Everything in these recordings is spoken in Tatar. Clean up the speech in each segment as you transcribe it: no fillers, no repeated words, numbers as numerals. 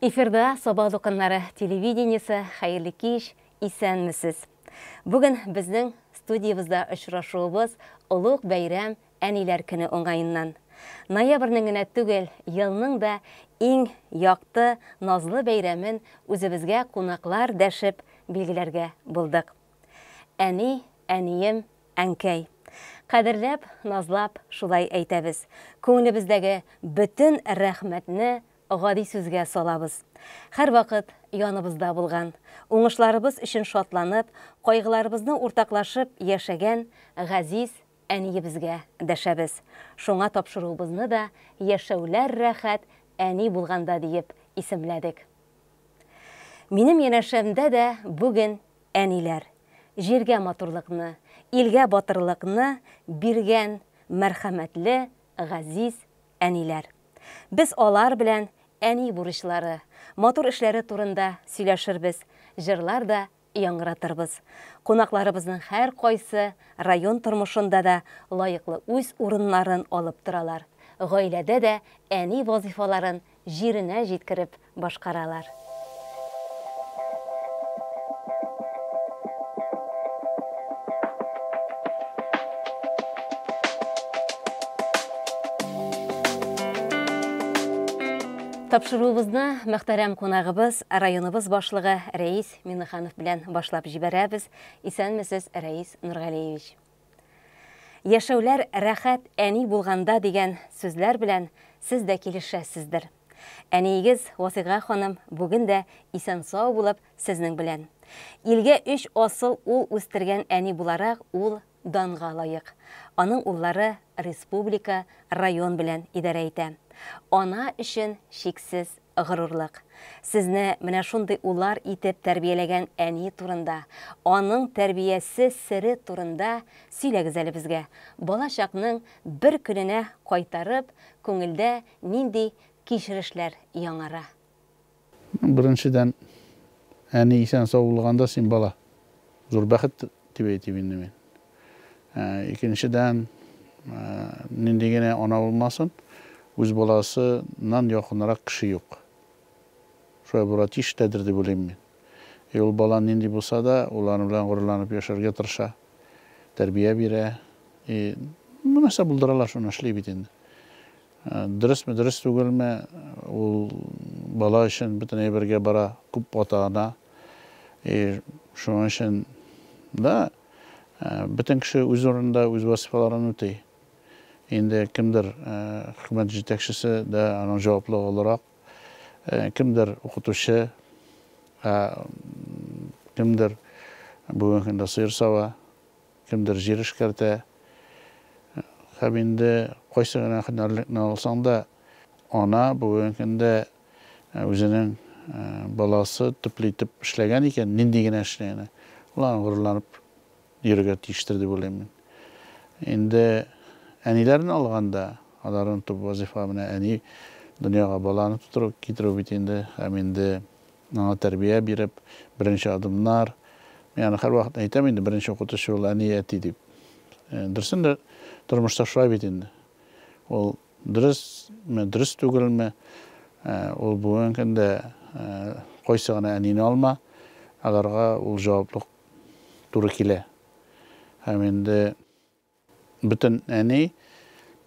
Эфирда Саба дукыннары телевидениесе, хәерле кич, исәнмесез. Бүген безнең студиябездә очрашуыбыз олуг бәйрәм Әниләр көне уңаеннан. Ноябрьнең генә түгел, елның да иң якты, назлы бәйрәмен үзебезгә кунаклар дәшеп билгеләргә булдык. Әни, әнием, әнкәй. Кадерләп, назлап шулай әйтәбез. Күңелебездәге бөтен рәхмәтне гади сүзгә салабыз. Һәрвакыт яныбызда булган, уңышларыбыз өчен шатланып, кайгыларыбызны уртаклашып яшәгән газиз әниебезгә дәшәбез. Шуңа тапшыруыбызны да Яшәүләр рәхәт әни булганда диеп исемләдек. Минем янәшәмдә дә бүген әниләр. Җиргә матурлыкны, илгә батырлыкны биргән мәрхәмәтле, газиз әниләр. Без алар белән әни бурычлары, матур эшләре турында сөйләшербез, җырлар да яңгыратырбыз. Кунакларыбызның һәркайсы район тормышында да лаеклы үз урыннарын алып торалар, гаиләдә дә әни вазыйфаларын җиренә җиткереп башкаралар. Тапшыруыбызны мөхтәрәм кунагыбыз, районыбыз башлыгы Рәис Миннеханов белән башлап җибәрәбез. Исәнмесез, Рәис Нургалиевич. Яшәүләр рәхәт әни булганда дигән сүзләр белән сез дә килешәсездер. Әниегез Васыйга ханым бүген дә исән-сау булып сезнең белән. Илгә өч асыл ул үстергән әни буларак ул данга лаек. Аның уллары республика, район белән идарә итә. Ана өчен чиксез горурлык. Сезне менә шундый уллар итеп тәрбияләгән әни турында, аның тәрбиясе сере турында сөйләгез әле безгә. Бала чакның бер көненә кайтарып, күңелдә нинди кичерешләр яңара? Беренчедән, әни исән-сау булганда син бала. Зур бәхет дип әйтим инде мин. Икенчедән, нинди генә ана булмасын, үз баласыннан якынрак кеше юк. Шулай булырга тиеш тәдер дип уйлыйм мин. И ул бала нинди булса да, ул аның белән горурланып яшәргә тырыша, тәрбия бирә. И нәрсә булдыралар, шуны эшли бит инде. Дөресме, дөрес түгелме, ул бала өчен бөтен әйбергә бара, күп ата-ана. И шуның өчен да бөтен кеше үз урынында үз вазифаларын үти. Инде кемдер хөкүмәт җитәкчесе дә, аның җаваплылыгы олырак, кемдер укытучы, ә кемдер бүгенге көндә сыер сава. Кемдер җир эшкәртә. Һәм инде кайсы гына һөнәрлекне алсаң да, ана бүгенге көндә үзенең баласы төпле итеп эшләгән икән, нинди генә эшне генә, ул аны горурланып йөрергә тиештер дип уйлыйм мин. Инде әниләрне алганда, аларның төп вазифа менә әни дөньяга баланы тутыру, китерү бит инде, һәм инде Аңа тәрбия биреп, беренче адымнар. Мин аны һәрвакыт әйтәм инде, беренче укытучы ул әни, әти дип. Дөресен дә, тормышта шулай бит инде. Ул дөресме, дөрес түгелме, ул бүгенге көндә кайсы гына әнине алма, аларга ул җаваплык туры килә. Һәм инде Бөтен әни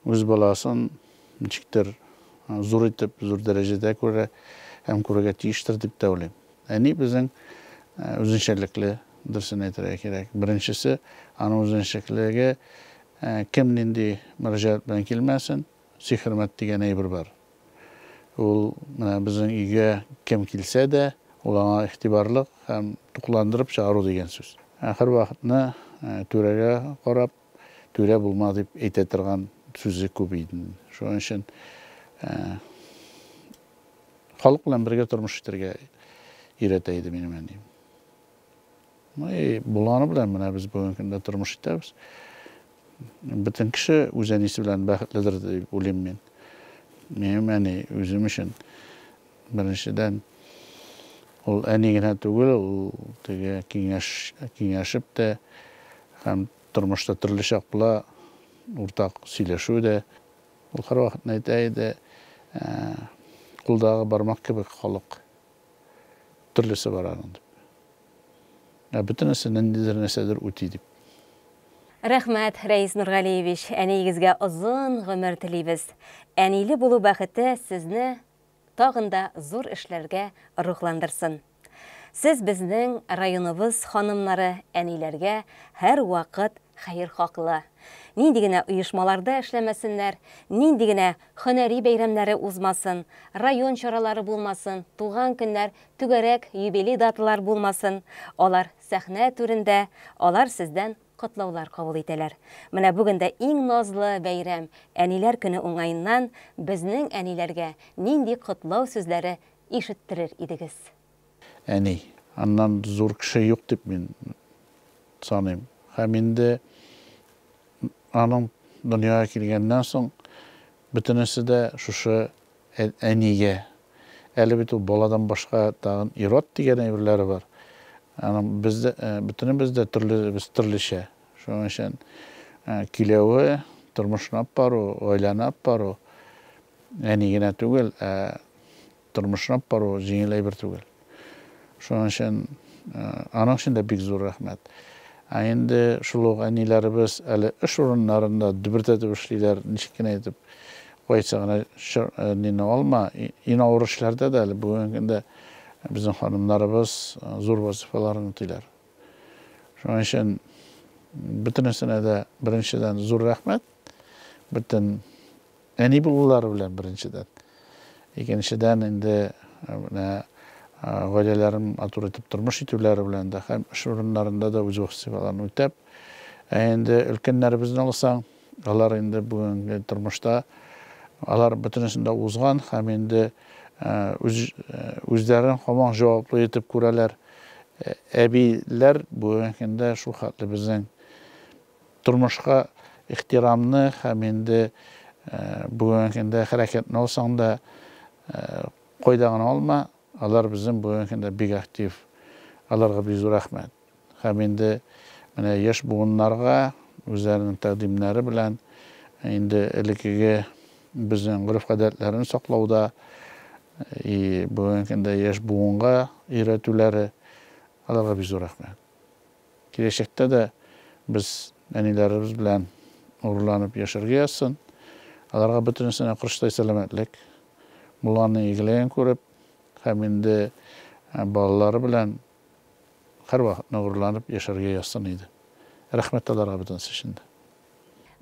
үз баласын ничектер зур итеп, зур дәрәҗәдә күрә һәм күрергә тиештер дип тә уйлыйм. Әни безнең үзенчәлекле, дөресен әйтергә кирәк. Беренчесе, аның үзенчәлеклелеге, кем нинди мөрәҗәгать белән килмәсен, сый-хөрмәт дигән әйбер бар. Ул менә безнең өйгә кем килсә дә, ул аңа игътибарлык һәм тукландырып чыгару дигән сүз. Һәрвакытны түрәгә карап, түрә булма дип әйтә торган сүзе күп иде. Шуның өчен халык белән бергә тормыш итәргә өйрәтә иде минем әнием. Ну и булганы белән менә без бүгенге көндә тормыш итәбез. Бөтен кеше үз әнисе белән бәхетледер дип уйлыйм мин. Минем әни үзем өчен беренчедән Ул әни генә түгел, ул теге киңәш, киңәшеп тә һәм тормышта төрле чак була, уртак сөйләшү дә. Ул һәрвакыт әйтә иде, кулдагы бармак кебек халык, төрлесе бар аның дип. Ә бөтенесе ниндидер нәрсәдер үти дип. Рәхмәт, Рәис Нургалиевич, әниегезгә озын гомер телибез. Әниле булу бәхете сезне тагын да зур эшләргә рухландырсын. Сез безнең районыбыз ханымнары, әниләргә һәрвакыт хәерхаклы. Нинди генә оешмаларда эшләмәсеннәр, нинди генә һөнәри бәйрәмнәре узмасын, район чаралары булмасын, туган көннәр, түгәрәк юбилей даталар булмасын, алар сәхнә түрендә, алар сездән котлаулар кабул итәләр. Менә бүген дә иң назлы бәйрәм, Әниләр көне уңаеннан безнең әниләргә нинди котлау сүзләре ишеттерер идегез? Әни. Аннан зур кеше юк дип мин саныйм. Һәм инде аның дөньяга килгәннән соң бөтенесе дә шушы әнигә. Әле бит ул баладан башка тагын ир-ат дигән әйберләре бар. Аның бездә бөтенебез дә төрле, без төрлечә. Шуның өчен көйләве, тормышны алып бару, гаиләне алып бару әни генә түгел, ә тормышны алып бару җиңел әйбер түгел. Шуның өчен аның өчен дә бик зур рәхмәт. Ә инде шул ук әниләребез әле эш урыннарында дөбердәтеп эшлиләр, ничек кенә итеп кайсы гына нине алма, иң авыр эшләрдә дә әле бүгенге көндә безнең ханымнарыбыз зур вазифаларын үтиләр. Шуның өчен бөтенесенә дә беренчедән зур рәхмәт. Бөтен әни булулары белән беренчедән. Икенчедән инде менә гаиләләрен матур итеп тормыш итүләре белән дә һәм эш урыннарында да үз вазифаларын үтәп. Ә инде өлкәннәребезне алсаң, алар инде бүгенге тормышта алар бөтенесен дә узган һәм инде үз үзләрен һаман җаваплы итеп күрәләр. Әбиләр бүгенге көндә шул хәтле безнең тормышка ихтирамны һәм инде бүгенге көндә хәрәкәтне алсаң да, кайда гына алма, алар безнең бүгенге көндә бик актив. Аларга бик зур рәхмәт. Һәм инде менә яшь буыннарга үзләренең тәкъдимнәре белән инде элеккеге безнең гореф-гадәтләрен саклауда и бүгенге көндә яшь буынга өйрәтүләре, аларга бик зур рәхмәт. Киләчәктә дә без әниләребез белән горурланып яшәргә язсын. Аларга бөтенесенә корычтай сәламәтлек, мулланың игелеген күреп һәм инде балалары белән һәрвакытны горурланып яшәргә язсын иде. Рәхмәт аларга бөтенесе өчен дә.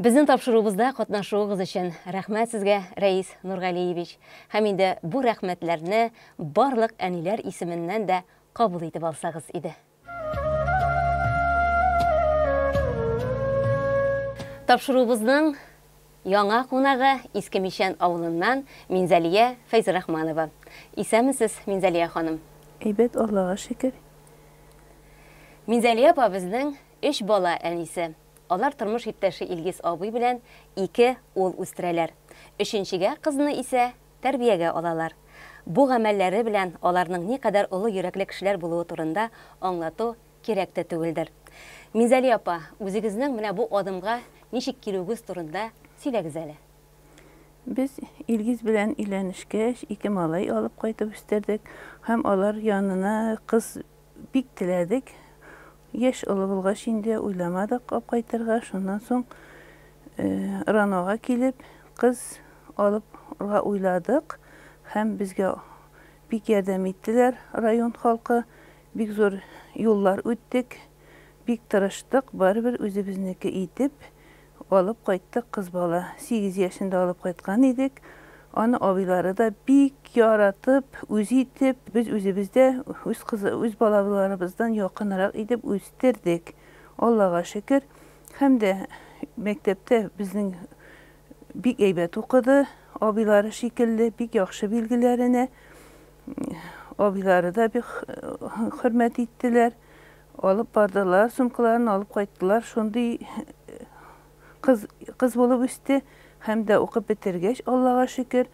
Безнең тапшыруыбызда катнашуыгыз өчен рәхмәт сезгә, Рәис Нургалиевич. Һәм инде бу рәхмәтләрне барлык әниләр исеменнән дә кабул итеп алсагыз иде. Тапшыруыбызның яңа кунагы Иске Мичән авылыннан Минзәлия Фәйзрахманова. Исәнмесез, Минзәлия ханым. Әйбәт, Аллага шөкер. Минзәлия апа безнең өч бала әнисе. Алар тормыш иптәше Илгиз абый белән ике ул үстерәләр. Өченчегә кызны исә тәрбиягә алалар. Бу гамәлләре белән аларның никадәр олы йөрәкле кешеләр булуы турында аңлату кирәк тә түгелдер. Минзәлия апа, үзегезнең менә бу адымга ничек килүегез турында сөйләгез әле. Без Илгиз белән өйләнешкәч, ике малай алып кайтып үстердек һәм алар янына кыз бик теләдек. Яшь олы булгач инде уйламадык алып кайтырга. Шуннан соң РАНОга килеп, кыз алырга уйладык һәм безгә бик ярдәм иттеләр район халкы. Бик зур юллар үттек, бик тырыштык, барыбер үзебезнеке итеп алып кайттык кыз бала. 8 яшендә алып кайткан идек. Аны абыйлары да бик яратып, үз итеп, без үзебез дә үз кызы, үз балаларыбыздан якынрак итеп үстердек. Аллага шөкер. Һәм дә мәктәптә безнең бик әйбәт укыды, абыйлары шикелле, бик яхшы билгеләренә. Абыйлары да бик хөрмәт иттеләр. Алып бардылар, сумкаларын алып кайттылар. Шундый кыз, кыз булып үсте. Һәм дә укып бетергәч, Аллага шөкер,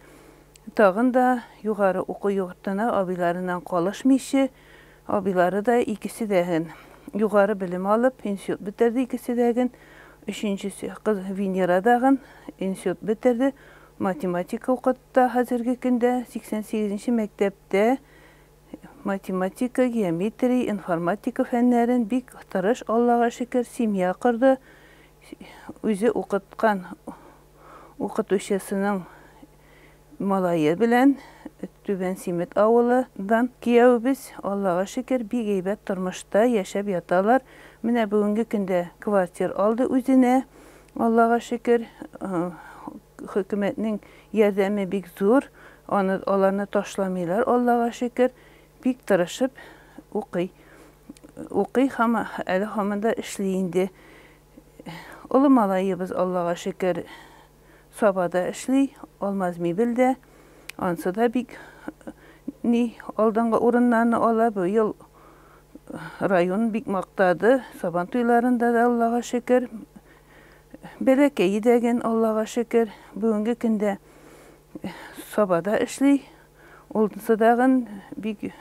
Тагын да югары уку йортына абыйларыннан калышмыйча, абыйлары да икесе дә югары белем алып, институт бетерде икесе дә. Өченчесе кыз Венера дагын институт бетерде. Математика укытта хәзерге көндә 88 мәктәптә математика, геометрия, информатика фәннәрен бик тырыш, Аллага шөкер, семья корды. Үзе укыткан укытучысының малае белән Түбән Симет авылыдан кияүебез, Аллага шөкер, бик әйбәт тормышта яшәп яталар. Менә бүгенге көндә квартир алды үзенә, Аллага шөкер, хөкүмәтнең ярдәме бик зур, аны аларны ташламыйлар, Аллага шөкер, бик тырышып укый. Укый һәм әле һаман да эшли инде. Олы малаебыз, Аллага шөкер, Сабада эшли, Алмаз мебельдә. Ансы да бик ни алдынгы урыннарны ала. Быел район бик мактады. Сабан туйларында да, Аллага шөкер. Бәләкәе дәген, Аллага шөкер, бүгенге көндә Сабада эшли. Улысы дагын бик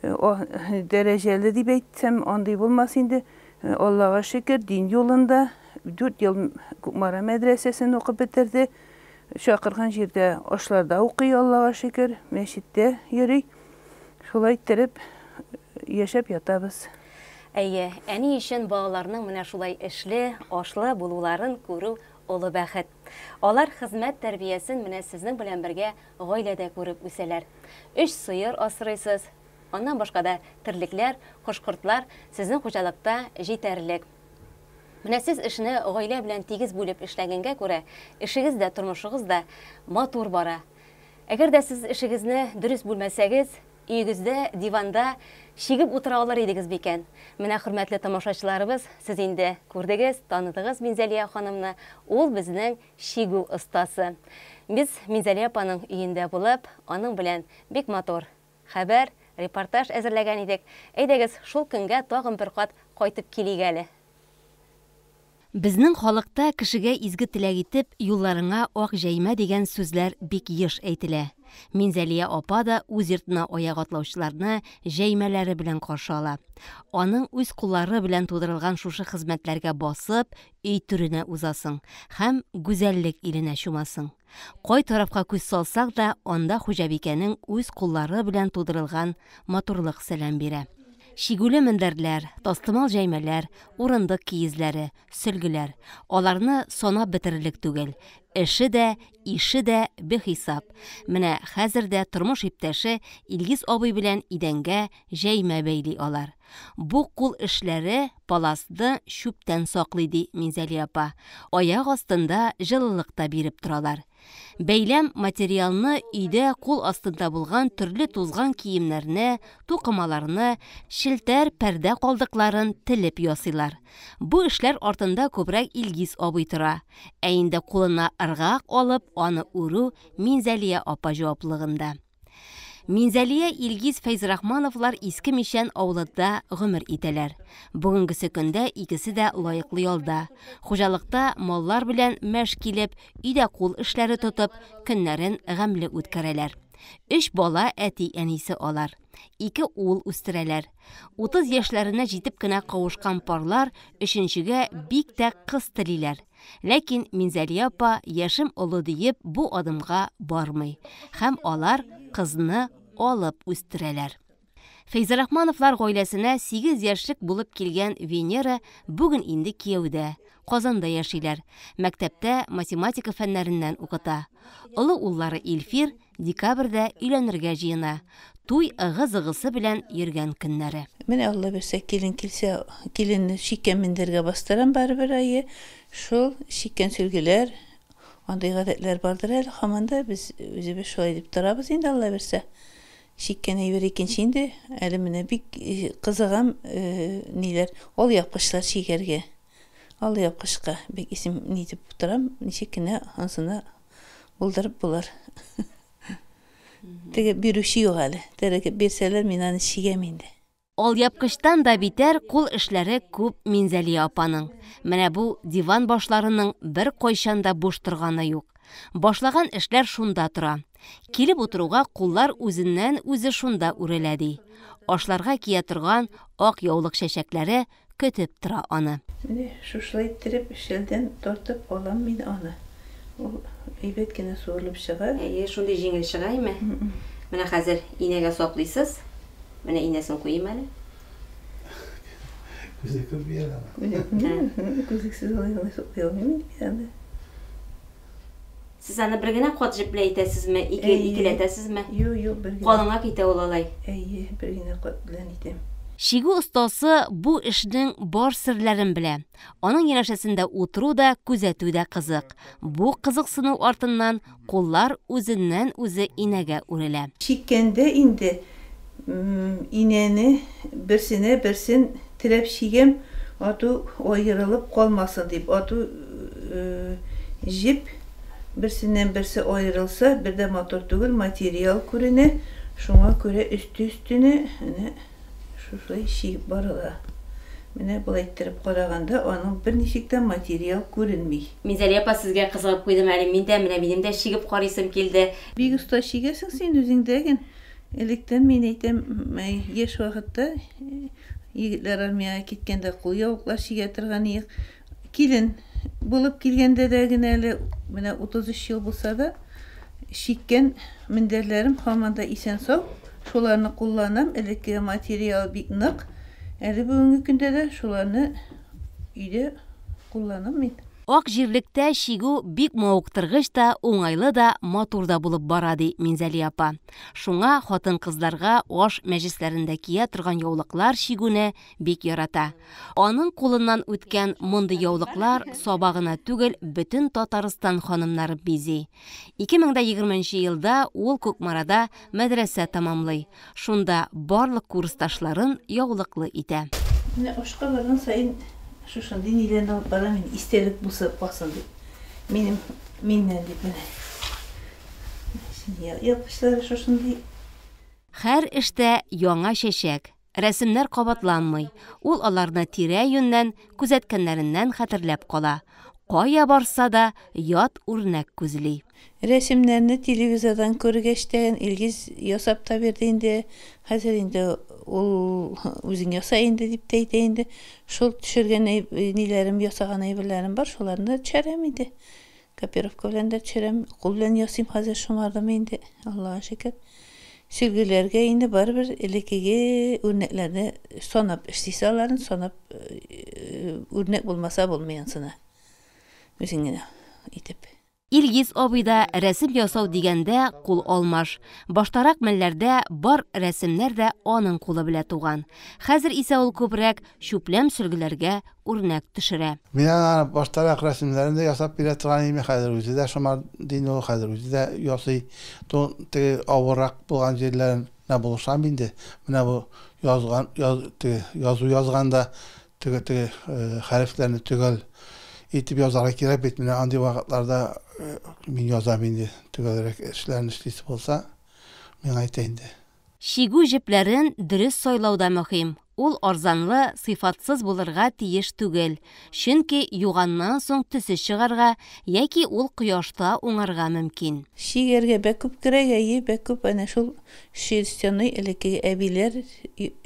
дәрәҗәле дип әйтсәм, андый булмас инде. Аллага шөкер, дин юлында 4 ел Кукмара мәдрәсәсен укып бетерде. Чакырган җирдә ашларда укый, Аллага шөкер, мәчеттә йөри. Шулай иттереп яшәп ятабыз. Әйе, әни өчен балаларның менә шулай эшле, ашлы булуларын күрү олы бәхет. Алар хезмәт тәрбиясен менә сезнең белән бергә гаиләдә күреп үсәләр. Өч сыер асрыйсыз, аннан башка да терлекләр, кош-кортлар сезнең хуҗалыкта җитәрлек. Менә сез эшне гаилә белән тигез бүлеп эшләгәнгә күрә, эшегез дә, тормышыгыз да матур бара. Әгәр дә сез эшегезне дөрес бүлмәсәгез, өегездә, диванда чигеп утыра алыр идегез микән? Менә, хөрмәтле тамашачыларыбыз, сез инде күрдегез, таныдыгыз Минзәлия ханымны. Ул безнең чигү остасы. Без Минзәлия апаның өендә булып, аның белән бик матур хәбәр, репортаж әзерләгән идек. Әйдәгез, шул көнгә тагын бер кат кайтып килик әле. Безнең халыкта кешегә изге теләк итеп, юлларыңа ак җәймә дигән сүзләр бик еш әйтелә. Минзәлия апа да үз йортына аяк атлаучыларны җәймәләре белән каршы ала. Аның үз куллары белән тудырылган шушы хезмәтләргә басып, өй түренә узасың һәм гүзәллек иленә чумасың. Кай тарафка күз салсак да, анда хуҗабикәнең үз куллары белән тудырылган матурлык сәлам бирә. Чигүле мендәрләр, тастымал җәймәләр, урындык киезләре, сөлгеләр. Аларны санап бетерерлек түгел. Эше дә, ише дә бихисап. Менә хәзер дә тормыш иптәше Илгиз абый белән идәнгә җәймә бәйли алар. Бу кул эшләре паласны чүптән саклый, ди Минзәлия апа. Аяк астында җылылык та биреп торалар. Бәйләм материалны өйдә кул астында булган төрле тузган киемнәрне, тукымаларны, челтәр, пәрдә калдыкларын телеп ясыйлар. Бу эшләр артында күбрәк Илгиз абый тора. Ә инде кулына ыргак алып, аны үрү Минзәлия апа җаваплылыгында. Минзәлия Илгиз Фәйзрахмановлар Иске Мичән авылында гомер итәләр. Бүгенгесе көндә икесе дә лаеклы ялда. Хуҗалыкта маллар белән мәш килеп, өйдә кул эшләре тотып, көннәрен гамьле үткәрәләр. Өч бала әти-әнисе алар. Ике ул үстерәләр. 30 яшьләренә җитеп кенә кавышкан парлар өченчегә бик тә кыз телиләр. Ләкин Минзәлия апа яшем олы диеп бу адымга бармый. Һәм алар кызны алып үстерәләр. Фәйзрахмановлар гаиләсенә 8 яшьлек булып килгән Венера бүген инде кияүдә, Казанда яшиләр. Мәктәптә математика фәннәреннән укыта. Олы уллары Илфир декабрьдә өйләнергә җыена. Туй ыгы-зыгысы белән йөргән көннәре. Менә Алла бирсә, килен килсә, киленне чиккән мендәргә бастырам барыбер әйе. Шул чиккән сөлгеләр, андый гадәтләр бардыр әле һаман да без үзебез шулай дип торабыз инде Алла бирсә. Чиккән әйбер икенче инде. Әле менә бик кызыгам, ниләр, алъяпкычлар чигәргә. Алъяпкычка бик исем нитеп торам, ничек кенә ансына булдырып булыр. Теге бирүче юк әле. Теге бирсәләр, мин аны чигәм инде. Алъяпкычтан да битәр кул эшләре күп Минзәлия апаның. Менә бу диван башларының бер кайчан да буш торганы юк. Башлаган эшләр шунда тора. Килеп утыруга куллар үзеннән-үзе шунда үрелә, ди. Ашларга кия торган ак яулык чәчәкләре көтеп тора аны. Менә шушылай иттереп шәлдән тартып алам мин аны. Ул әйбәт кенә суырылып чыга. Әйе, шундый җиңел чыга име? Менә хәзер инәгә саплыйсыз. Менә инәсен куйыйм әле. Күзе күрми әле аны. Күзе күрми. Күзлексез алай гына саплый алмыйм инде мин аны. Сез аны бер генә кат җеп белән итәсезме, ике, икеләтәсезме? Юк, юк, бер генә. Калынга китә ул алай. Әйе, бер генә кат белән итәм. Чигү остасы бу эшнең бар серләрен белә. Аның янәшәсендә утыру да, күзәтү дә кызык. Бу кызыксыну артыннан куллар үзеннән-үзе инәгә үрелә. Чиккәндә инде инәне берсенә берсен терәп чигәм, ату аерылып калмасын дип. Ату җеп берсеннән берсе аерылса, бер дә матур түгел, материал күренә. Шуңа күрә өсте-өстенә әнә шушылай чигеп барыла. Менә болай иттереп караганда, аның берничек тә материал күренми. Минзәлия апа, сезгә кызыгып куйдым әле мин дә, менә минем дә чигеп карыйсым килде. Бик оста чигәсең син үзең дә ген. Электән мин әйтәм, яшь вакытта егетләр армиягә киткәндә кулъяулыклар чигә торган идек. Килен булып килгәндә дә генә әле менә 33 ел булса да, чиккән мендәрләрем һаман да исән-сау. Шуларны кулланам. Элеккеге материал бик нык. Әле бүгенге көндә дә шуларны өйдә кулланам мин. Ак җирлектә чигү бик мавыктыргыч та, уңайлы да, матур да булып бара, ди Минзәлия апа. Шуңа хатын-кызларга аш мәҗлесләрендә кия торган яулыклар чигүне бик ярата. Аның кулыннан үткән мондый яулыклар Саба гына түгел, бөтен Татарстан ханымнарын бизи. 2020 нче елда ул Кукмарада мәдрәсә тәмамлый. Шунда барлык курсташларын яулыклы итә. Менә ашка барган саен шушындый ниләрне алып барам мин, истәлек булса калсын дип. Минем, миннән дип менә. Япкычлары шушындый. Һәр эштә яңа чәчәк, рәсемнәр кабатланмый, ул аларны тирә-юньнән, күзәткәннәреннән хәтерләп кала. Кая барса да, ят үрнәк күзли. Рәсемнәрне телевизордан күргәч тә, Илгиз ясап та бирде инде. Хәзер инде ул үзең яса инде дип тә әйтә инде. Шул төшергән ниләрем, ясаган әйберләрем бар, шуларны да төшерәм инде. Копировка белән дә төшерәм, кул белән ясыйм хәзер, шомардым инде, Аллага шөкер. Сөлгеләргә инде барыбер элеккеге үрнәкләрне санап эшлисе аларын, санап үрнәк булмаса булмый ансына. Үзең генә итеп. Илгиз абый да рәсем ясау дигәндә кул алмаш. Баштарак мәлләрдә бар рәсемнәр дә аның кулы белә туган. Хәзер исә ул күбрәк чүпләм сөлгеләргә үрнәк төшерә. Мин аңа баштарак рәсемнәрен дә ясап бирә торган идем, хәзер үзе дә шома дин ул, хәзер үзе дә ясый. Теге авыррак булган җирләренә булышам инде. Менә бу язган, яз, теге язу язганда Теге теге хәрефләрне төгәл итеп язарга кирәк бит. Менә андый вакытларда мин язам инде. Төгәлрәк эшләрне эшлисе булса, миңа әйтә инде. Чигү җепләрен дөрес сайлау да мөһим. Ул арзанлы, сыйфатсыз булырга тиеш түгел. Чөнки юганнан соң төсе чыгарга яки ул кояшта уңарга мөмкин. Чигәргә бәк күп кирәк, әйе, бәк күп. Әнә шул шерстяной элеккеге әбиләр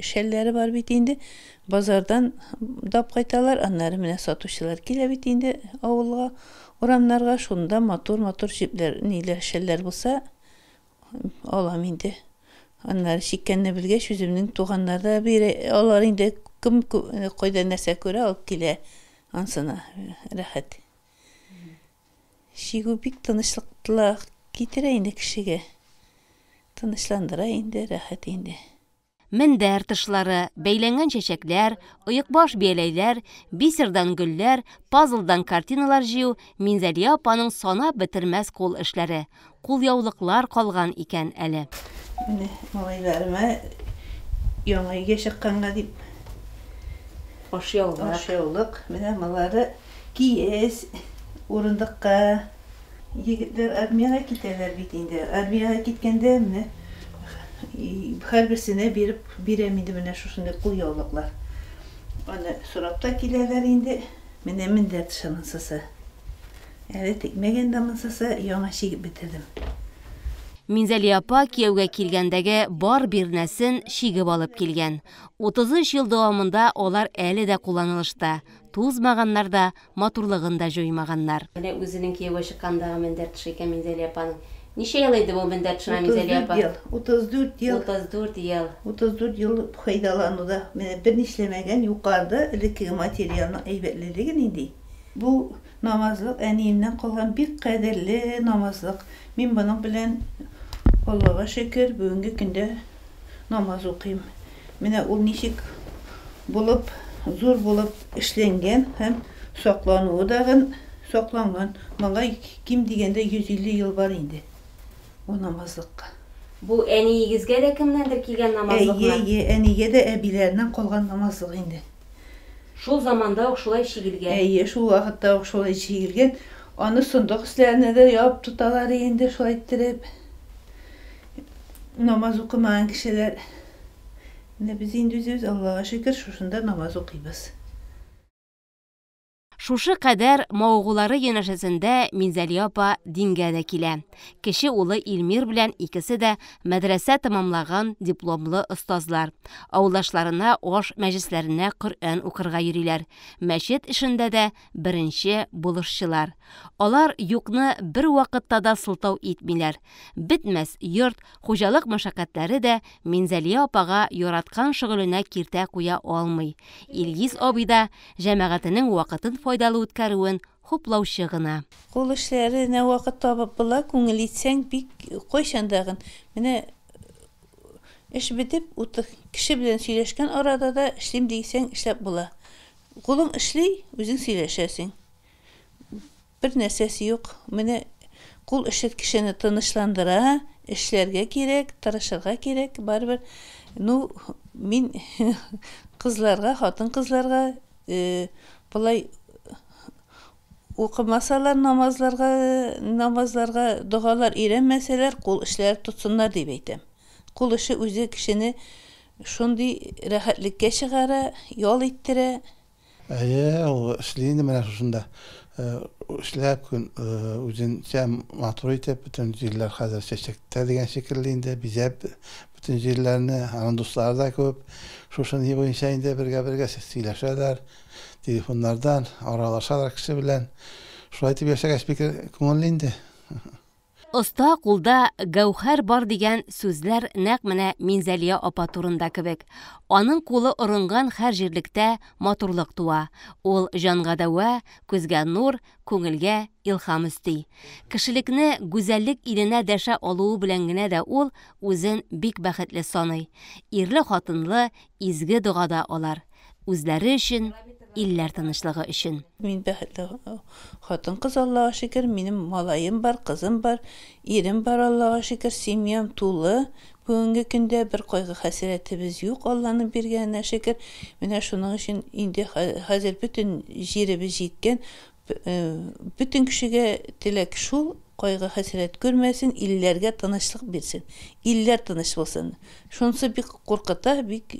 шәлләре бар бит инде. Базардан да апкайталар, аннары менә сатучылар килә бит инде авылга, урамнарга, шунда матур-матур җепләр, ниләр, шәлләр булса, алам инде. Аннары чиккәнне белгәч, үземнең туганнар да бирә, алар инде кем кайда нәрсә күрә, алып килә. Ансына рәхәт. Чигү бик тынычлык китерә инде кешегә. Тынычландыра инде, рәхәт инде. Мендәр тышлары, бәйләнгән чәчәкләр, оекбаш-бияләйләр, бисердан гөлләр, пазлдан картиналар җыю Минзәлия апаның санап бетермәс кул эшләре. Кулъяулыклар калган икән әле. Менә малайларыма яңа өйгә чыкканга дип Ашъяулык. Ашъяулык. Менә болары киез, урындыкка. Егетләр армиягә китәләр бит инде. Армиягә киткәндә менә һәрберсенә биреп бирәм инде менә шушындый кулъяулыклар. Аны сорап та киләләр инде. Менә мендәр тышы монсысы. Әле текмәгән дә монсысы, яңа чигеп бетердем. Минзәлия апа кияүгә килгәндәге бар бирнәсен чигеп алып килгән. 33 ел дәвамында алар әле дә кулланылышта, тузмаганнар да, матурлыгын да җуймаганнар. Менә үзенең кияүгә чыккандагы мендәр тышы икән Минзәлия апаның. Ничә ел инде бу мендәр тышына, Минзәлия апа? 34 ел. 34 ел. 34 ел файдалануда. Менә бернишләмәгән, юкарыда элеккеге материалның әйбәтлелеге нинди. Бу намазлык әниемнән калган бик кадерле намазлык. Мин моның белән, Аллага шөкер, бүгенге көндә намаз укыйм. Менә ул ничек булып, зур булып эшләнгән һәм саклануы дагын сакланган. Моңа ким дигәндә 150 ел бар инде бу намазлыкка. Бу әниегезгә дә кемнәндер килгән намазлыкмы? Әйе, әйе, әнигә дә әбиләреннән калган намазлык инде. Шул заманда ук шулай чигелгән. Әйе, шул вакытта ук шулай чигелгән. Аны сондык өсләренә дә ябып тоталар инде шулай иттереп. Намаз укымаган кешеләр. Менә без инде үзебез, Аллага шөкер, шушында намаз укыйбыз. Шушы кадәр мавыгулары янәшәсендә Минзәлия апа дингә дә килә. Кече улы Илмир белән икесе дә мәдрәсә тәмамлаган дипломлы остазлар. Авылдашларына аш мәҗлесләренә Коръән укырга йөриләр. Мәчет эшендә дә беренче булышчылар. Алар юкны бервакытта да сылтау итмиләр. Бетмәс йорт, хуҗалык мәшәкатьләре дә Минзәлия апага яраткан шөгыленә киртә куя алмый. Илгиз абый да җәмәгатенең вакытын файдалы үткәрүен хуплаучы гына. Кул эшләренә вакыт табып була, күңел итсәң, бик кайчан дагын. Менә эш бетеп, кеше белән сөйләшкән арада да эшлим дисәң, эшләп була. Кулың эшли, үзең сөйләшәсең. Бер нәрсәсе юк. Менә кул эше кешене тынычландыра, эшләргә кирәк, тырышырга кирәк, барыбер. Ну, мин кызларга, хатын-кызларга болай укымасалар намазларга, намазларга, догалар өйрәнмәсәләр, кул эшләре тотсыннар дип әйтәм. Кул эше үзе кешене шундый рәхәтлеккә чыгара, ял иттерә. Әйе, ул эшли инде менә шушында. Эшләп көн үзенчә матур итеп, бөтен җирләр хәзер чәчәктә дигән шикелле инде, бизәп бөтен җирләрне, аның дуслары да күп. Шушы ни буенча инде бергә-бергә сөйләшәләр, телефоннардан аралашалар кеше белән. Шулай итеп яшәгәч бик күңелле инде. Оста кулда гәүһәр бар дигән сүзләр нәкъ менә Минзәлия апа турында кебек. Аның кулы орынган һәр җирлектә матурлык туа. Ул җанга дәва, күзгә нур, күңелгә илһам өсти. Кешелекне гүзәллек иленә дәшә алуы белән генә дә ул үзен бик бәхетле саный. Ирле-хатынлы изге догада алар. Үзләре өчен, илләр тынычлыгы өчен. Мин бәхетле хатын-кыз, Аллага шөкер. Минем малаем бар, кызым бар, ирем бар, Аллага шөкер. Семьям тулы. Бүгенге көндә бер кайгы-хәсрәтебез юк, Алланың биргәненә шөкер. Менә шуның өчен инде хәзер бөтен җиребез җиткән. Бөтен кешегә теләк шул, кайгы-хәсрәт күрмәсен, илләргә тынычлык бирсен. Илләр тыныч булсын. Шунысы бик куркыта, бик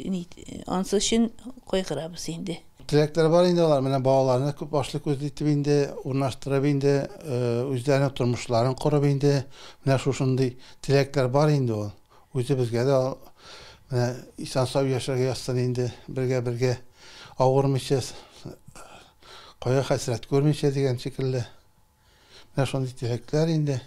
ансы өчен кайгырабыз инде. Теләкләр бар инде алар, менә балаларны күп башлы күзле итеп инде, урнаштырып инде, үзләренең тормышларын корып инде, менә шушындый теләкләр бар инде ул. Үзебезгә дә менә исән-сау яшәргә язсын инде, бергә-бергә авырмыйча, кайгы-хәсрәт күрмичә дигән шикелле. Менә шундый теләкләр инде.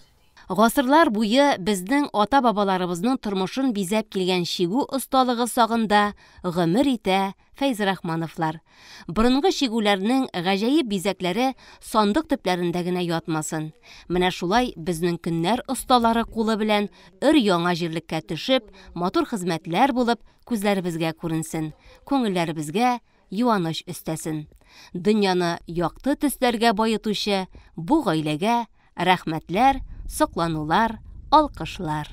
Гасырлар буе безнең ата-бабаларыбызның тормышын бизәп килгән чигү осталыгы сагында гомер итә Фәйзрахмановлар. Борынгы чигүләрнең гаҗәеп бизәкләре сандык төпләрендә генә ятмасын. Менә шулай безнең көннәр осталары кулы белән өр-яңа җирлеккә төшеп, матур хезмәтләр булып күзләребезгә күренсен, күңелләребезгә юаныч өстәсен. Дөньяны якты төсләргә баетучы бу гаиләгә рәхмәтләр, сокланулар, алкышлар.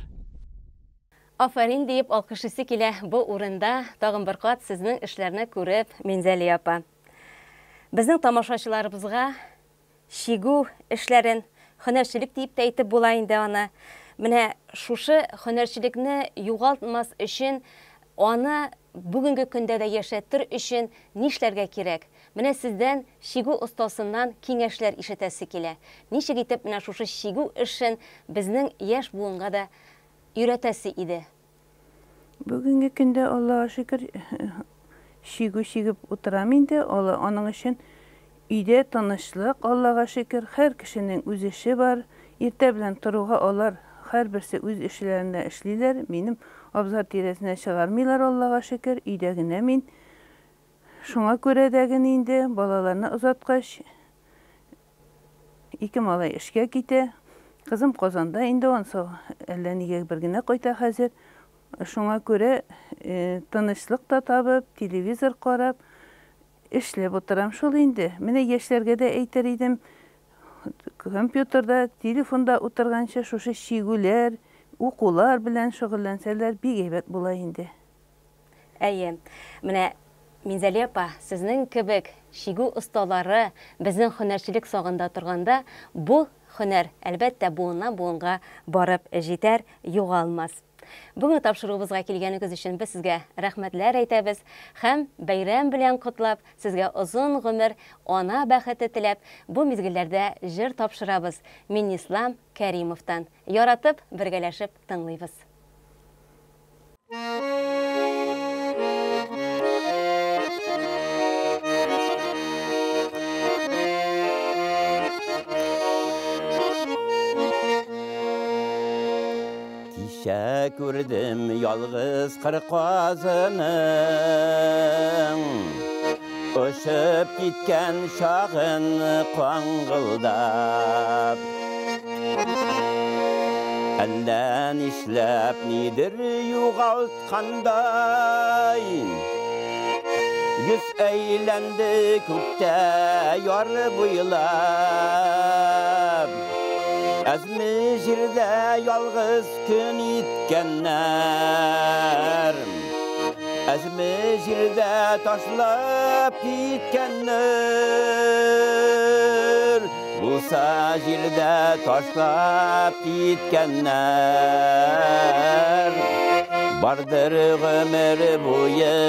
Афәрин диеп алкышлыйсы килә бу урында тагын бер кат сезнең эшләрне күреп, Минзәлия апа. Безнең тамашачыларыбызга чигү эшләрен, һөнәрчелек диеп тә әйтеп була инде аны. Менә шушы һөнәрчелекне югалтмас өчен, аны бүгенге көндә дә яшәтер өчен нишләргә кирәк? Менә сездән чигү остасыннан киңәшләр ишетәсе килә. Ничек итеп менә шушы чигү эшен безнең яшь буынга да өйрәтәсе иде. Бүгенге көндә, Аллага шөкер, чигү чигеп утырам инде. Аның өчен өйдә тынычлык, Аллага шөкер, һәр кешенең үз эше бар. Иртә белән торуга алар һәрберсе үз эшләрендә эшлиләр. Минем абзар тирәсенә чыгармыйлар, Аллага шөкер, өйдә генә мин. Шуңа күрә дә генә инде балаларны озаткач, ике малай эшкә китә. Кызым Казанда инде, ансы әллә нигә бер генә кайта хәзер. Шуңа күрә тынычлык та табып, телевизор карап, эшләп утырам шул инде. Менә яшьләргә дә әйтер идем, компьютерда, телефонда утырганчы шушы чигүләр, укулар белән шөгыльләнсәләр бик әйбәт була инде. Әйе, менә Минзәлия апа, сезнең кебек чигү осталары безнең һөнәрчелек сагында торганда, бу һөнәр, әлбәттә, буыннан буынга барып җитәр, югалмас. Бүгенге тапшыруыбызга килгәнегез өчен без сезгә рәхмәтләр әйтәбез һәм бәйрәм белән котлап, сезгә озын гомер, ана бәхете теләп, бу мизгелләрдә җыр тапшырабыз Миннислам Кәримовтан. Яратып, бергәләшеп тыңлыйбыз. Кичә күрдем ялгыз кыр казының очып киткән чагын каңгылдап. Әллә нишләп нидер югалткандай, йөз әйләнде күктә яр буйлап. Әзме җирдә ялгыз көн иткәннәр, әзме җирдә ташлап киткәннәр, булса җирдә ташлап киткәннәр, бардыр гомер буе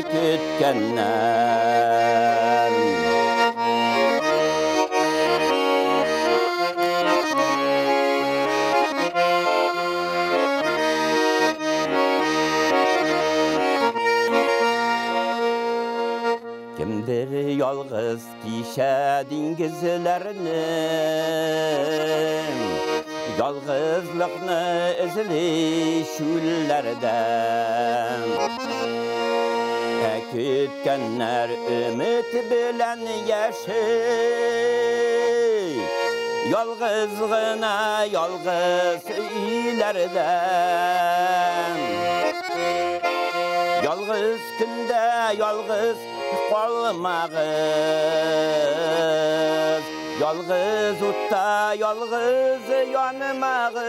көткәннәр. Кемдер ялгыз кичә диңгезләрне, ялгызлыкны эзли чүлләрдә. Ә көткәннәр өмет белән яши, ялгыз гына ялгыз өйләрдә. Ялгыз көндә ялгыз калмагыз, ялгыз утта ялгыз янмагыз.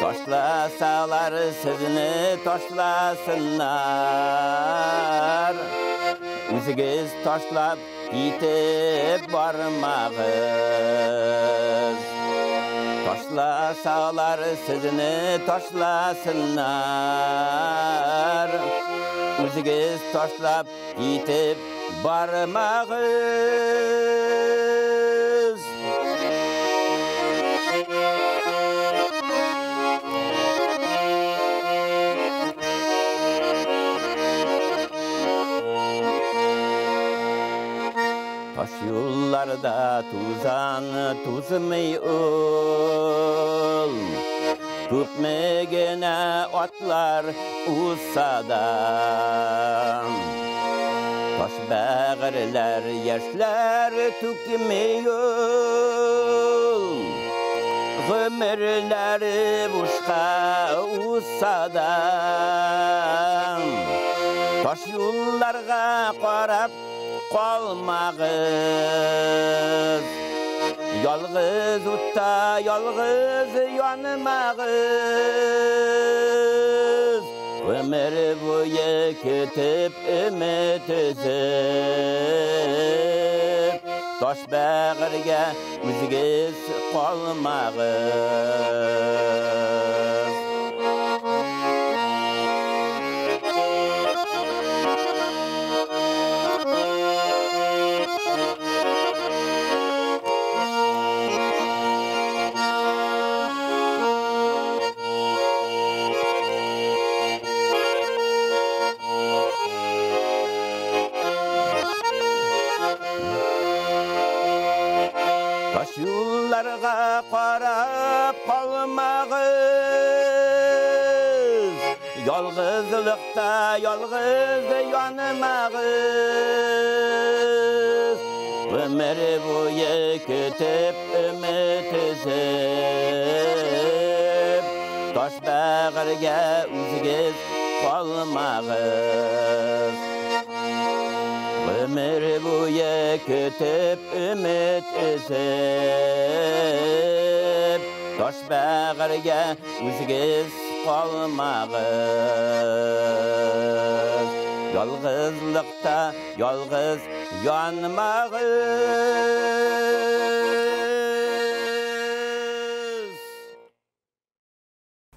Ташласалар сезне ташласыннар, үзегез ташлап китеп бармагыз. Ташласалар сезне ташласыннар, үзегез ташлап китеп бармагыз. Таш юлларда тузан тузмый ул, күпме генә атлар узса да. Таш бәгырьләр яшьләр түкми ул, гомерләре бушка узса да. Таш юлларга карап калмагыз, ялгыз утта ялгыз янмагыз. Гомер буе көтеп өмет өзеп, таш бәгырьгә үзегез калмагыз. Ялгызлыкта ялгыз янмагыз. Гомер буе көтеп өмет өзеп, таш бәгырьгә үзегез калмагыз. Гомер буе көтеп өмет өзеп, таш бәгырьгә үзегез калмагыз. Ялгызлыкта ялгыз янмагыз.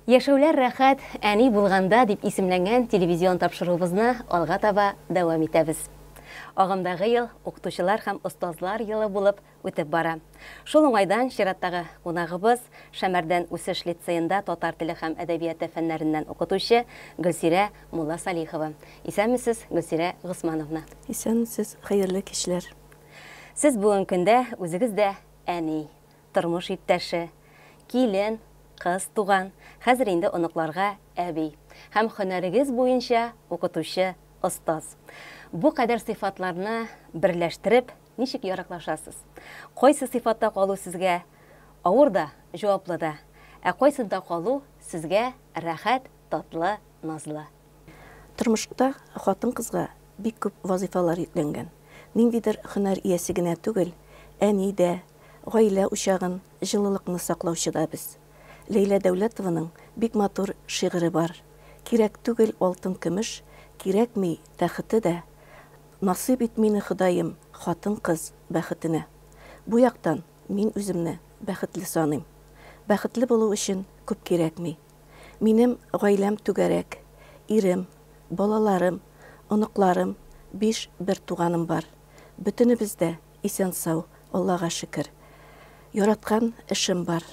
Яшәүләр рәхәт әни булганда дип исемләнгән телевизион тапшыруыбызны алга таба дәвам итәбез. Агымдагы ел укытучылар һәм остазлар елы булып үтеп бара. Шул уңайдан чираттагы кунагыбыз Шәмәрдән үсеш лицеенда татар теле һәм әдәбияты фәннәреннән укытучы Гөлсирә Мулла Салихова. Исәнмесез, Гөлсирә Госмановна. Исәнмесез, хәерле кичләр. Сез бүгенге көндә үзегез дә әни, тормыш иптәше, килен, кыз туган, хәзер инде оныкларга әби һәм һөнәрегез буенча укытучы, остаз. Бу кадәр сыйфатларны берләштереп, ничек яраклашасыз? Кайсы сыйфатта калу сезгә авыр да, җаваплы да, ә кайсында калу сезгә рәхәт, татлы, назлы? Тормышта хатын-кызга бик күп вазыйфалар йөкләнгән. Ниндидер һөнәр иясе генә түгел, әни дә, гаилә учагын, җылылыкны саклаучы да без. Ләйлә Дәүләтованың бик матур шигыре бар. Кирәк түгел алтын-көмеш, кирәкми тәхете дә, насыйп ит мине, Ходаем, хатын-кыз бәхетенә. Бу яктан мин үземне бәхетле саныйм. Бәхетле булу өчен күп кирәкми. Минем гаиләм түгәрәк, ирем, балаларым, оныкларым, 5 бертуганым бар. Бөтенебез дә исән-сау, Аллага шөкер. Яраткан эшем бар.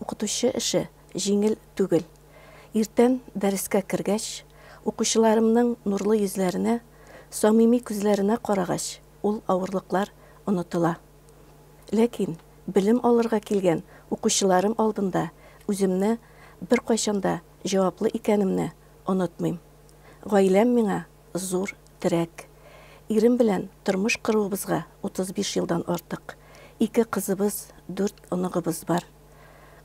Укытучы эше җиңел түгел. Иртән дәрескә кергәч, укучыларымның нурлы йөзләренә, самими күзләренә карагач, ул авырлыклар онытыла. Ләкин белем алырга килгән укучыларым алдында үземне беркайчан да җаваплы икәнемне онытмыйм. Гаиләм миңа зур терәк. Ирем белән тормыш коруыбызга 35 елдан артык. 2 кызыбыз, 4 оныгыбыз бар.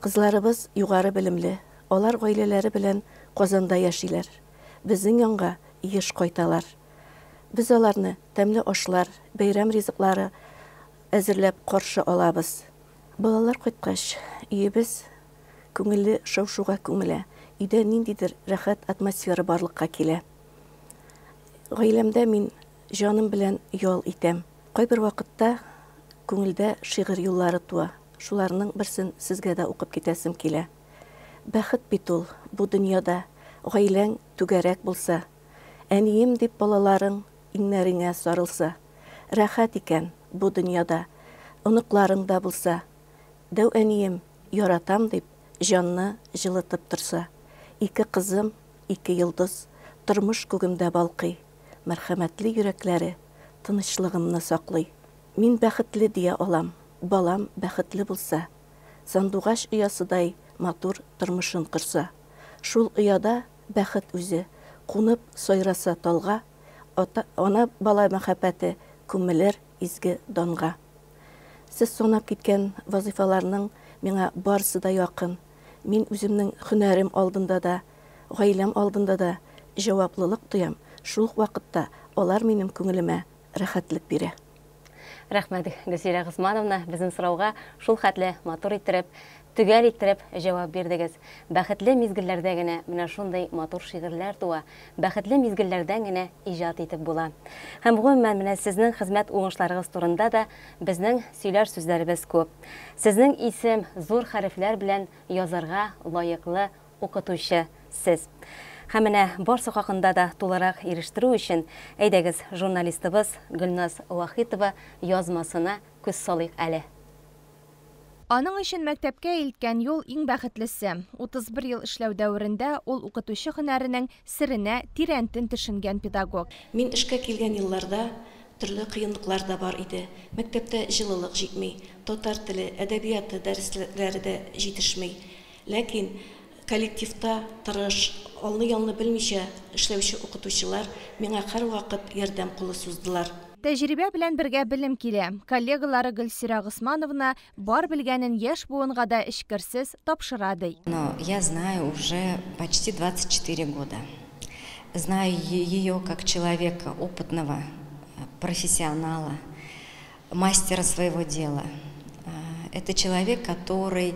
Кызларыбыз югары белемле, алар гаиләләре белән Казанда яшиләр. Безнең янга еш кайталар. Без аларны тәмле ашлар, бәйрәм ризыклары әзерләп каршы алабыз. Балалар кайткач, өебез күңелле шау-шуга күмелә. Өйдә ниндидер рәхәт атмосфера барлыкка килә. Гаиләмдә мин җаным белән ял итәм. Кайбер вакытта күңелдә шигырь юллары туа. Шуларның берсен сезгә дә укып китәсем килә. Бәхет бит ул бу дөньяда, гаиләң түгәрәк булса, әнием дип балаларың иңнәреңә сарылса, рәхәт икән бу дөньяда, оныкларың да булса, дәү әнием яратам дип җанны җылытып торса, 2 кызым, 2 йолдыз, тормыш күгемдә балкый, мәрхәмәтле йөрәкләре тынычлыгымны саклый. Мин бәхетле дия алам, балам бәхетле булса, сандугач оясыдай матур тормышын корса, шул ояда бәхет үзе кунып сайраса талга, ата, ана бала мәхәббәте күмелер изге данга. Сез санап киткән вазыйфаларның миңа барысы да якын. Мин үземнең һөнәрем алдында да, гаиләм алдында да җаваплылык тоям. Шул ук вакытта алар минем күңелемә рәхәтлек бирә. Рәхмәт, Гөлсирә Госмановна, безнең сорауга шул хәтле матур иттереп, төгәл иттереп җавап бирдегез. Бәхетле мизгелләрдә генә менә шундый матур шигырьләр туа, бәхетле мизгелләрдән генә иҗат итеп була. Һәм гомумән менә сезнең хезмәт уңышларыгыз турында да безнең сөйләр сүзләребез күп. Сезнең исем зур хәрефләр белән язарга лаеклы укытучы сез. Һәм менә барсы хакында да тулырак ирештерү өчен, әйдәгез, журналистыбыз Гөлназ Вахитова язмасына күз салыйк әле. Аның өчен мәктәпкә илткән юл иң бәхетлесе. 31 ел эшләү дәверендә ул укытучы һөнәренең серенә тирәнтен төшенгән педагог. Мин эшкә килгән елларда төрле кыенлыклар да бар иде. Мәктәптә җылылык җитми, татар теле, әдәбияты дәресләре дә җитешми. Ләкин Коллективта тырыш, алны-ялны белмичә эшләүче укытучылар миңа һәрвакыт ярдәм кулы суздылар. Тәҗрибә белән бергә белем килә. Коллегалары Гөлсирә Госмановна бар белгәнен яшь буынга да эчкерсез тапшыра, ди. Но я знаю уже почти 24 года. Знаю ее как человека опытного, профессионала, мастера своего дела. Это человек, который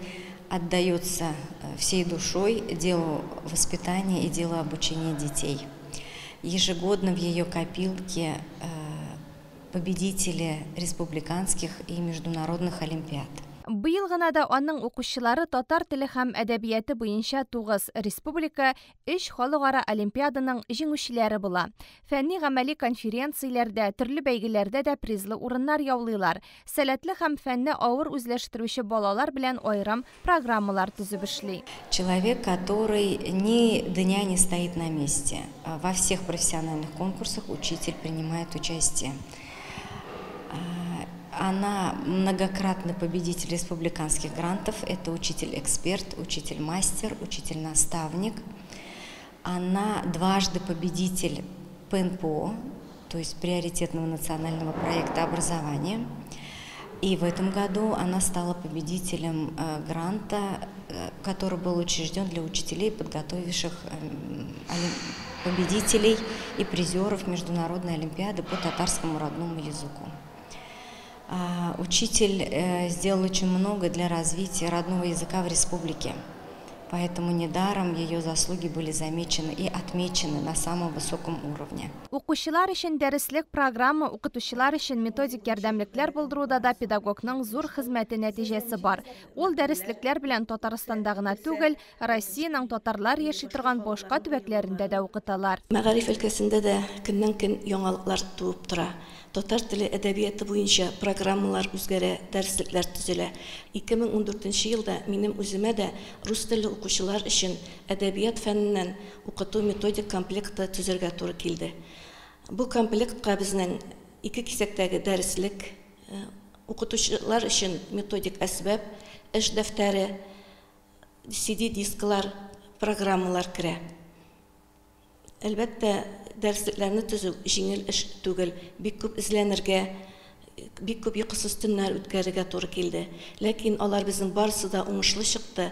отдается всей душой делу воспитания и делу обучения детей. Ежегодно в ее копилке победители республиканских и международных олимпиад. Быел гына да аның укучылары татар теле һәм әдәбияты буенча 9 республика, 3 халыкара олимпиаданың җиңүчеләре була. Фәнни гамәли конференцияләрдә, төрле бәйгеләрдә дә призлы урыннар яулыйлар. Сәләтле һәм фәнне авыр үзләштерүче балалар белән аерым программалар төзеп эшли. Человек, который ни дня не стоит на месте. Во всех профессиональных конкурсах учитель принимает участие. Она многократный победитель республиканских грантов. Это учитель-эксперт, учитель-мастер, учитель-наставник. Она дважды победитель ПНПО, то есть приоритетного национального проекта образования. И в этом году она стала победителем гранта, который был учрежден для учителей, подготовивших победителей и призеров Международной олимпиады по татарскому родному языку. Учитель сделал очень много для развития родного языка в республике, поэтому недаром ее заслуги были замечены и отмечены на самом высоком уровне. Укучылар өчен дәреслек, программа, укытучылар өчен методик ярдәмлекләр булдыруда да педагогның зур хезмәте нәтиҗәсе бар. Ул дәреслекләр белән Татарстанда гына түгел, Россиянең татарлар яши торган башка төбәкләрендә дә укыталар. Мәгариф өлкәсендә дә көннән-көн яңалыклар туып тора. Татар теле, әдәбияты буенча программалар үзгәрә, дәреслекләр төзелә. 2014 елда минем үземә дә рус телле укучылар өчен әдәбият фәненнән укыту методик комплекты төзергә туры килде. Бу комплектка безнең ике кисәктәге дәреслек, укытучылар өчен методик әсбап, эш дәфтәре, CD-дисклар, программалар керә. Әлбәттә, дәреслекләрне төзү җиңел эш түгел, бик күп эзләнергә, бик күп йокысыз төннәр үткәрергә туры килде. Ләкин алар безнең барысы да уңышлы чыкты.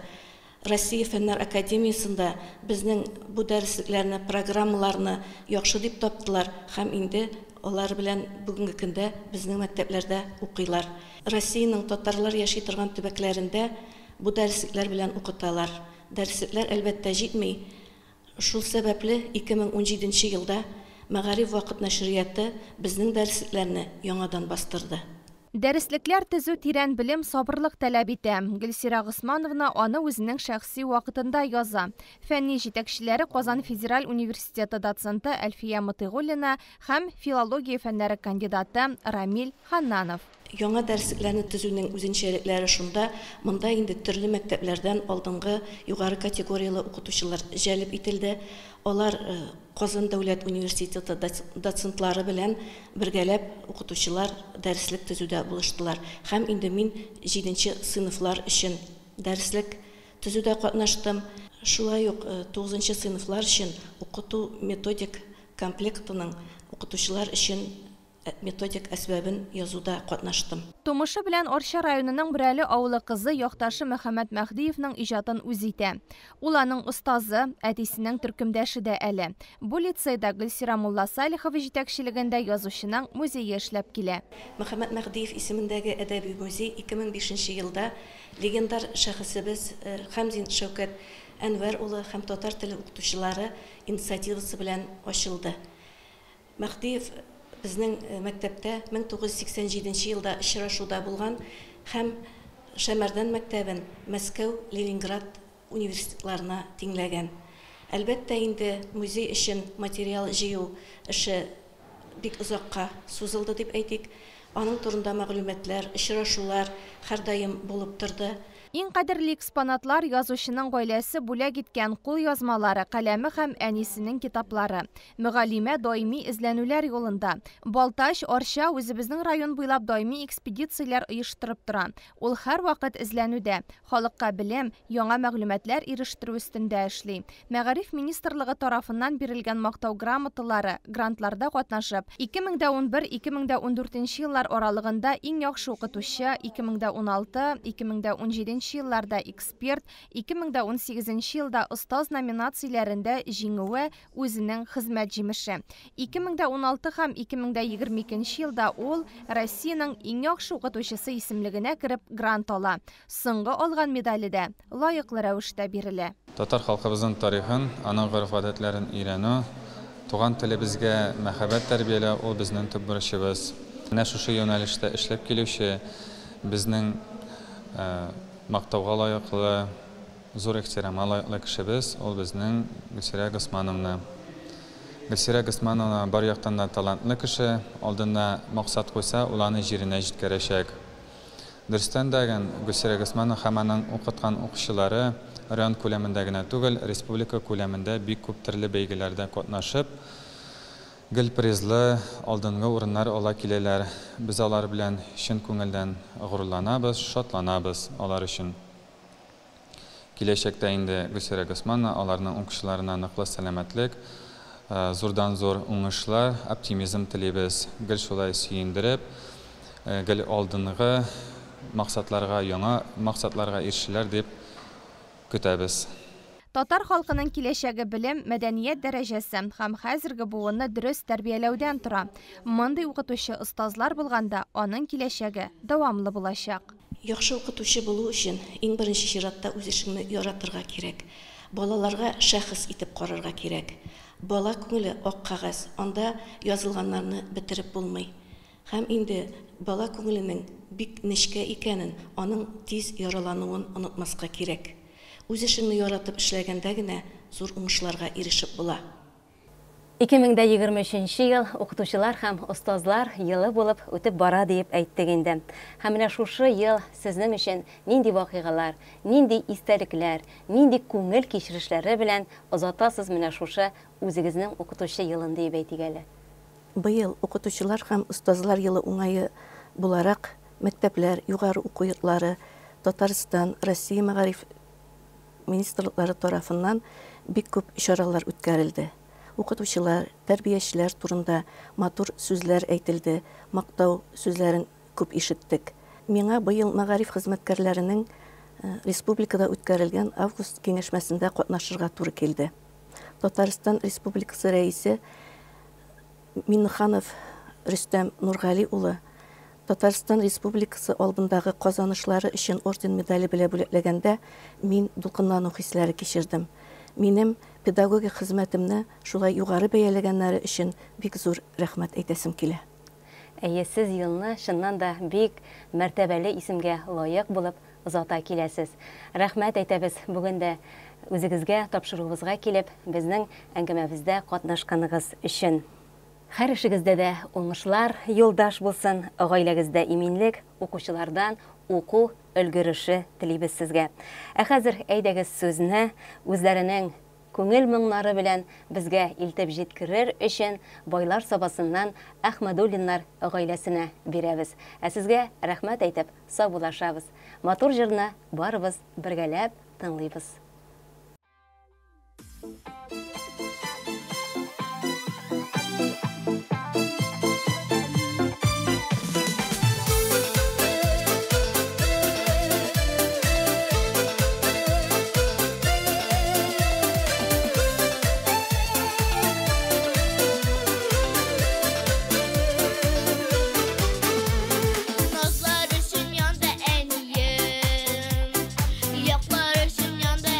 Россия Фәннәр Академиясендә безнең бу дәреслекләрне, программаларны яхшы дип таптылар һәм инде алар белән бүгенге көндә безнең мәктәпләрдә укыйлар. Россиянең татарлар яши торган төбәкләрендә бу дәреслекләр белән укыталар. Дәреслекләр, әлбәттә, җитми. Шул сәбәпле 2017 елда Мәгариф Вакыт нәшрияты безнең дәреслекләрне яңадан бастырды. Дәреслекләр төзү тирән белем, сабырлык таләп итә. Гөлсирә Госмановна аны үзенең шәхси вакытында яза. Фәнни җитәкчеләре Казан федераль университеты доценты Әлфия Мотыйгуллина һәм филология фәннәре кандидаты Рамил Ханнанов. Яңа дәреслекләрне төзүнең үзенчәлекләре шунда, монда инде төрле мәктәпләрдән алдынгы югары категорияле укытучылар җәлеп ителде. Алар Казан дәүләт университеты доцентлары белән бергәләп укытучылар дәреслек төзүдә булыштылар. Һәм инде мин 7 сыйныфлар өчен дәреслек төзүдә катнаштым. Шулай ук 9 сыйныфлар өчен укыту методик комплектының укытучылар өчен методик әсбабын язуда катнаштым. Тумышы белән Арча районының Брәле авылы кызы якташы Мөхәммәт Мәһдиевның иҗатын үз итә. Ул аның остазы, әтисенең төркемдәше дә әле. Бу лицейда Гөлсира Мулла Салихова җитәкчелегендә язучының музее эшләп килә. Мөхәммәт Мәһдиев исемендәге әдәби музей 2005 елда легендар шәхесебез Хәмзин Шәүкәт Әнвәр улы һәм татар теле укытучылары инициативасы белән ачылды. Мәһдиев безнең мәктәптә 1987 елда очрашуда булган һәм Шәмәрдән мәктәбен Мәскәү, Ленинград университетларына тиңләгән. Әлбәттә инде музей өчен материал җыю эше бик озакка сузылды дип әйтик. Аның турында мәгълүматлар, очрашулар һәрдаим булып торды. Иң кадерле экспонатлар язучының гаиләсе бүләк иткән кулъязмалары, каләме һәм әнисенең китаплары. Мөгаллимә даими эзләнүләр юлында. Балтач, Арча, үзебезнең район буйлап даими экспедицияләр оештырып тора. Ул һәрвакыт эзләнүдә, халыкка белем, яңа мәгълүматлар ирештерү өстендә эшли. Мәгариф министрлыгы тарафыннан бирелгән мактау грамоталары, грантларда катнашып, 2011-2014 еллар аралыгында иң яхшы укытучы, 2016-2017 елларда эксперт, 2018 елда остаз номинацияләрендә җиңүе үзенең хезмәт җимеше. 2016 һәм 2022 елда ул Россиянең иң яхшы укытучысы исемлегенә кереп грант ала. Соңгы алган медале дә лаеклы рәвештә бирелә. Татар халкыбызның тарихын, аның гореф-гадәтләрен өйрәнү, туган телебезгә мәхәббәт тәрбияләү ул безнең төп бурычыбыз. Менә шушы юнәлештә эшләп килүче безнең мактауга лаеклы, зур ихтирамга лаеклы кешебез ул безнең Гөлсирә Госмановна. Гөлсирә Госмановна бар яктан да талантлы кеше, алдына максат куйса, ул аны җиренә җиткерәчәк. Дөрестән дә, Гөлсирә Госманова һәм аның укыткан укучылары район күләмендә генә түгел, республика күләмендә бик күп төрле бәйгеләрдә катнашып, гел призлы алдынгы урыннар ала киләләр. Без алар белән чын күңелдән горурланабыз, шатланабыз алар өчен. Киләчәктә инде Гөлсирә Госманова аларның укучыларына ныклы сәламәтлек, зурдан зур уңышлар, оптимизм телибез. Гел шулай сөендереп, гел алдынгы максатларга, яңа максатларга ирешәләр дип көтәбез. Татар халкының киләчәге белем, мәдәният дәрәҗәсе һәм хәзерге буынны дөрес тәрбияләүдән тора. Мондый укытучы остазлар булганда, аның киләчәге дәвамлы булачак. Яхшы укытучы булу өчен иң беренче чиратта үз эшеңне яратырга кирәк. Балаларга шәхес итеп карарга кирәк. Бала күңеле ак кәгазь, анда язылганнарны бетереп булмый. Һәм инде бала күңеленең бик нечкә икәнен, аның тиз яралануын онытмаска кирәк. Үз эшеңне яратып эшләгәндә генә зур уңышларга ирешеп була. 2023 ел укытучылар һәм остазлар елы булып үтеп бара диеп әйттек инде. Һәм менә шушы ел сезнең өчен нинди вакыйгалар, нинди истәлекләр, нинди күңел кичерешләре белән озатасыз менә шушы үзегезнең укытучы елын диеп әйтик әле. Быел укытучылар һәм остазлар елы уңае буларак мәктәпләр, югары уку йортлары, Татарстан, Россия мәгариф министрлыклары тарафыннан бик күп чаралар үткәрелде. Укытучылар, тәрбиячеләр турында матур сүзләр әйтелде, мактау сүзләрен күп ишеттек. Миңа быел мәгариф хезмәткәрләренең республикада үткәрелгән август киңәшмәсендә катнашырга туры килде. Татарстан Республикасы рәисе Миннеханов Рөстәм Нургали улы Татарстан Республикасы алдындагы казанышлары өчен орден медале белән бүләкләгәндә мин дулкынлану хисләре кичердем. Минем педагогик хезмәтемне шулай югары бәяләгәннәре өчен бик зур рәхмәт әйтәсем килә. Әйе, сез елны чыннан да бик мәртәбәле исемгә лаек булып озата киләсез. Рәхмәт әйтәбез бүген дә үзегезгә тапшыруыбызга килеп, безнең әңгәмәбездә катнашканыгыз өчен. Һәр эшегездә дә уңышлар юлдаш булсын, гаиләгездә иминлек, укучылардан уку өлгереше телибез сезгә. Ә хәзер әйдәгез сүзне үзләренең күңел моңнары белән безгә илтеп җиткерер өчен Байлар Сабасыннан Әхмәдуллиннар гаиләсенә бирәбез. Ә сезгә рәхмәт әйтеп саубуллашабыз. Матур җырны барыбыз бергәләп тыңлыйбыз. Назлар өчен янды әнием, яклар өчен янды.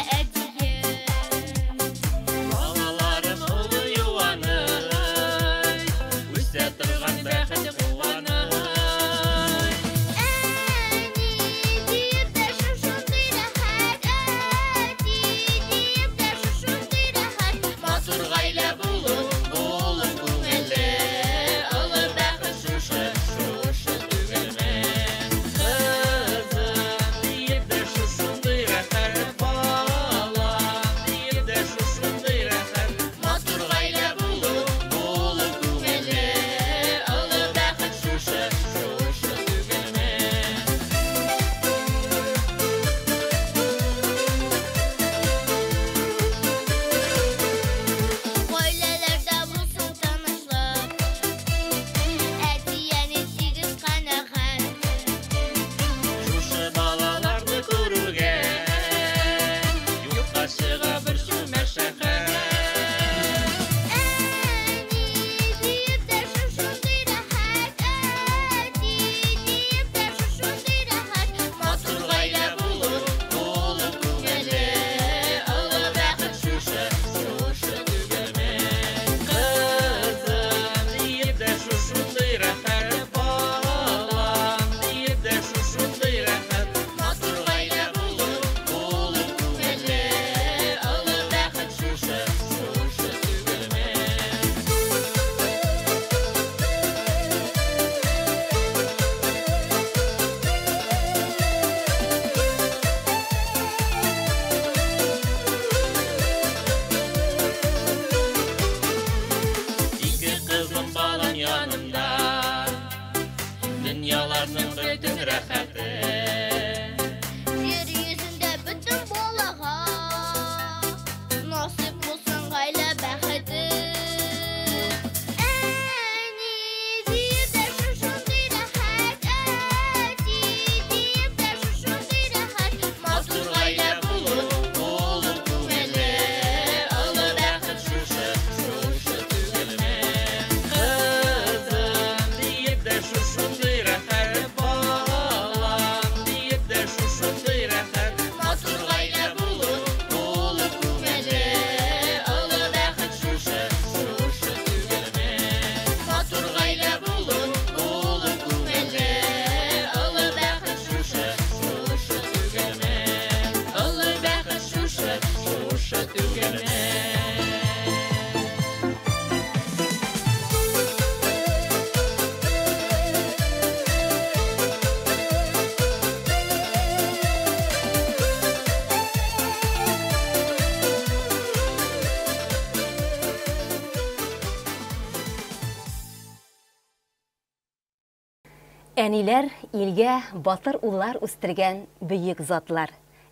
Әниләр илгә батыр уллар үстергән бөек затлар.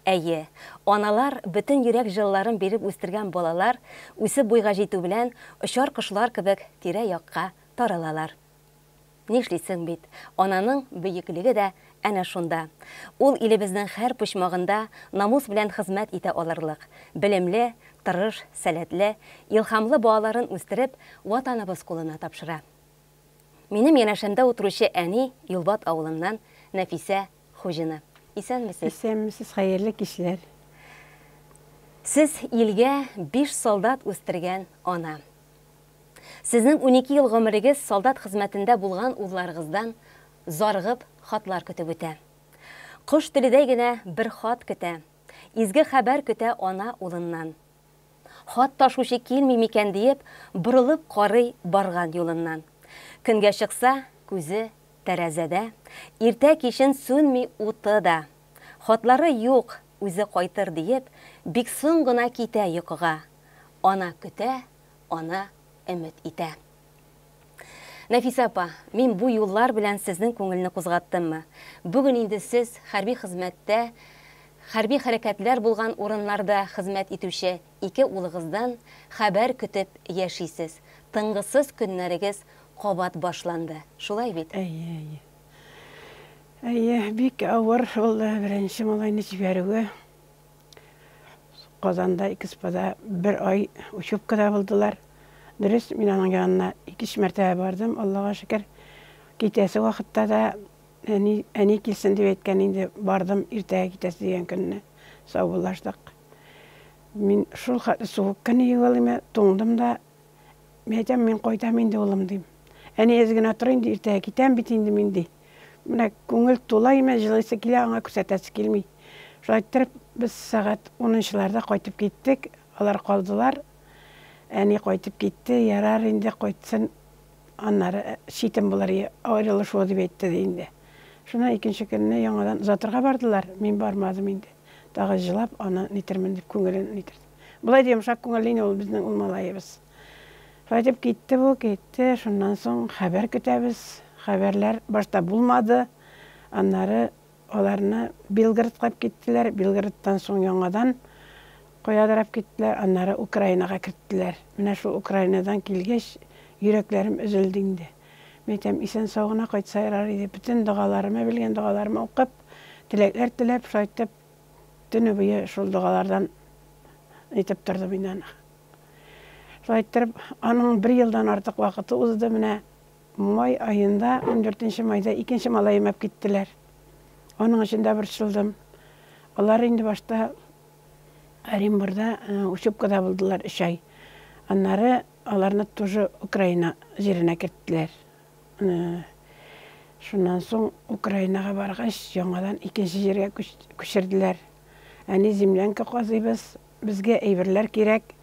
Әйе, аналар бөтен йөрәк җылыларын биреп үстергән балалар үсеп буйга җитү белән очар кошлар кебек тирә-якка таралалар. Нишлисең бит, ананың бөеклеге дә әнә шунда. Ул илебезнең һәр почмагында намус белән хезмәт итә алырлык, белемле, тырыш, сәләтле, илһамлы балаларын үстереп, Ватаныбыз кулына тапшыра. Минем янәшәмдә утыручы әни Юлбат авылыннан Нәфисә Хуҗина. Исәнмесез. Исәнмесез, хәерле кичләр. Сез илгә биш солдат үстергән ана. Сезнең 12 ел гомерегез солдат хезмәтендә булган улларыгыздан зарыгып хатлар көтеп үтә. Кош теледәй генә бер хат көтә, изге хәбәр көтә ана улыннан. Хат ташучы килми микән диеп, борылып карый барган юлыннан. Көнгә чыкса, күзе тәрәзәдә, иртә-кичен сүнми уты да. Хатлары юк, үзе кайтыр диеп, бик соң гына китә йокыга. Ана көтә, ана өмет итә. Нәфисә апа, мин бу юллар белән сезнең күңелне кузгаттыммы? Бүген инде сез хәрби хезмәттә, хәрби хәрәкәтләр булган урыннарда хезмәт итүче ике улыгыздан хәбәр көтеп яшисез. Тынгысыз көннәрегез кабат башланды. Шулай бит? Әйе, әйе. Әйе, бик авыр булды беренче малайны җибәрүе. Казанда ИКСПда бер ай учебкада булдылар. Дөрес, мин аның янына ике-өч мәртәбә бардым, Аллага шөкер. Китәсе вакытта да әни, әни килсен дип әйткән инде, бардым, иртәгә китәсе дигән көнне саубуллаштык. Мин шул хәтле суык көн иде, туңдым да, мин әйтәм, мин кайтам инде, улым, дим. Әни, әз генә тор инде, иртәгә китәм бит инде мин, ди. Менә күңел тула име, җылыйсы килә, аңа күрсәтәсе килми. Шулай иттереп, без сәгать унынчыларда кайтып киттек, алар калдылар. Әни кайтып китте, ярар инде кайтсын, аннары читен булыр аерылышу дип әйтте ди инде. Шуннан икенче көнне яңадан озатырга бардылар, мин бармадым инде. Тагы җылап, аны нитермен дип күңелен нитердем. Болай да йомшак күңелле инде ул безнең ул малаебыз. Шулай итеп китте бу, китте. Шуннан соң хәбәр көтәбез. Хәбәрләр башта булмады. Аннары аларны Белгородка алып киттеләр. Белгородтан соң яңадан каядыр алып киттеләр. Аннары Украинага керттеләр. Менә шул Украинадан килгәч, йөрәкләрем өзелде инде. Мин әйтәм, исән-сау гына кайтса ярар иде. Бөтен догаларымы, белгән догаларымы укып, теләкләр теләп, шулай итеп, төне буе шул догалардан итеп тордым инде аны. Шулай иттереп, аның бер елдан артык вакыты узды. Менә май аенда, 14 майда икенче малаем алып киттеләр. Аның өчен дә борчылдым. Алар инде башта Оренбурда учебкада булдылар 3 ай. Аннары аларны тоже Украина җиренә керттеләр. Шуннан соң Украинага баргач, яңадан икенче җиргә күчерделәр. Әни, землянка казыйбыз, безгә әйберләр кирәк.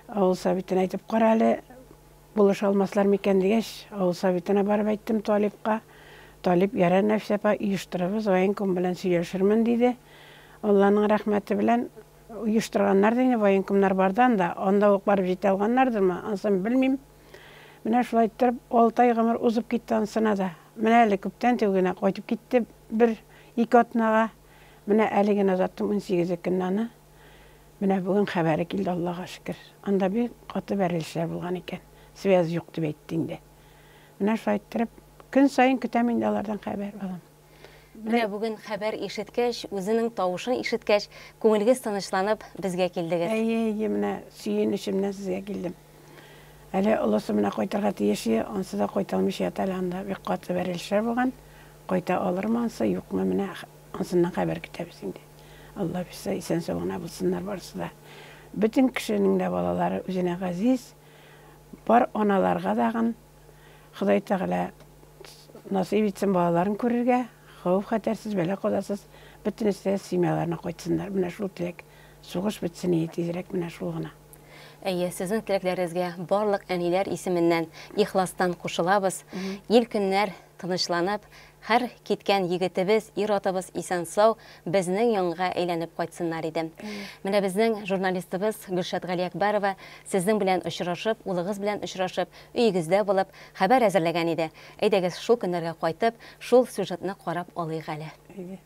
Авыл советына әйтеп кара әле, булыша алмаслар микән дигәч, авыл советына барып әйттем Талипка. Талип, ярар, Нәфисә апа, оештырабыз, военком белән сөйләшермен, диде. Алланың рәхмәте белән оештырганнар да инде, военкомнар бар да анда, анда ук барып җитә алганнардырмы, анысын белмим. Менә шулай иттереп, 6 ай гомер узып китте анысына да. Менә әле күптән түгел генә кайтып китте бер-ике атнага. Менә әле генә озаттым 18 көнне аны. Менә бүген хәбәре килде, Аллага шөкер. Анда бик каты бәрелешләр булган икән. Связь юк дип әйтте инде. Менә шулай иттереп, көн саен көтәм инде алардан хәбәр, балам. Менә бүген хәбәр ишеткәч, үзенең тавышын ишеткәч, күңелегез тынычланып, безгә килдегез. Әйе, әйе, менә сөенечемнән сезгә килдем. Әле олысы менә кайтырга тиеш иде, ансы да кайта алмыйча ята әле анда. Бик каты бәрелешләр булган. Кайта алырмы ансы, юкмы, менә ансыннан хәбәр көтәбез инде. Алла бирсә, исән-сау гына булсыннар барысы да. Бөтен кешенең дә балалары үзенә газиз. Бар аналарга дагын Ходай Тәгалә насыйп итсен балаларын күрергә, хәвеф-хәтәрсез, бәла-казасыз бөтенесе дә семьяларына кайтсыннар. Менә шул теләк. Сугыш бетсен иде тизрәк, менә шул гына. Әйе, сезнең теләкләрегезгә барлык әниләр исеменнән ихластан кушылабыз. Ил-көннәр тынычланып, Һәр киткән егетебез, ир-атыбыз исән-сау безнең янга әйләнеп кайтсыннар иде. Менә безнең журналистыбыз Гөлшат Галиәкбәрова сезнең белән очрашып, улыгыз белән очрашып, өегездә булып, хәбәр әзерләгән иде. Әйдәгез, шул көннәргә кайтып, шул сюжетны карап алыйк әле. Әйдә.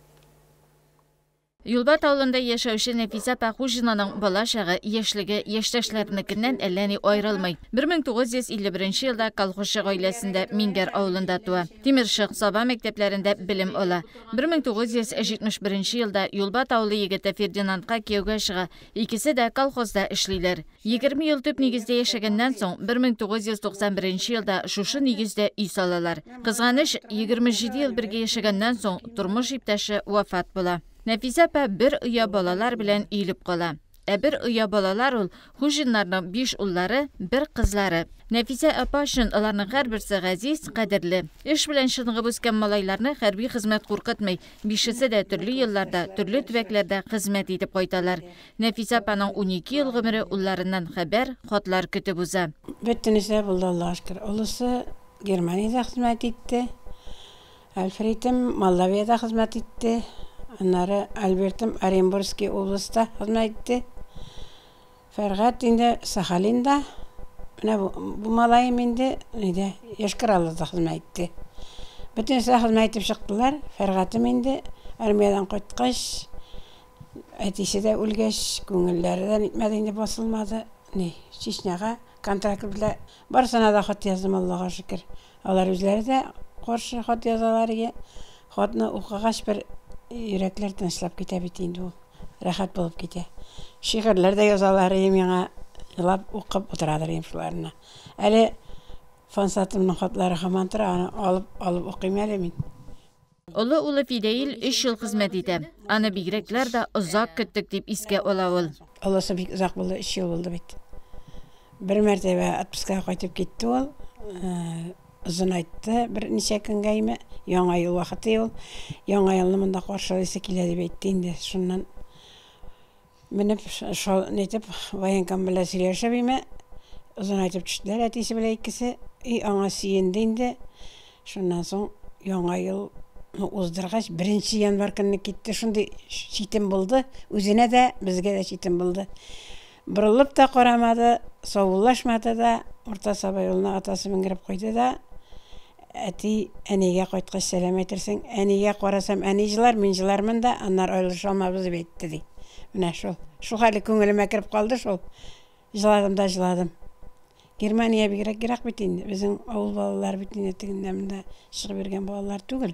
Юлбат авылында яшәүче Нәфисә апа Хуҗинаның бала чагы, яшьлеге яшьтәшләренекеннән әллә ни аерылмый. 1951 елда колхозчы гаиләсендә Миңгәр авылында туа. Тимершык, Саба мәктәпләрендә белем ала. 1971 елда Юлбат авылы егете Фердинандка кияүгә чыга. Икесе дә колхозда эшлиләр. 20 ел төп нигездә яшәгәннән соң, 1991 елда шушы нигездә өй салалар. Кызганыч, 27 ел бергә яшәгәннән соң, тормыш иптәше вафат була. Нәфисә апа бер оя балалар белән өелеп кала. Ә бер оя балалар ул, Хуҗиннарның биш уллары, бер кызлары. Нәфисә апа өчен аларның һәрберсе газиз, кадерле. Эш белән чыныгып үскән малайларны хәрби хезмәт куркытмый, бишесе дә төрле елларда, төрле төбәкләрдә хезмәт итеп кайталар. Нәфисә апаның 12 ел гомере улларыннан хәбәр, хатлар көтеп уза. Бөтенесе дә булды, Аллага шөкер. Олысы Германиядә хезмәт итте. Альфритым Молдавиядә хезмәт итте. Аннары Альбертым Оренбургский областьта хезмәт итте. Фәргать инде Сахалинда. Менә бу, бу малаем инде нидә, Йошкар-Олада хезмәт итте. Бөтенесе дә хезмәт итеп чыктылар. Фәргатем инде армиядән кайткач, әтисе дә үлгәч, күңелләре дә нитмәде инде, басылмады. Ни, Чечняга контракт белән барысына да хат яздым, Аллага шөкер. Алар үзләре дә каршы хат язалар иде. Хатны укыгач бер йөрәкләр тынычлап китә бит инде ул. Рәхәт булып китә. Шигырьләр дә язалар иде миңа. Елап укып утырадыр идем шуларны. Әле Фансатымның хатлары һаман тора, аны алып алып укыйм әле мин. Олы улы Фидәил өч ел хезмәт итә. Аны бигрәкләр дә озак көттек, дип искә ала ул. Олысы бик озак булды, өч ел булды бит. Бер мәртәбә отпускага кайтып китте ул. Озынайтты берничә көнгә име. Яңа ел вакыты ул. Яңа елны монда каршылыйсы килә дип әйтте инде. Шуннан Менеп, шал нитеп, военком белән сөйләшеп име, озынайтып төштеләр әтисе белән икесе. И аңа сөенде инде. Шуннан соң Яңа елны уздыргач, беренче январь көнне китте. Шундый читен булды. Үзенә дә, безгә дә читен булды. Борылып та карамады, саубуллашмады да, Урта Саба юлына атасы менгереп куйды да, Әти, әнигә кайткач сәлам әйтерсең. Әнигә карасам, әни җылар, мин җылармын да, аннары аерылыша алмабыз, дип әйтте, ди. Менә шул. Шул хәле күңелемә кереп калды шул. Җыладым да җыладым. Германия бигрәк ерак бит инде. Безнең авыл балалары бит инде тегендә-монда чыгып йөргән балалар түгел.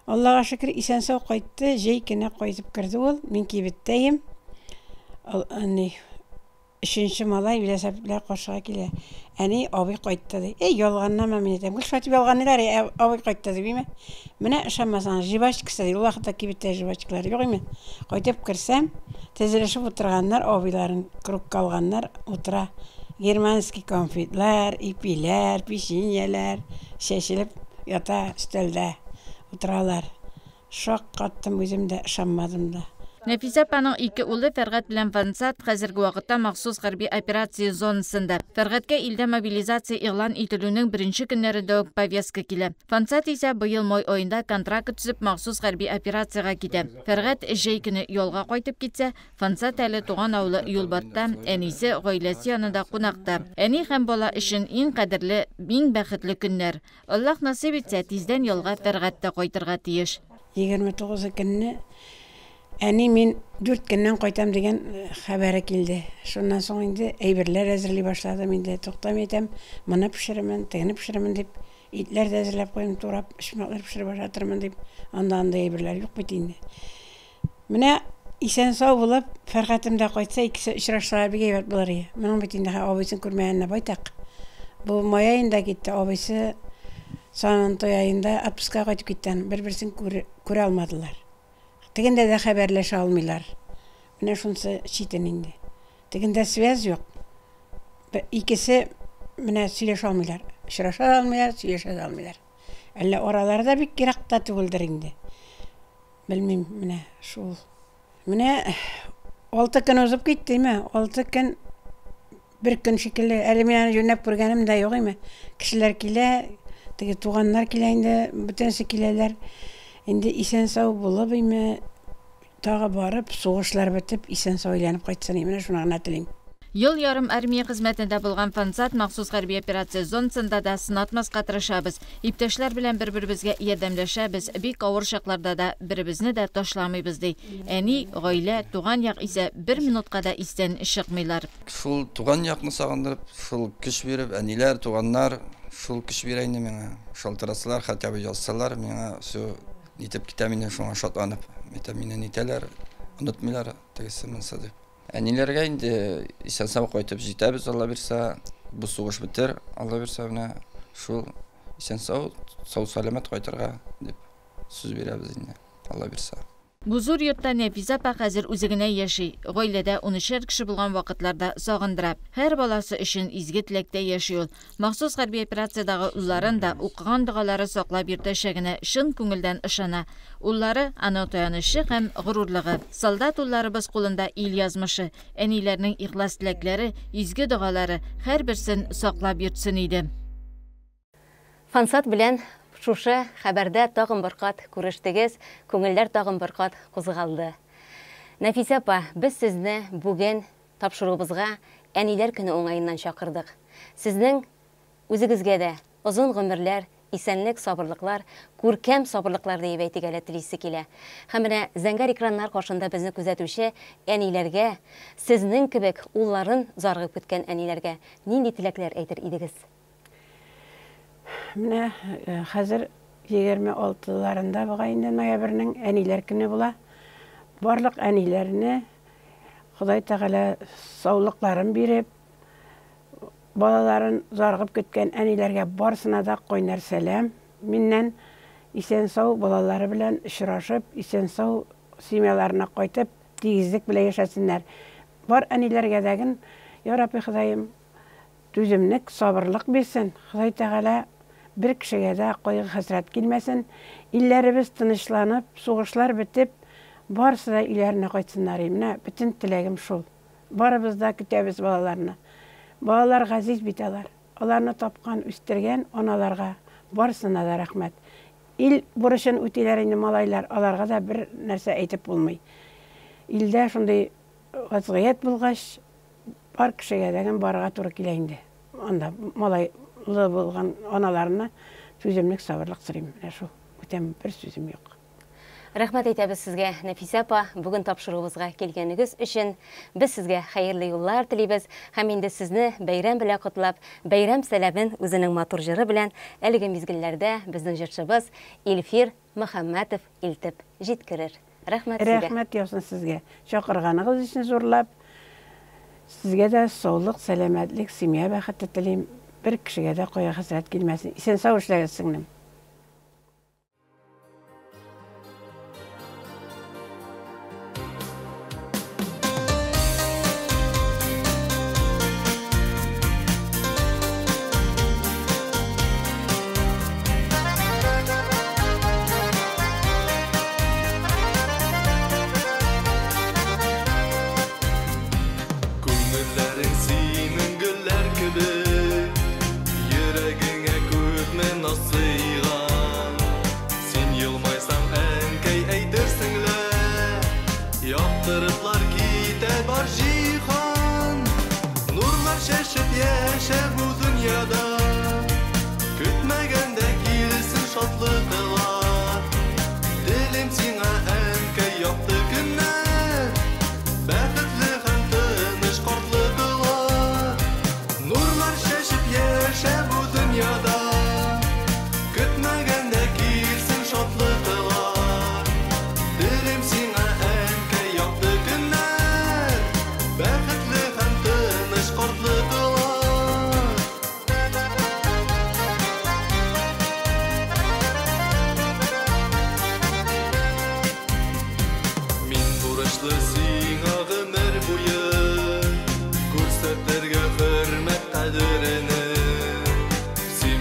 Аллага шөкер, исән-сау кайтты. Җәй көне кайтып керде ул. Мин кибеттәем. Ни, Өченче малай велосипед белән каршыга килә. Әни, абый кайтты, ди. Әй, ялганлама, мин әйтәм. Гел шулай дип ялганлыйлар, ә абый кайтты дип, име. Менә ышанмасаң, жвачкасы, ди. Ул вакытта кибеттә жвачкалар юк име. Кайтып керсәм, тезелешеп утырганнар, абыйларын кругка алганнар, утыра. Германский конфетлар, ипиләр, печеньеләр чәчелеп ята өстәлдә. Утыралар. Шаккаттым үзем дә, ышанмадым да. Нәфисә апаның ике улы Фәргать белән Фансат хәзерге вакытта махсус хәрби операция зонасында. Фәргатькә илдә мобилизация игълан ителүнең беренче көннәрендә үк повестка килә. Фансат исә быел май аенда контракт төзеп махсус хәрби операциягә китә. Фәргать җәй көне ялга кайтып китсә, Фансат әле туган авылы Юлбатта, әнисе, гаиләсе янында кунакта. Әни һәм бала өчен иң кадерле, иң бәхетле көннәр. Аллаһ насыйп итсә, тиздән ялга Фәргать тә кайтырга тиеш. 29 көнне әни мин дүрт көннән кайтам дигән хәбәре килде. Шуннан соң инде әйберләр әзерли башладым инде. Туктамый әйтәм, моны пешерермен, тегене пешерермен дип, итләр дә әзерләп куйдым, турап, өчпочмаклар пешереп ашатырмын дип. Анда андый әйберләр юк бит инде. Менә исән-сау булып, Фәрхәтем дә кайтса, икесе очрашсалар бик әйбәт булыр иде. Моның бит инде хәзер абыйсын күрмәгәненә байтак. Бу май аенда китте, абыйсы Санантой аенда отпускага кайтып китте аның. Бер-берсен күрә алмадылар. Тегендә дә хәбәрләшә алмыйлар. Менә шунысы читен инде. Тегендә связь юк. Икесе менә сөйләшә алмыйлар. Очраша да алмыйлар, сөйләшә дә алмыйлар. Әллә аралары да бик ерак та түгелдер инде. Белмим, менә шул. Менә алты көн узып китте, име? Алты көн бер көн шикелле. Әле мин аны юнәп күргәнем дә юк, име? Кешеләр килә, Теге туганнар килә инде, бөтенесе киләләр. Инде исән-сау булып име, тагы барып, сугышлар бетеп, исән-сау әйләнеп кайтсын иде. Менә шуны гына телим. Ел ярым армия хезмәтендә булган Фансат махсус хәрби операция зонасында да сынатмаска тырышабыз. Иптәшләр белән бер-беребезгә ярдәмләшәбез, бик авыр чакларда да беребезне дә ташламыйбыз, ди. Әни, гаилә, туган як исә бер минутка да истән чыкмыйлар. Шул туган якны сагындырып, шул көч биреп, әниләр, туганнар шул көч бирә инде миңа. Шалтырасалар, хотя бы язсалар, миңа все нитеп китәм инде, шуңа шатланып. Әйтәм, мине нитәләр, онытмыйлар, тегесе монысы дип. Әниләргә инде исән-сау кайтып җитәбез, Алла бирсә, бу сугыш бетер, Алла бирсә, менә шул исән-сау, сау-сәламәт кайтырга дип сүз бирәбез инде, Алла бирсә. Бу зур йортта Нәфисә апа хәзер үзе генә яши. Гаиләдә унөчәр кеше булган вакытларда сагындыра. Һәр баласы өчен изге теләктә яши ул. Махсус хәрби операциядәге улларын да укыган догалары саклап йөртәчәгенә чын күңелдән ышана. Уллары, аның таянычы һәм горурлыгы. Солдат улларыбыз кулында ил язмышы. Әниләрнең ихлас теләкләре, изге догалары һәрберсен саклап йөртсен иде. Фансат белән шушы хәбәрдә тагын бер кат күрештегез, күңелләр тагын бер кат кузгалды. Нәфисә апа, без сезне бүген тапшыруыбызга Әниләр көне уңаеннан чакырдык. Сезнең үзегезгә дә озын гомерләр, исәнлек, сабырлыклар, күркәм сабырлыклар диеп әйтик әле телисе килә. Һәм менә зәңгәр экраннар каршында безне күзәтүче әниләргә, сезнең кебек улларын зарыгып көткән әниләргә нинди теләкләр әйтер идегез? Менә хәзер 26-ларында бугай инде ноябрьнең әниләр көне була. Барлык әниләрне Ходай Тәгалә саулыкларын биреп, балаларын зарыгып көткән әниләргә барысына да кайнар сәлам. Миннән исән-сау балалары белән очрашып, исән-сау семьяларына кайтып, тигезлек белән яшәсеннәр. Бар әниләргә дәген, Я Рабби Ходаем, түземлек, сабырлык бирсен. Ходай Тәгалә бер кешегә дә кайгы-хәсрәт килмәсен. Илләребез тынычланып, сугышлар бетеп, барысы да өйләренә кайтсыннар. Менә бөтен теләгем шул. Барыбыз да көтәбез балаларны. Балалар газиз бит алар. Аларны тапкан, үстергән аналарга барысына да рәхмәт. Ил бурычын үтиләр инде малайлар, аларга да бер нәрсә әйтеп булмый. Илдә шундый вазгыять булгач, бар кешегә дә барырга туры килә инде. Анда малайлы булган аналарына түземлек, сабырлык сорыйм. Менә шул. Бүтән бер сүзем юк. Рәхмәт әйтәбез сезгә, Нәфисә апа, бүген тапшыруыбызга килгәнегез өчен. Без сезгә хәерле юллар телибез һәм инде сезне бәйрәм белән котлап, бәйрәм сәламен үзенең матур җыры белән әлеге мизгелләрдә безнең җырчыбыз Илфир Мөхәммәтов илтеп җиткерер. Рәхмәт сезгә. Рәхмәт яусын сезгә. Чакырганыгыз өчен зурлап. Сезгә дә саулык, сәламәтлек, семья бәхете телим. Бер кешегә дә кайгы-хәсрәт килмәсен. Исән-сау эшләгез, сеңлем. Күңелләрең синең гөлләр кебек, йөрәгеңә күпме насыйган. Син елмайсаң, әнкәй, әйтерсең лә, яктырыплар китә бар җиһан. Нурлар чәчеп яшә бу дөньяда, көтмәгәндә килсен шатлыклар. Телим сиңа, әнкәй, якты көннәр, бәхетле һәм тыныч картлыклар. Нурлар чәчеп яшә бу дөньяда, көтмәгәндә килсен шатлыклар. Телим сиңа, әнкәй, якты көннәр, бәхетле һәм тыныч картлыклар. Мин бурычлы сиңа гомер буе, күрсәтергә хөрмәт кадерене. Син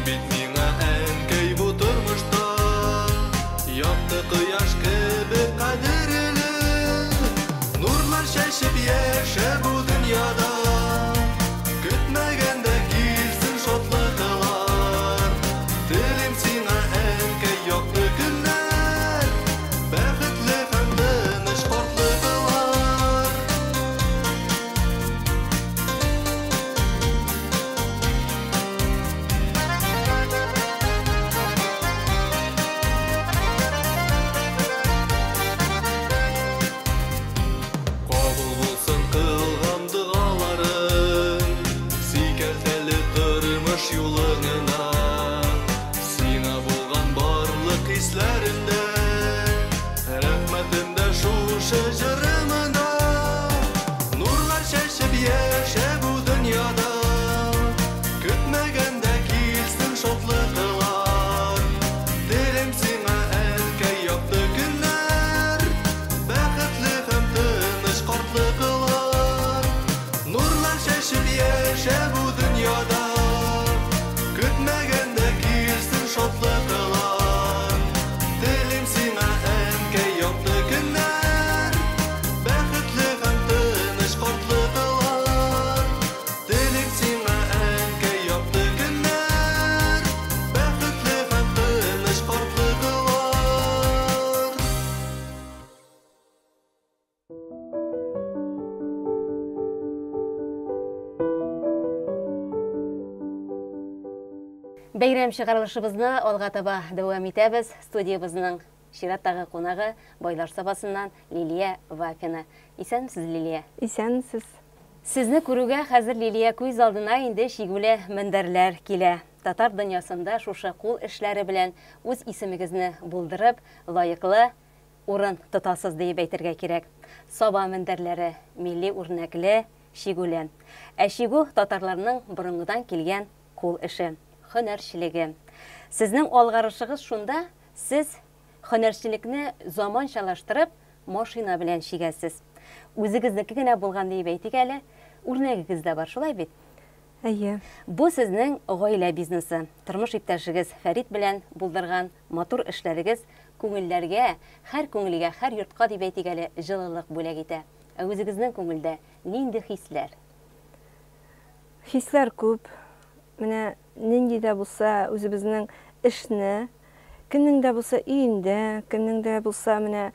Бәйрәм чыгарылышыбызны алга таба дәвам итәбез. Студиябезнең чираттагы кунагы Байлар Сабасыннан Лилия Вафина. Исәнмесез, Лилия? Исәнмесез. Сезне күрүгә хәзер Лилия күз алдына инде чигүле мендәрләр килә. Татар дөньясында шушы кул эшләре белән үз исемегезне булдырып, лаеклы урын тотасыз диеп әйтергә кирәк. Саба мендәрләре, милли үрнәкле чигүле. Ә чигү татарларның борынгыдан килгән кул эше, һөнәрчелеге. Сезнең алгарышыгыз шунда, сез һөнәрчелекне заманчалаштырып, машина белән чигәсез. Үзегезнеке генә булган диеп әйтик әле, үрнәгегез дә бар, шулай бит? Әйе. Бу сезнең гаилә бизнесы. Тормыш иптәшегез Фәрит белән булдырган матур эшләрегез күңелләргә, һәр күңелгә, һәр йортка дип әйтик әле, җылылык бүләк итә. Ә үзегезнең күңелдә нинди хисләр? Хисләр күп. Менә нинди дә булса үзебезнең эшне, кемнең дә булса өендә, кемнең дә булса менә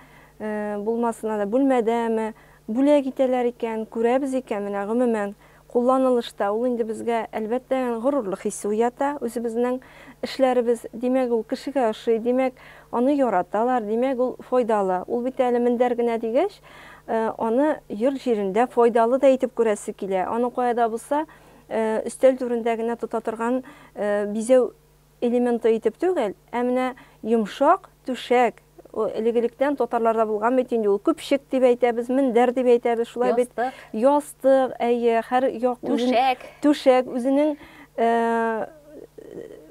булмасына да бүлмәдәме, бүләк итәләр икән, күрәбез икән, менә гомумән кулланылышта ул инде безгә, әлбәттә, горурлык хисе уята, үзебезнең эшләребез, димәк, ул кешегә ошый, димәк, аны яраталар, димәк, ул файдалы. Ул бит әле мендәр генә дигәч, аны йорт җирендә файдалы да итеп күрәсе килә. Аны кая да булса өстәл түрендә генә тота торган бизәү элементы итеп түгел, ә менә йомшак түшәк, элек-электән татарларда булган бит инде ул, күпчек дип әйтәбез, мендәр дип әйтәбез, шулай бит. Ястык. Ястык, әйе, һәр як Түшәк. Түшәк, үзенең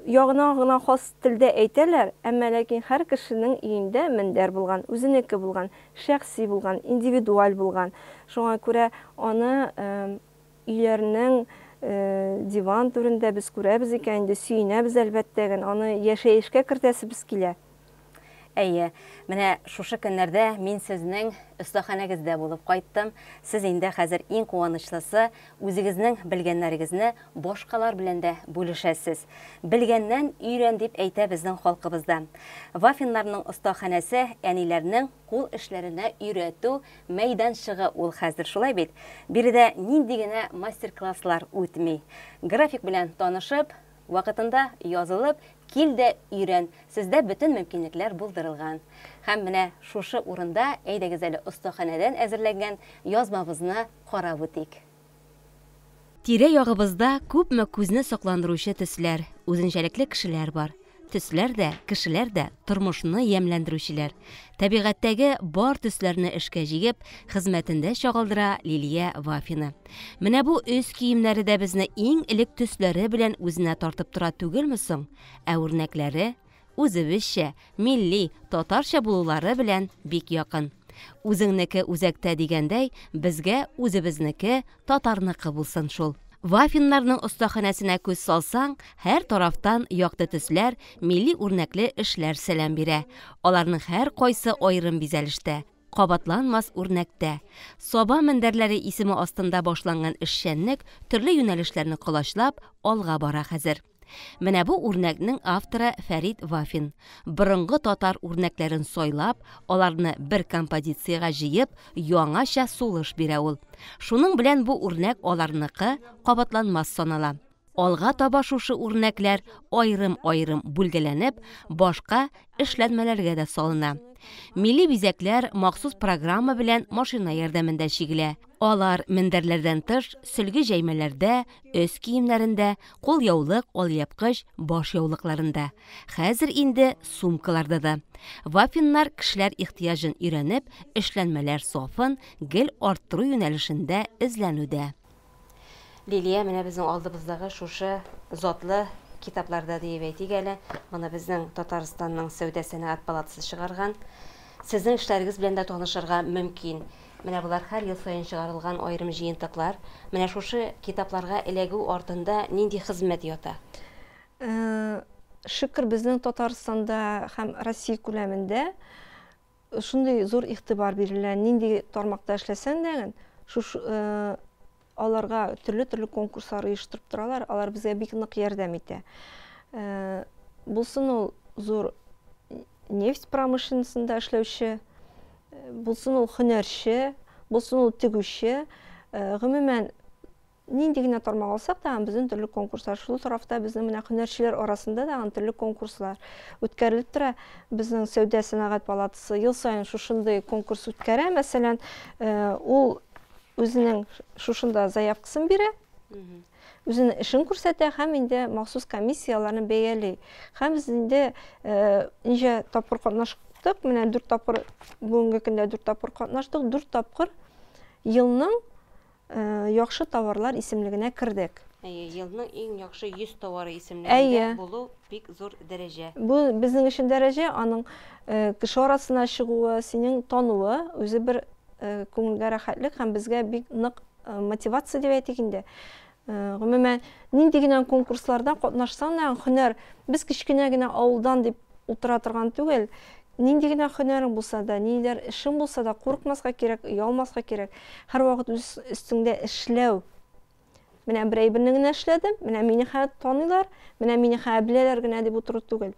ягына гына хас телдә әйтәләр, әмма ләкин һәр кешенең өендә мендәр булган, үзенеке булган, шәхси булган, индивидуаль булган. Шуңа күрә аны өйләрнең диван түрендә без күрәбез икән инде, сөенәбез әлбәттә генә, аны яшәешкә кертәсебез килә. Әйе, менә шушы көннәрдә мин сезнең остаханәгездә булып кайттым. Сез инде хәзер иң куанычлысы, үзегезнең белгәннәрегезне башкалар белән дә бүлешәсез. Белгәннән өйрән дип әйтә безнең халкыбызда. Вафиннарның остаханәсе әниләрнең кул эшләренә өйрәтү мәйданчыгы ул хәзер, шулай бит? Биредә нинди генә мастер-класслар үтми. График белән танышып, вакытында язылып, кил дә өйрән. Сездә бөтен мөмкинлекләр булдырылган. Һәм менә шушы урында әйдәгез әле остаханәдән әзерләнгән язмабызны карап үтик. Тирә-ягыбызда күпме күзне сокландыручы төсләр, үзенчәлекле кешеләр бар. Төсләр дә, кешеләр дә тормышны ямьләндерүчеләр. Табигатьтәге бар төсләрне эшкә җигеп, хезмәтендә чагылдыра Лилия Вафина. Менә бу өс киемнәре дә безне иң элек төсләре белән үзенә тартып тора түгелме соң? Ә үрнәкләре үзебезчә, милли, татарча булулары белән бик якын. Үзеңнеке үзәктә дигәндәй, безгә үзебезнеке татарныкы булсын шул. Вафиннарның остаханәсенә күз салсаң, һәр тарафтан якты төсләр, милли үрнәкле эшләр сәлам бирә. Аларның һәр кайсы аерым бизәлештә, кабатланмас үрнәктә. Саба мендәрләре исеме астында башланган эшчәнлек төрле юнәлешләрне колачлап алга бара хәзер. Менә бу үрнәкнең авторы Фәрит Вафин. Борынгы татар үрнәкләрен сайлап, аларны бер композициягә җыеп, яңача сулыш бирә ул. Шуның белән бу үрнәк аларныкы кабатланмас санала. Алга таба шушы үрнәкләр аерым-аерым бүлгәләнеп, башка эшләнмәләргә дә салына. Милли бизәкләр махсус программа белән машина ярдәмендә чигелә. Алар мендәрләрдән тыш сөлге җәймәләрдә, өс киемнәрендә, кулъяулык, алъяпкыч, баш яулыкларында. Хәзер инде сумкаларда да. Вафиннар кешеләр ихтыяҗын өйрәнеп, эшләнмәләр сафын гел арттыру юнәлешендә эзләнүдә. Лилия, менә безнең алдыбыздагы шушы затлы китапларда диеп әйтик әле, моны безнең Татарстанның Сәүдә сәнәгать палатасы чыгарган. Сезнең эшләрегез белән дә танышырга мөмкин. Менә болар һәр ел саен чыгарылган аерым җыентыклар. Менә шушы китапларга эләгү артында нинди хезмәт ята? Шөкер, безнең Татарстанда һәм Россия күләмендә шундый зур игътибар бирелә. Нинди тармакта эшләсәң дә, шушы аларга төрле-төрле конкурслар оештырып торалар, алар безгә бик нык ярдәм итә. Булсын ул зур нефть промышленностында эшләүче, булсын ул һөнәрче, булсын ул тегүче, гомумән Нинди генә тармак алсак та, безнең төрле конкурслар. Шул тарафта безнең менә һөнәрчеләр арасында да төрле конкурслар үткәрелеп тора. Безнең сәүдә сәнәгать палатасы ел саен шушындый конкурс үткәрә. Мәсәлән, ул үзенең шушында заявкасын бирә, үзенең эшен күрсәтә һәм инде махсус комиссия аларны бәяли. Һәм без инде ничә тапкыр катнаштык, менә 4 тапкыр, бүгенге көндә 4 тапкыр катнаштык, 4 тапкыр елның яхшы товарлар исемлегенә кердек. Әйе, елның иң яхшы 100 товары исемлегендә булу бик зур дәрәҗә. Бу безнең өчен дәрәҗә, аның кеше арасына чыгуы, синең тануы үзе бер күңелгә рәхәтлек һәм безгә бик нык мотивация дип әйтик инде. Гомумән, нинди генә конкурсларда катнашсаң да, һөнәр, без кечкенә генә авылдан дип утыра торган түгел. Нинди генә һөнәрең булса да, ниндидер эшең булса да, курыкмаска кирәк, оялмаска кирәк. Һәрвакыт үз өстеңдә эшләү. Менә бер әйберне генә эшләдем, менә мине хәзер таныйлар, менә мине хәзер беләләр генә дип утыру түгел.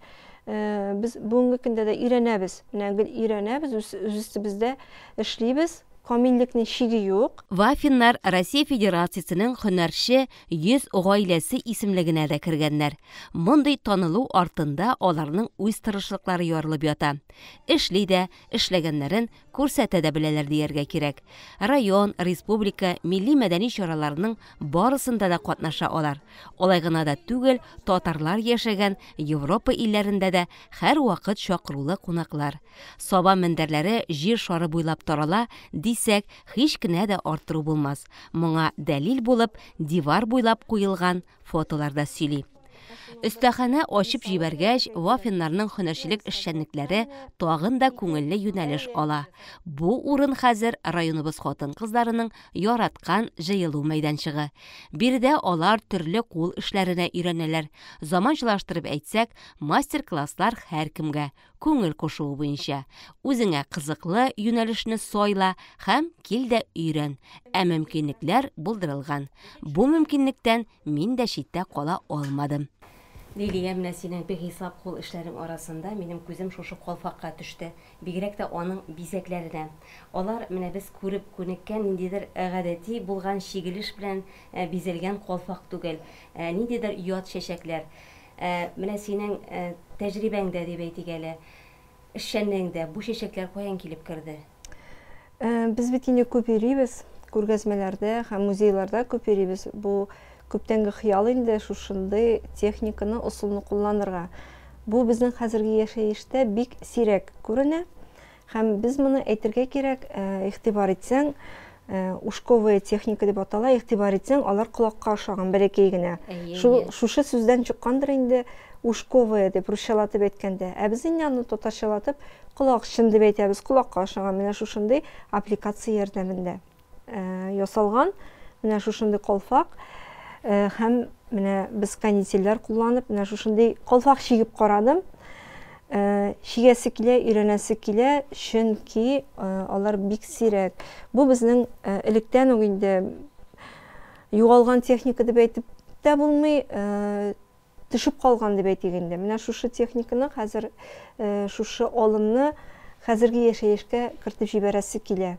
Без бүгенге көндә дә өйрәнәбез. Менә гел өйрәнәбез, үз өстебездә эшлибез. Камиллекнең чиге юк. Вафиннар Россия Федерациясенең һөнәрче 100 гаиләсе исемлегенә дә кергәннәр. Мондый танылу артында аларның үз тырышлыклары ярылып ята. Эшли дә, эшләгәннәрен күрсәтә дә беләләр дияргә кирәк. Район, республика, милли мәдәни чараларының барысында да катнаша алар. Алай гына да түгел, татарлар яшәгән Европа илләрендә дә һәрвакыт чакырулы кунаклар. Саба мендәрләре җир шары буйлап тарала, дисәк, һич кенә дә арттыру булмас. Моңа дәлил булып, дивар буйлап куелган фотолар да сөйли. Өстәханә ачып җибәргәч, Вафиннарның һөнәрчелек эшчәнлекләре тагын да күңелле юнәлеш ала. Бу урын хәзер районыбыз хатын-кызларының яраткан җыелу мәйданчыгы. Биредә алар төрле кул эшләренә өйрәнәләр. Заманчалаштырып әйтсәк, мастер-класслар һәркемгә күңел кушуы буенча. Үзеңә кызыклы юнәлешне сайла һәм кил дә өйрән. Ә мөмкинлекләр булдырылган. Бу мөмкинлектән мин дә читтә кала алмадым. Лилия, менә синең бихисап кул эшләрең арасында минем күзем шушы калфакка төште. Бигрәк тә аның бизәкләренә. Алар менә без күреп күнеккән ниндидер гадәти булган чигелеш белән бизәлгән калфак түгел. Ниндидер ят чәчәкләр. Менә синең тәҗрибәңдә дип әйтик әле, эшчәнлегеңдә бу чәчәкләр каян килеп керде? Без бит инде күп йөрибез, күргәзмәләрдә һәм музейларда күп йөрибез. Бу күптәнге хыял инде шушындый техниканы, ысулны кулланырга. Бу безнең хәзерге яшәештә бик сирәк күренә. Һәм без моны әйтергә кирәк, игътибар итсәң, ушковая техника дип атала, игътибар итсәң, алар колакка ошаган бәләкәй генә. Шушы сүздән чыккандыр инде ушковая дип русчалатып әйткәндә. Ә без инде аны татарчалатып колакчын дип әйтәбез, колакка ошаган менә шушындый аппликация ярдәмендә ясалган менә шушындый калфак. Һәм менә без канительләр кулланып, менә шушындый калфак чигеп карадым. Чигәсе килә, өйрәнәсе килә, чөнки алар бик сирәк. Бу безнең электән үк инде югалган техника дип әйтеп тә булмый, төшеп калган дип әйтик инде. Менә шушы техниканы хәзер, шушы алымны хәзерге яшәешкә кертеп җибәрәсе килә.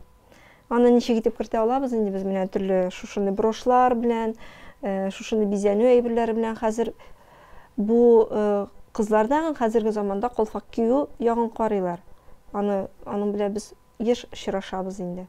Аны ничек итеп кертә алабыз инде без менә төрле шушындый брошлар белән, шушындый бизәнү әйберләре белән хәзер бу кызлар да хәзерге заманда калфак кию ягын карыйлар. Аны, аның белән без еш очрашабыз инде.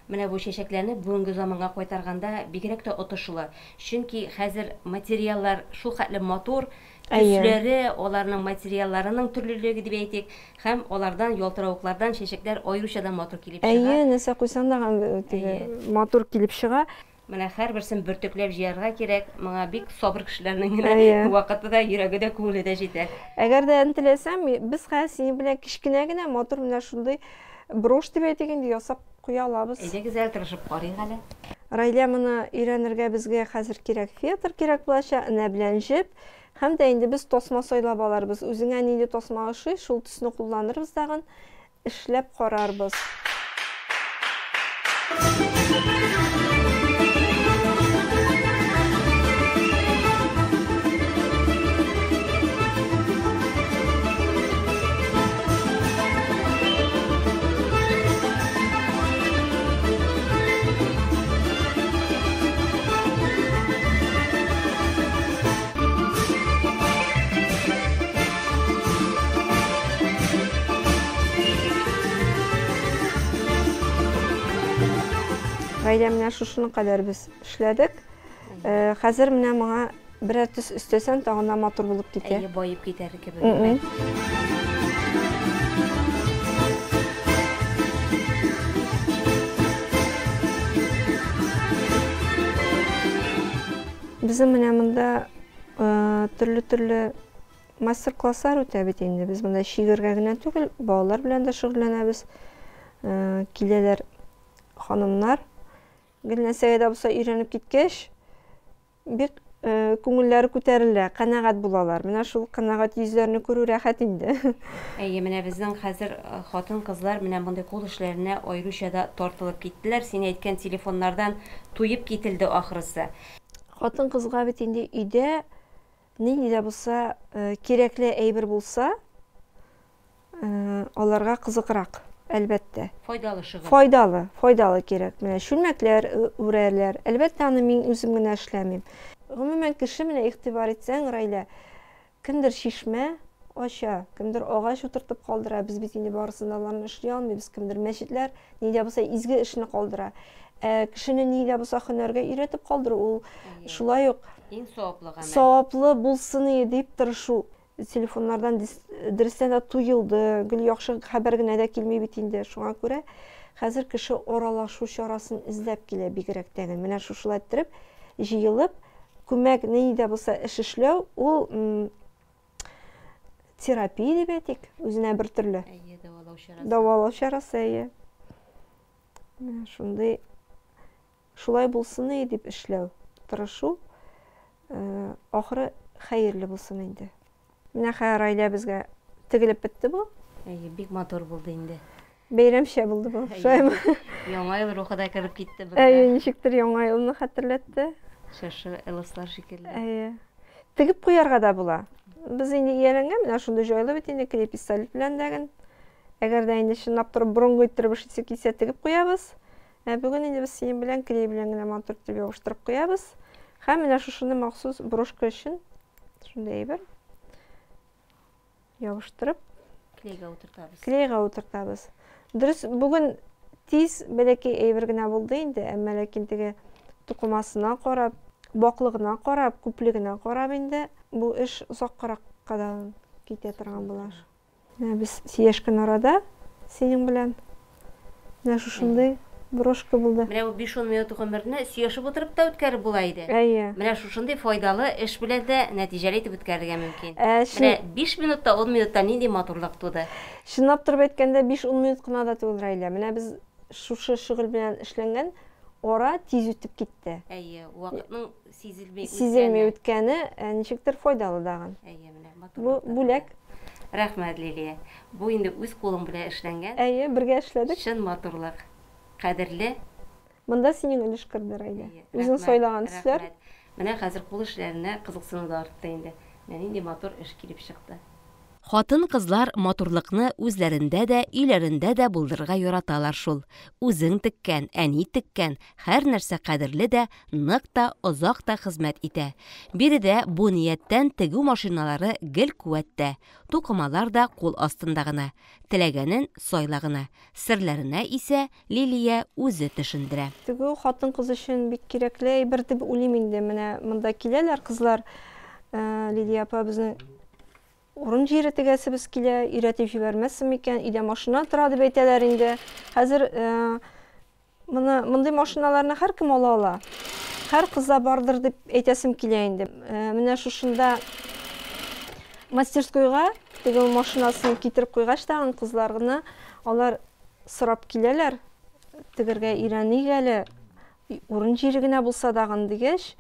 Менә бу чәчәкләрне бүгенге заманга кайтарганда бигрәк тә отышлы. Чөнки хәзер материаллар шул хәтле матур, төсләре, аларның материалларының төрлелеге дип әйтик, һәм алардан ялтыравыклардан чәчәкләр аеруча да матур килеп чыга. Әйе, нәрсә куйсаң да теге матур килеп чыга. Менә һәрберсен бөртекләп җыярга кирәк. Моңа бик сабыр кешеләрнең генә вакыты да, йөрәге дә, күңеле дә җитә. Әгәр дә ынтылсам, без хәзер синең белән кечкенә генә матур менә шундый брошь дип әйтик инде ясап куя алабыз. Әйдәгез әле тырышып карыйк әле. Райлә, моны өйрәнергә безгә хәзер кирәк фетр кирәк булачак, энә белән җеп. Һәм дә инде без тасма сайлап аларбыз. Үзеңә нинди тасма ошый, шул төсне кулланырбыз тагын, эшләп карарбыз. Раилә, менә шушының кадәр без эшләдек. Хәзер менә моңа берәр төс өстәсәң, тагын да матур булып китә. Әйе, баеп китәр кебек. Безнең менә монда төрле-төрле мастер-класслар үтә бит инде. Без монда чигергә генә түгел, балалар белән дә шөгыльләнәбез. Киләләр ханымнар. Гел нәрсәгә дә булса өйрәнеп киткәч, бик күңелләре күтәрелә, канәгать булалар. Менә шул канәгать йөзләрне күрү рәхәт инде. Әйе, менә безнең хәзер хатын-кызлар менә мондый кул эшләренә аеруча да тартылып киттеләр. Син әйткән телефоннардан туеп кителде ахрысы. Хатын-кызга бит инде өйдә нинди дә булса кирәкле әйбер булса, аларга кызыграк, әлбәттә. Файдалы шөгыль. Файдалы, файдалы кирәк. Менә чүлмәкләр үрәләр. Әлбәттә, аны мин үзем генә эшләмим. Гомумән, кеше менә игътибар итсәң, Райлә, кемдер чишмә ача, кемдер агач утыртып калдыра. Без бит инде барысын да аларны эшли алмыйбыз. Кемдер мәчетләр, ни дә булса изге эшне калдыра. Ә кешене ни дә булса һөнәргә өйрәтеп калдыру, ул шулай ук иң саваплы гамәл. Саваплы булсын иде дип тырышу. Телефоннардан дөрестән дә туелды, гел яхшы хәбәр генә дә килми бит инде. Шуңа күрә хәзер кеше аралашу чарасын эзләп килә бигрәк тә. Менә шушылай иттереп җыелып, күмәк нинди дә булса эш эшләү, ул терапия дип әйтик, үзенә бер төрле. Әйе, дәвалау чарасы. Дәвалау чарасы, әйе. Менә шундый Шулай булсын и дип эшләү, тырышу, ахыры хәерле булсын инде. Менә хәер Райлә безгә тегелеп бетте бу. Әйе, бик матур булды инде. Бәйрәмчә булды бу, шулаймы? Яңа ел рухы да кереп китте безгә. Әйе, ничектер яңа елны хәтерләтте. Чыршы ылыслар шикелле. Әйе. Тегеп куярга да була. Без инде ияләнгән, менә шундый җайлы бит инде клей пистолет белән дә. Әгәр дә инде чынлап торып борынгы иттереп эшлисе килсә, тегеп куябыз. Ә бүген инде без синең белән клей белән генә матур итеп ябыштырып куябыз. Һәм менә шушыны махсус брошка өчен шундый әйбер ябыштырып клейга утыртабыз. Клейга утыртабыз. Дөрес, бүген тиз бәләкәй әйбер генә булды инде, әмма ләкин теге тукымасына карап, ваклыгына карап, күплегенә карап инде бу эш озаккаракка да китә торган була. Менә без сөйләшкән арада синең белән менә шушындый брошка булды. Менә бу 5-10 минут гомерне сөйләшеп утырып та үткәреп була иде. Әйе. Менә шушындый файдалы эш белән дә нәтиҗәле итеп үткәрергә мөмкин. Менә 5 минутта, 10 минутта нинди матурлык туды. Чынлап торып әйткәндә, 5-10 минут кына да түгел, Раилә. Менә без шушы шөгыль белән эшләнгән ара тиз үтеп китте. Әйе, вакытның сизелми үткәне. Сизелми үткәне ничектер файдалы дагын. Әйе, менә матур. Бу бүләк. Рәхмәт, Лилия. Бу инде үз кулың белән эшләнгән. Әйе, бергә эшләдек. Чын матурлык. Кадерле. Монда синең өлеш керде, Райлә. Үзең сайлаган төсләр. Рәхмәт. Менә хәзер кул эшләренә кызыксыну да артты инде. Менә нинди матур эш килеп чыкты. Хатын-кызлар матурлыкны үзләрендә дә, өйләрендә дә булдырырга яраталар шул. Үзең теккән, әни теккән һәр нәрсә кадерле дә, нык та, озак та хезмәт итә. Биредә бу нияттән тегү машиналары гел куәттә, тукымалар да кул астында гына. Теләгәнен сайла гына. Серләренә исә Лилия үзе төшендерә. Тегү хатын-кыз өчен бик кирәкле әйбер дип уйлыйм инде. Менә монда киләләр кызлар, Лилия апа безнең урын җире тегәсебез килә, өйрәтеп җибәрмәссең микән, өйдә машина тора дип әйтәләр инде. Хәзер моны, мондый машиналарны һәркем ала ала. Һәр кызда бардыр дип әйтәсем килә инде. Менә шушында мастерскойга тегү машинасын китереп куйгач тагын кызлар гына алар сорап киләләр, тегергә өйрәник әле, урын җире генә булса дагын дигәч,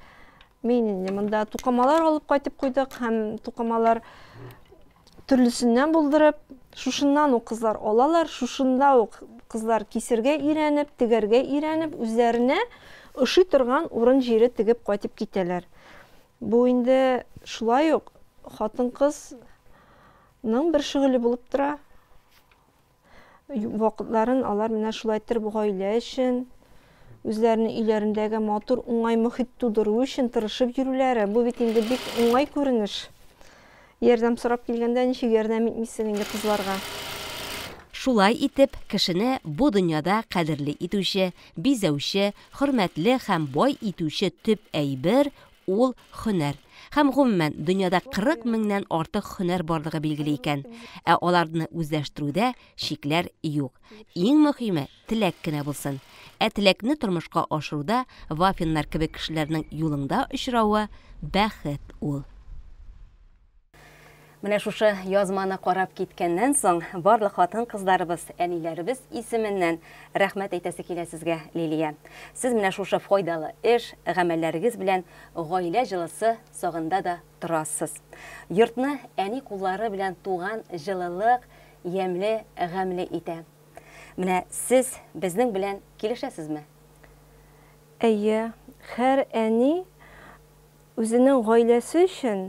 Мин инде монда тукымалар алып кайтып куйдык һәм тукымалар төрлесеннән булдырып, шушыннан ук кызлар алалар, шушында ук кызлар кисергә өйрәнеп, тегәргә өйрәнеп, үзләренә ошый торган урын җире тегеп кайтып китәләр. Бу инде шулай ук хатын-кызның бер шөгыле булып тора. Вакытларын алар менә шулай иттереп гаилә өчен, үзләренең өйләрендәге матур, уңай мохит тудыру өчен тырышып йөрүләре, бу бит инде бик уңай күренеш. Ярдәм сорап килгәндә ничек ярдәм итмисең инде кызларга? Шулай итеп, кешене бу дөньяда кадерле итүче, бизәүче, хөрмәтле һәм бай итүче төп әйбер ул һөнәр. Һәм гомумән, дөньяда 40 меңнән артык һөнәр барлыгы билгеле икән. Ә аларны үзләштерүдә шикләр юк. Иң мөһиме теләк кенә булсын. Ә теләкне тормышка ашыруда Вафиннар кебек кешеләрнең юлыңда очравы бәхет ул. Менә шушы язманы карап киткәннән соң, барлык хатын-кызларыбыз, әниләребез исеменнән рәхмәт әйтәсе килә сезгә, Лилия. Сез менә шушы файдалы эш, гамәлләрегез белән гаилә җылысы сагында да торасыз. Йортны әни куллары белән туган җылылык ямьле, гамьле итә. Менә сез безнең белән килешәсезме? Әйе, һәр әни үзенең гаиләсе өчен,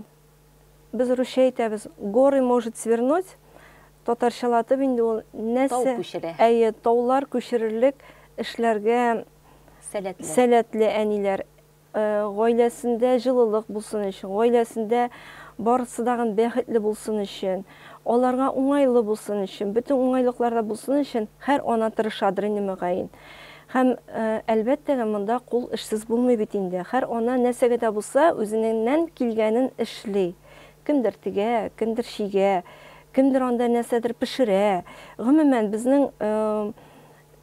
без русча әйтәбез, горы может свернуть, татарчалатып инде ул нәрсә? Тау күчерә. Әйе, таулар күчерерлек эшләргә сәләтле. Сәләтле әниләр. Гаиләсендә җылылык булсын өчен, гаиләсендә барысы дагын бәхетле булсын өчен, аларга уңайлы булсын өчен, бөтен уңайлыкларда булсын өчен һәр ана тырышадыр инде мөгаен. Һәм әлбәттә дә монда кул эшсез булмый бит инде. Һәр ана нәрсәгә дә булса үзеннән килгәнен эшли. Кемдер тегә, кемдер чигә, кемдер анда нәрсәдер пешерә. Гомумән, безнең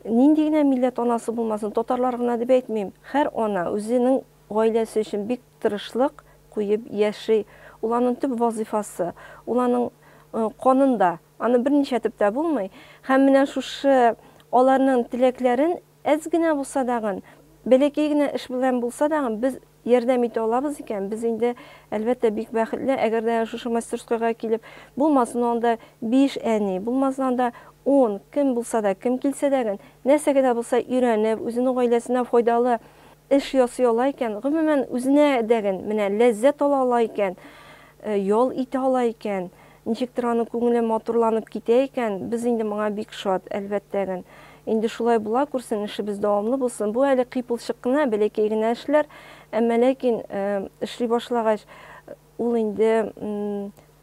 нинди генә милләт анасы булмасын, татарлар гына дип әйтмим. Һәр ана үзенең гаиләсе өчен бик тырышлык куеп яши. Ул аның төп вазифасы, ул аның канында, аны берничә төптә булмый. Һәм менә шушы аларның теләкләрен әз генә булса дагын, бәләкәй генә эш белән булса дагын без ярдәм итә алабыз икән, без инде әлбәттә бик бәхетле. Әгәр дә шушы мастерскойга килеп, булмасын анда 5 әни, булмасын анда 10, кем булса да, кем килсә дә, нәрсәгә дә булса өйрәнеп, үзенең гаиләсенә файдалы эш ясый ала икән, гомумән үзенә дәген менә ләззәт ала ала икән, ял итә ала икән, ничектер аның күңеле матурланып китә икән, без инде моңа бик шат, әлбәттә. Инде шулай була күрсен, эшебез дәвамлы булсын. Бу әле кыйпылчык кына, бәләкәй генә эшләр, әмма ләкин эшли башлагач, ул инде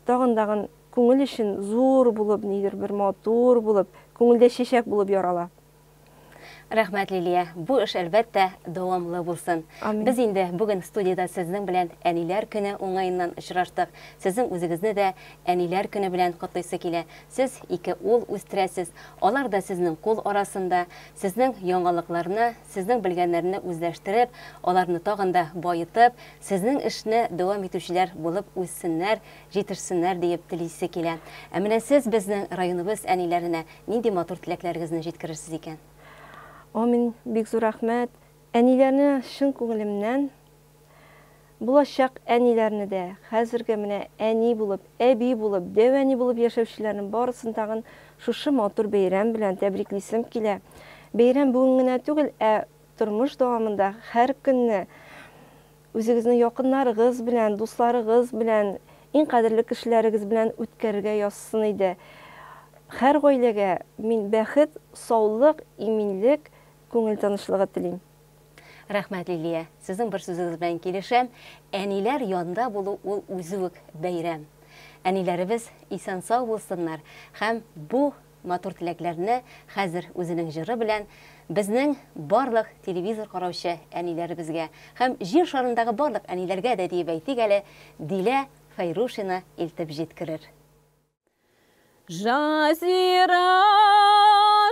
тагын-тагын күңел өчен зур булып, нидер бер матур булып, күңелдә чәчәк булып ярала. Рәхмәт, Лилия. Бу эш әлбәттә дәвамлы булсын. Амин. Без инде бүген студияда сезнең белән Әниләр көне уңаеннан очраштык. Сезнең үзегезне дә Әниләр көне белән котлыйсы килә. Сез ике ул үстерәсез. Алар да сезнең кул арасында, сезнең яңалыкларны, сезнең белгәннәрне үзләштереп, аларны тагын да баетып, сезнең эшне дәвам итүчеләр булып үссеннәр, җитешсеннәр диеп телисе килә. Ә менә сез безнең районыбыз әниләренә нинди матур теләкләрегезне җиткерерсез икән? Амин, бик зур рәхмәт. Әниләрне чын күңелемнән, булачак әниләрне дә, хәзерге менә әни булып, әби булып, дәү әни булып яшәүчеләрнең барысын тагын шушы матур бәйрәм белән тәбриклисем килә. Бәйрәм бүген генә түгел, ә тормыш дәвамында һәр көнне үзегезнең якыннарыгыз белән, дусларыгыз белән, иң кадерле кешеләрегез белән үткәрергә язсын иде. Һәр гаиләгә мин бәхет, саулык, иминлек, күңел тынычлыгы телим. Рәхмәт, Лилия. Сезнең бер сүзегез белән килешәм. Әниләр янында булу ул үзе үк бәйрәм. Әниләребез исән-сау булсыннар һәм бу матур теләкләрне хәзер үзенең җыры белән безнең барлык телевизор караучы әниләребезгә һәм җир шарындагы барлык әниләргә дә диеп әйтик әле, Дилә Фәйрушина илтеп җиткерер. Жазира,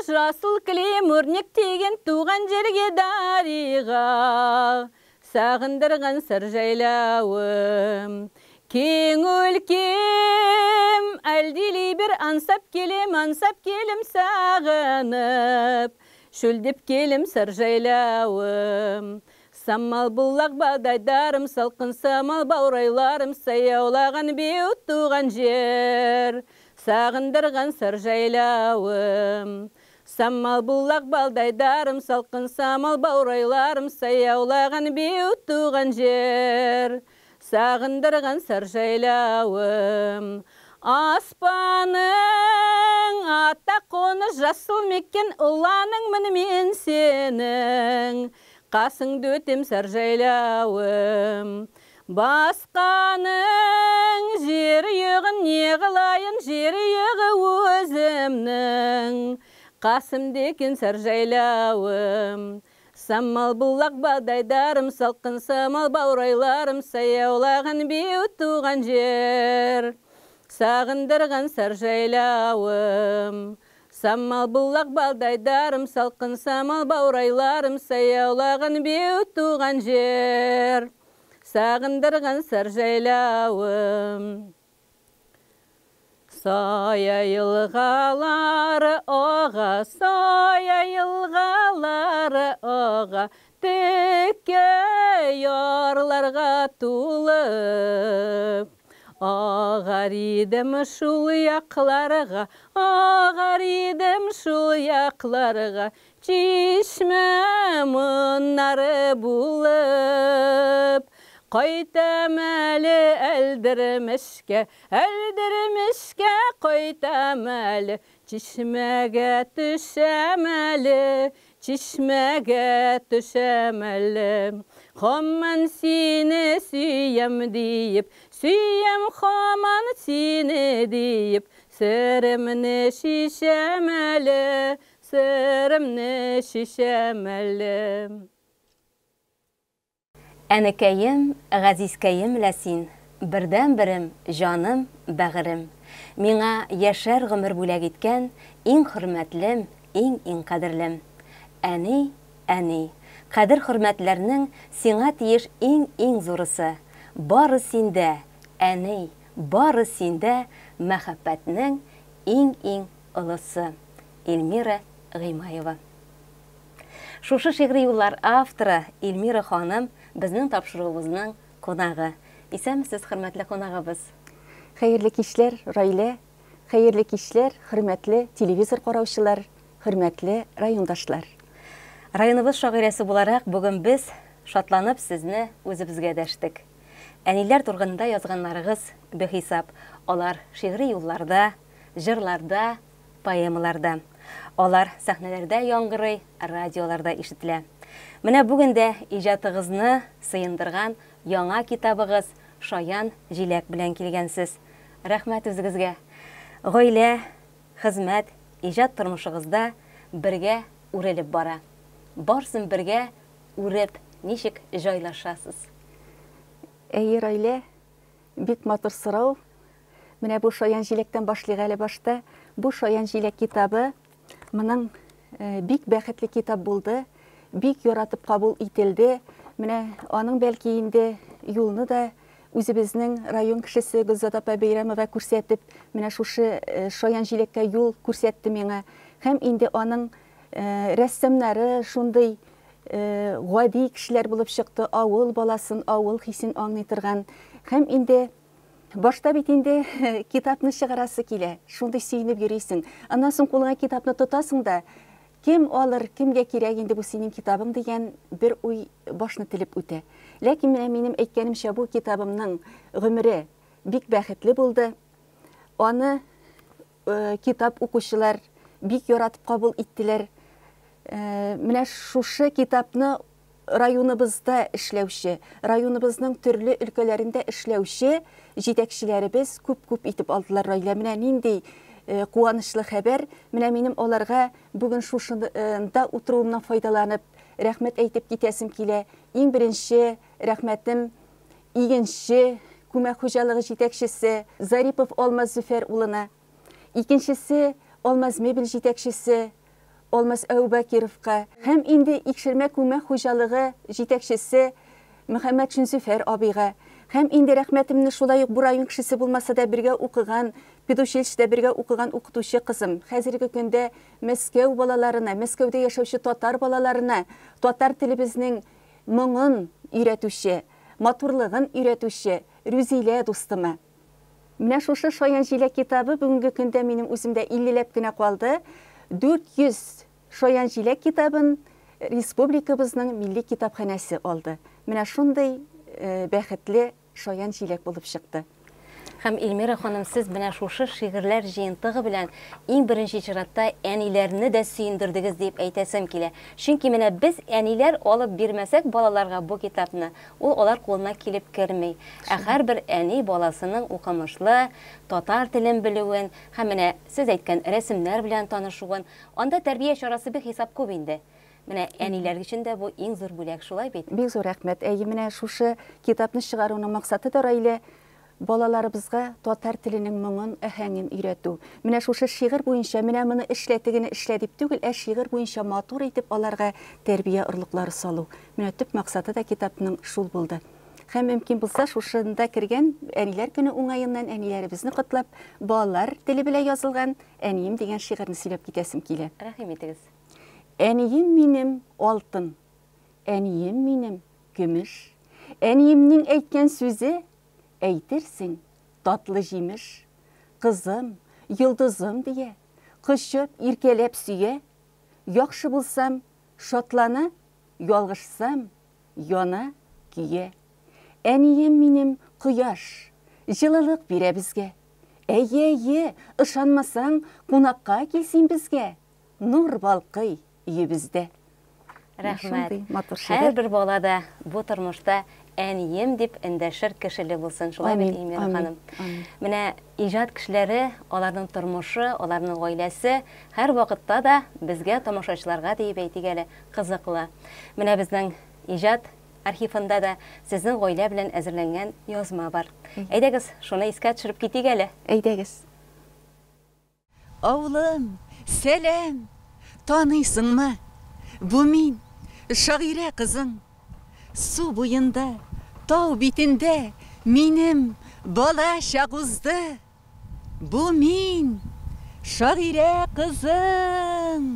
жасыл кілем өрнектеген туған жерге дариға, сағындырған сыр жайлауым. Кең өлкем, әлдилей бір ансап келем, ансап келем сағынып, шөлдеп келем сыр жайлауым. Самал бұлақ бадайдарым, салқын самал баурайларым, саяулаған беу туған жер, сағындырған сыр жайлауым. Самал бұлақ балдайдарым, салқын самал баурайларым, саяулаған беу туған жер, сағындырған сыр жайлауым. Аспаның ата қоны жасыл мекен, ұланың мін мен сенің, қасыңды өтем сыр жайлауым. Басқаның жер йығын не қылайын, жер йығы өзімнің, Касым деген Саржайлауым. Самал булак бадайдарым, салкын самал баурайларым, Саяулаган бию туган жер, Сагындырган Саржайлауым. Самал булак балдайдарым, салкын самал баурайларым, Саяулаган бию туган жер, Сагындырган Саржайлауым. Сая елгалары ага, сая елгалары ага, Текке ярларга тулып. Агар идем шул якларга, агар идем шул якларга, Чишмә моннары булып. Кайтам әле Әлдермешкә, Әлдермешкә кайтам әле, Чишмәгә төшәм әле, чишмәгә төшәм әле. Хаман сине сөям диеп, сөям хаман сине диеп, Серемне шишәм әле, серемне шишәм әле. Әнекәем, газизкәем лә син, бердән-берем, җаным, бәгырем. Миңа яшәр гомер бүләк иткән иң хөрмәтлем, иң-иң кадерлем. Әни, әни, кадер-хөрмәтләрнең сиңа тиеш иң-иң зурысы. Бары синдә, әни, бары синдә мәхәббәтнең иң-иң олысы. Эльмира Гыймаева. Шушы шигъри юллар авторы Эльмира ханым безнең тапшыруыбызның кунагы. Исәнмесез, хөрмәтле кунагыбыз. Хәерле кичләр, Райлә. Хәерле кичләр, хөрмәтле телевизор караучылар, хөрмәтле райондашлар. Районыбыз шагыйрәсе буларак бүген без шатланып сезне үзебезгә дәштек. Әниләр турында язганнарыгыз бихисап. Алар шигъри юлларда, җырларда, поэмаларда. Алар сәхнәләрдә яңгырый, радиоларда ишетелә. Менә бүген дә иҗатыгызны сыендырган яңа китабыгыз Шаян җиләк белән килгәнсез. Рәхмәт үзегезгә. Гаилә, хезмәт, иҗат тормышыгызда бергә үрелеп бара. Барсын бергә үреп ничек җайлашасыз? Әйе, Райлә, бик матур сорау. Менә бу Шаян җиләктән башлыйк әле башта. Бу Шаян җиләк китабы моның бик бәхетле китап булды, бик яратып кабул ителде. Менә аның бәлки инде юлны да үзебезнең район кешесе Гөлзада апа Бәйрәмова күрсәтеп, менә шушы Шаян җиләккә юл күрсәтте миңа. Һәм инде аның рәссамнары шундый гади кешеләр булып чыкты, авыл баласын, авыл хисен аңлый торган. Һәм инде башта бит инде китапны чыгарасы килә, шундый сөенеп йөрисең. Аннан соң кулыңа китапны тотасың да, кем алыр, кемгә кирәк инде бу синең китабың дигән бер уй башны телеп үтә. Ләкин менә минем әйткәнемчә, бу китабымның гомере бик бәхетле булды. Аны китап укучылар бик яратып кабул иттеләр. Менә шушы китапны районыбызда эшләүче, районыбызның төрле өлкәләрендә эшләүче җитәкчеләребез күп-күп итеп алдылар, Райлә. Менә нинди куанычлы хәбәр. Менә минем аларга бүген шушында утыруымнан файдаланып, рәхмәт әйтеп китәсем килә. Иң беренче рәхмәтем Игенче күмәк хуҗалыгы җитәкчесе Зарипов Алмаз Зөфәр улына. Икенчесе Алмаз мебель җитәкчесе Алмаз Әүбакировка һәм инде Икшермә күмәк хуҗалыгы җитәкчесе Мөхәммәт Зөфәр абыйга. Һәм инде рәхмәтемне шулай ук бу район кешесе булмаса да бергә укыган, педучилищеда бергә укыган укытучы кызым. Хәзерге көндә Мәскәү балаларына, Мәскәүдә яшәүче татар балаларына татар телебезнең моңын өйрәтүче, матурлыгын өйрәтүче Рүзилә дустыма. Менә шушы Шаян җиләк китабы бүгенге көндә минем үземдә 50ләп кенә калды. 400 Шаян җиләк китабын республикабызның милли китапханәсе алды. Менә шундый бәхетле Шаян җиләк булып чыкты. Һәм Эльмира ханым, сез менә шушы шигырьләр җыентыгы белән иң беренче чиратта әниләрне дә сөендердегез дип әйтәсем килә. Чөнки менә без әниләр алып бирмәсәк балаларга бу китапны, ул алар кулына килеп керми. Ә һәрбер әни баласының укымышлы, татар телен белүен һәм менә сез әйткән рәсемнәр белән танышуын, анда тәрбия чарасы бихисап күп инде. Менә әниләр өчен дә бу иң зур бүләк, шулай бит? Бик зур рәхмәт. Әйе, менә шушы китапны чыгаруның максаты да, Раилә, балаларыбызга татар теленең моңын, аһәңен өйрәтү. Менә шушы шигырь буенча, менә моны эшлә, тегене эшлә дип түгел, ә шигырь буенча матур итеп аларга тәрбия орлыклары салу. Менә төп максаты да китапның шул булды. Һәм мөмкин булса, шушында кергән Әниләр көне уңаеннан әниләребезне котлап, балалар теле белән язылган Әнием дигән шигырьне сөйләп китәсем килә. Рәхим итегез. Әнием минем алтын, әнием минем көмеш. Әниемнең әйткән сүзе, әйтерсең, татлы җимеш. Кызым, йолдызым дия, кочып, иркәләп сөя. Яхшы булсам, шатлана, ялгышсам, яна, көя. Әнием минем кояш, җылылык бирә безгә. Әйе, әйе, ышанмасаң, кунакка кил син безгә. Нур балкый өебездә. Рәхмәт. Һәрбер бала да бу тормышта әнием дип эндәшер кешеле булсын. Шулай бит, Эльмира ханым? Менә иҗат кешеләре, аларның тормышы, аларның гаиләсе һәрвакытта да безгә, тамашачыларга диеп әйтик әле, кызыклы. Менә безнең иҗат архивында да сезнең гаилә белән әзерләнгән язма бар. Әйдәгез, шуны искә төшереп китик әле. Әйдәгез. Авылым, сәлам! Таныйсыңмы? Бу мин, шагыйрә кызың. Су буенда, тау битендә минем бала чак узды. Бу мин, шагыйрә кызың.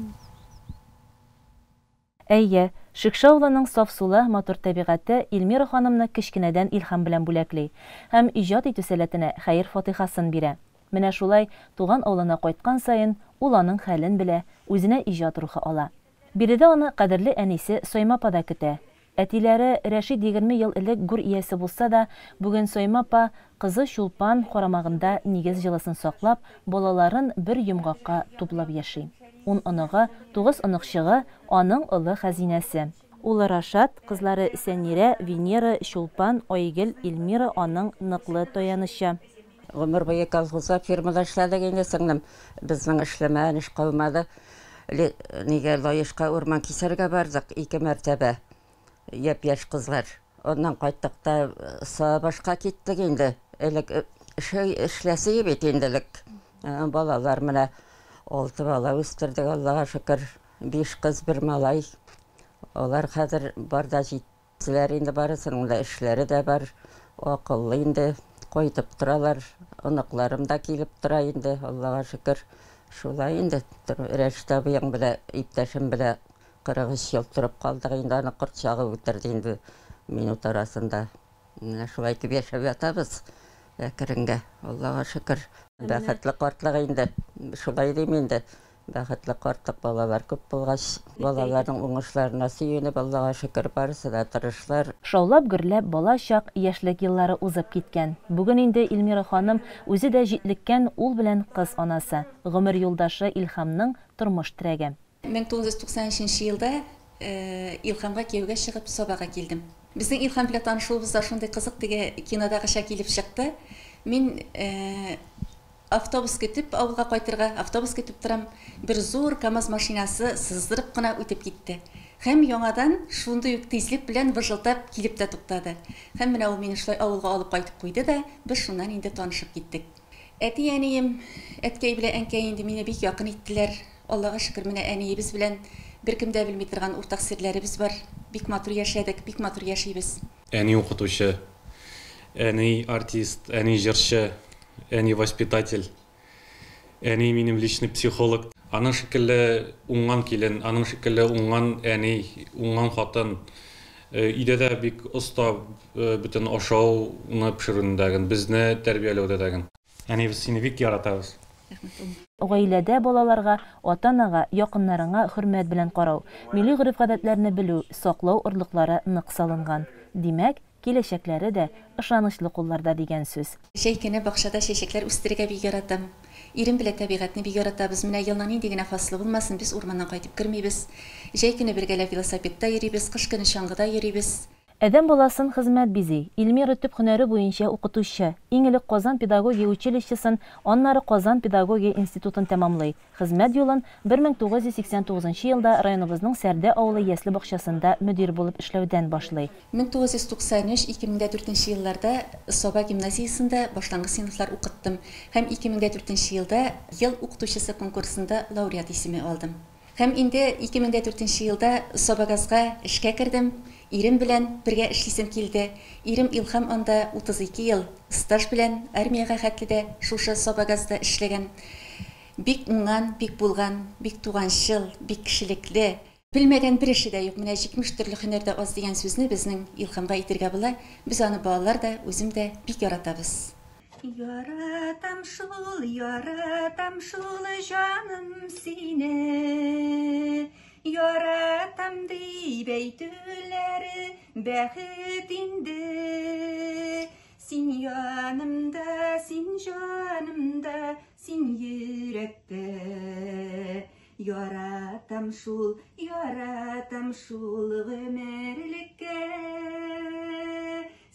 Әйе, Шекше авылының саф сулы, матур табигате Эльмира ханымны кечкенәдән илһам белән бүләкли һәм иҗат итү сәләтенә хәер-фатыйхасын бирә. Менә шулай, туган авылына кайткан саен, ул аның хәлен белә, үзенә иҗат рухы ала. Биредә аны кадерле әнисе Саймә апа да көтә. Әтиләре Рәшит 20 ел элек гүр иясе булса да, бүген Саймә апа кызы Чулпан карамагында нигез җылысын саклап, балаларын бер йомгакка туплап яши. Ун оныгы, тугыз оныкчыгы, аның олы хәзинәсе. Улы Рашат, кызлары Сәнирә, Венера, Чулпан, Айгөл, Эльмира аның ныклы таянычы. Гомер буе колхозда, фермада эшләдек инде, сеңлем. Безнең эшләмәгән эш калмады. Нигә Лаешка урман кисәргә бардык ике мәртәбә. Япь-яшь кызлар. Аннан кайттык та Сабашка киттек инде. Элек эшләсе бит инде элек. Балалар менә алты бала үстердек, Аллага шөкер. Биш кыз, бер малай. Алар хәзер бар да җиттеләр инде, барысының да эшләре дә бар. Акыллы инде, кайтып торалар. Оныкларым да килеп тора инде, Аллага шөкер. Шулай инде, Рәшит абыең белән, иптәшем белән 43 ел торып калдык инде, аны корт чагып үтерде инде минут арасында. Менә шулай итеп яшәп ятабыз әкренгә, Аллага шөкер. Бәхетле картлык инде, шулай дим инде. Бәхетле картлык, балалар күп булгач, балаларның уңышларына сөенеп, Аллага шөкер, барысы да тырышлар. Шаулап-гөрләп бала чак, яшьлек еллары узып киткән. Бүген инде Эльмира ханым үзе дә җитлеккән ул белән кыз анасы, гомер юлдашы Илһамның тормыш терәге. 1993 елда Илһамга кияүгә чыгып Сабага килдем. Безнең Илһам белән танышуыбыз да шундый кызык, теге кинодагыча килеп чыкты. Мин автобус көтеп, авылга кайтырга автобус көтеп торам. Бер зур КАМАЗ машинасы сыздырып кына үтеп китте. Һәм яңадан шундый ук тизлек белән выжылдап килеп тә туктады. Һәм менә ул мине шулай авылга алып кайтып куйды да, без шуннан инде танышып киттек. Әти-әнием, әткәй белән әнкәй инде мине бик якын иттеләр. Аллага шөкер, менә әниебез белән беркем дә белми торган уртак серләребез бар. Бик матур яшәдек, бик матур яшибез. Әни укытучы, әни артист, әни җырчы, әни воспитатель, әни минем личный психолог. Аның шикелле уңган килен, аның шикелле уңган әни, уңган хатын. Өйдә дә бик оста бөтен ашауны пешерүендәген, безне тәрбияләүдә дәген. Әни, без сине бик яратабыз. Гаиләдә балаларга, ата-анага, якыннарыңа хөрмәт белән карау, милли гореф-гадәтләрне белү, саклау орлыклары нык салынган. Димәк, киләчәкләре дә ышанычлы кулларда дигән сүз. Җәй көне бакчада чәчәкләр үстерергә бик яратам. Ирем белән табигатьне бик яратабыз. Менә елның нинди генә фасылы булмасын, без урманнан кайтып кермибез. Җәй көне бергәләп велосипедта йөрибез, кыш көне чаңгыда йөрибез. Адәм баласын хезмәт бизи. Эльмира төп һөнәре буенча укытучы. Иң элек Казан педагогия училищесын, аннары Казан педагогия институтын тәмамлый. Хезмәт юлын 1989 елда районыбызның Сәрдә авылы ясле бакчасында мөдир булып эшләүдән башлый. 1993, 2004 елларда Саба гимназиясендә башлангыч сыйныфлар укыттым һәм 2004 елда Ел укытучысы конкурсында лауреат исеме алдым. Һәм инде 2004 елда Сабагазга эшкә кердем. Ирем белән бергә эшлисем килде. Ирем Илһам анда 32 ел стаж белән армиягә хәтле дә шушы Сабагазда эшләгән. Бик уңган, бик булган, бик туганчыл, бик кешелекле. Белмәгән бер эше дә юк. Менә 70 төрле һөнәр дә аз дигән сүзне безнең Илһамга әйтергә була. Без аны балалар да, үзем дә бик яратабыз. Яратам шул, яратам шул җаным сине. Яратам дип әйтүләре бәхет инде. Син янымда, син җанымда, син йөрәктә. Яратам шул, яратам шул гомерлеккә.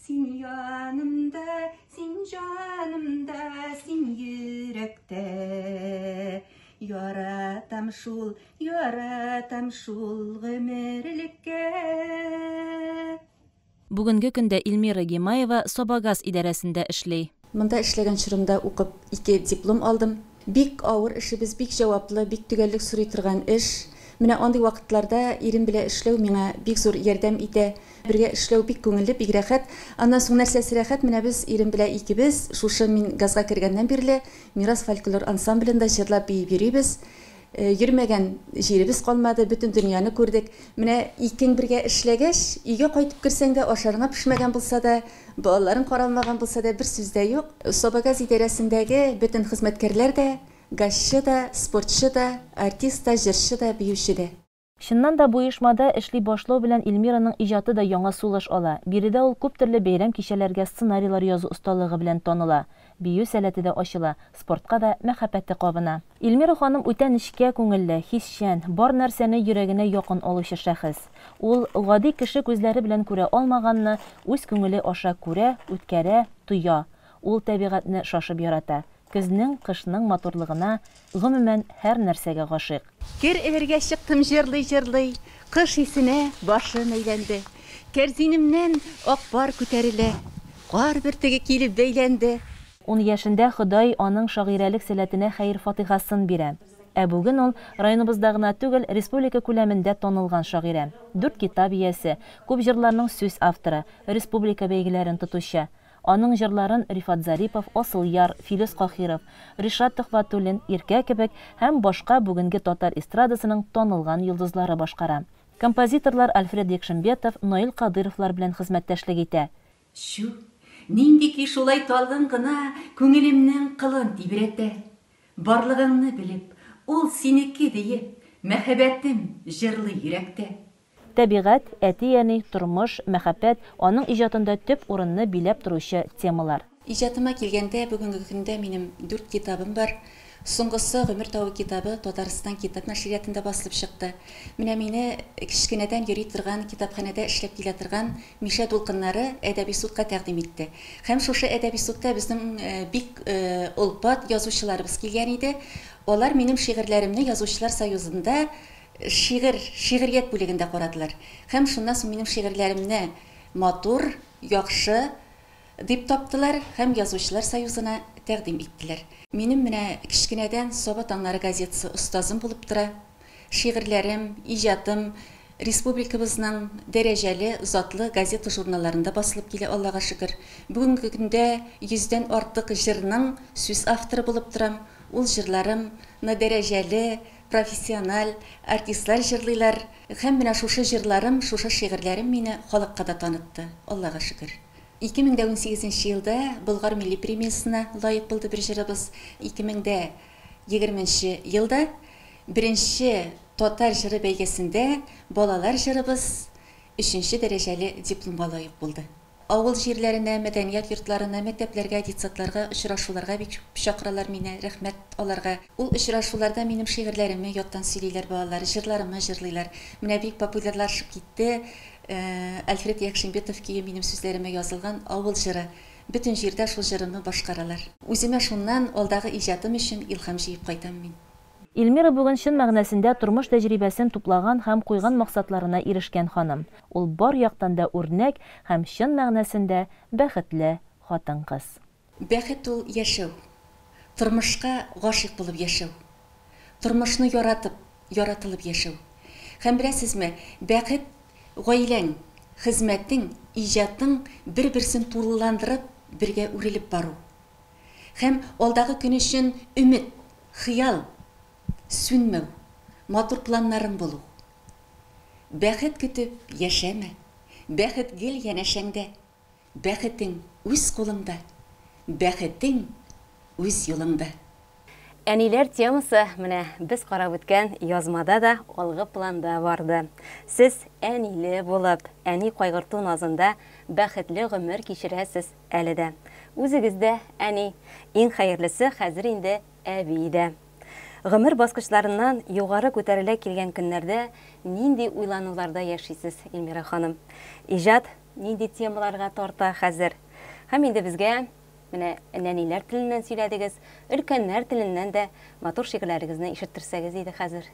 Син янымда, син җанымда, син йөрәктә. Яратам шул, яратам шул гомерлеккә. Бүгенге көндә Эльмира Гимаева Сабагаз идарәсендә эшли. Монда эшләгән чорымда укып 2 диплом алдым. Бик авыр эшебез, бик җаваплы, бик төгәллек сорый торган эш. Менә андый вакытларда ирем белән эшләү миңа бик зур ярдәм итә. Бергә эшләү бик күңелле, бик рәхәт. Аннан соң нәрсәсе рәхәт, менә без ирем белән икебез, шушы мин газга кергәннән бирле Мирас фольклор ансамблендә җырлап биеп йөрибез. Йөрмәгән җиребез калмады, бөтен дөньяны күрдек. Менә икең бергә эшләгәч, өйгә кайтып керсәң дә, ашарыңа пешмәгән булса да, балаларың каралмаган булса да, бер сүз дә юк. Сабагаз идарәсендәге бөтен хезмәткәрләр дә, газчы да, спортчы да, артист та, җырчы да, биюче дә. Чыннан да бу оешмада эшли башлау белән Эльмираның иҗаты да яңа сулыш ала. Биредә ул күп төрле бәйрәм кичәләргә сценарийлар язу осталыгы белән таныла. Бию сәләте дә ачыла, спортка да мәхәббәте кабына. Эльмира ханым үтә нечкә күңелле, хисчән, бар нәрсәне йөрәгенә якын алучы шәхес. Ул гади кеше күзләре белән күрә алмаганны үз күңеле аша күрә, үткәрә, тоя. Ул табигатьне шашып ярата. Көзнең, кышның матурлыгына, гомумән, һәр нәрсәгә гашыйк. Кер элергә чыктым җырлый-җырлый, кыш исенә башым әйләнде. Кәрзинемнән ак пар күтәрелә, кар бөртеге килеп бәйләнде. 10 яшендә Ходай аның шагыйрәлек сәләтенә хәер-фатихасын бирә. Ә бүген ул районыбызда гына түгел, республика күләмендә танылган шагыйрә. 4 китап иясе, күп җырларның сүз авторы, республика бәйгеләрен тотучы. Аның җырларын Рифат Зарипов, Асылъяр, Филүс Каһиров, Ришат Төхвәтуллин, Иркә кебек һәм башка бүгенге татар эстрадасының танылган йолдызлары башкара. Композиторлар Альфред Якшимбетов, Наил Кадыровлар белән хезмәттәшлек итә. Чү, нинди ки шулай талгын гына күңелемнең кылын тибрәтә. Барлыгыңны белеп, ул синеке диеп, мәхәббәтем җырлый йөрәктә. Табигать, әти-әни, тормыш, мәхәббәт аның иҗатында төп урынны биләп торучы темалар. Иҗатыма килгәндә, бүгенге көндә минем 4 китабым бар. Соңгысы Гомер тавы китабы Татарстан китап нәшриятында басылып чыкты. Менә мине кечкенәдән йөри торган китапханәдә эшләп килә торган Мишә дулкыннары әдәби судка тәкъдим итте. Һәм шушы әдәби судта безнең бик олпат язучыларыбыз килгән иде. Алар минем шигырьләремне Язучылар союзында шигърият бүлегендә карадылар. Һәм шуннан соң минем шигырьләремне матур, яхшы дип таптылар һәм Язучылар союзына тәкъдим иттеләр. Минем менә кечкенәдән Саба таңнары газетасы остазым булып тора. Шигырьләрем, иҗатым республикабызның дәрәҗәле, затлы газета журналларында басылып килә, Аллага шөкер. Бүгенге көндә 100дән артык җырның сүз авторы булып торам. Ул җырларымны дәрәҗәле, профессиональ артистлар җырлыйлар. Һәм менә шушы җырларым, шушы шигырьләрем мине халыкка да танытты, Аллага шөкер. 2018 елда Болгар милли премиясына лаек булды бер җырыбыз. 2020 елда беренче татар җыры бәйгесендә балалар җырыбыз 3 дәрәҗәле дипломга лаек булды. Авыл җирләренә, мәдәният йортларына, мәктәпләргә, детсадларга очрашуларга бик чакыралар мине, рәхмәт аларга. Ул очрашуларда минем шигырьләремне яттан сөйлиләр балалар, җырларымны җырлыйлар. Менә бик популярлашып китте Альфред Якшимбетов көе минем сүзләремә язылган Авыл җыры. Бөтен җирдә шул җырымны башкаралар. Үземә шуннан алдагы иҗатым өчен илһам җыеп кайтам мин. Эльмира бүген чын мәгънәсендә тормыш тәҗрибәсен туплаган һәм куйган максатларына ирешкән ханым. Ул бар яктан да үрнәк һәм чын мәгънәсендә бәхетле хатын-кыз. Бәхет ул, яшәү. Тормышка гашыйк булып яшәү. Тормышны яратып, яратылып яшәү. Һәм беләсезме, бәхет, гаиләң, хезмәтең, иҗатың бер-берсен тулыландырып, бергә үрелеп бару. Һәм алдагы көн өчен өмет, хыял сүнмәү, матур планнарың булу. Бәхет көтеп яшәмә, бәхет гел янәшәңдә, бәхетең үз кулыңда, бәхетең үз юлыңда. Әниләр темасы менә без карап үткән язмада да алгы планда барды. Сез әниле булып, әни кайгырту назында бәхетле гомер кичерәсез әле дә. Үзегез дә әни, иң хәерлесе хәзер инде әби дә. Гомер баскычларыннан югары күтәрелә килгән көннәрдә нинди уйлануларда яшисез, Эльмира ханым? Иҗат нинди темаларга тарта хәзер? Һәм инде безгә менә нәниләр теленнән сөйләдегез, өлкәннәр теленнән дә матур шигырьләрегезне ишеттерсәгез иде хәзер.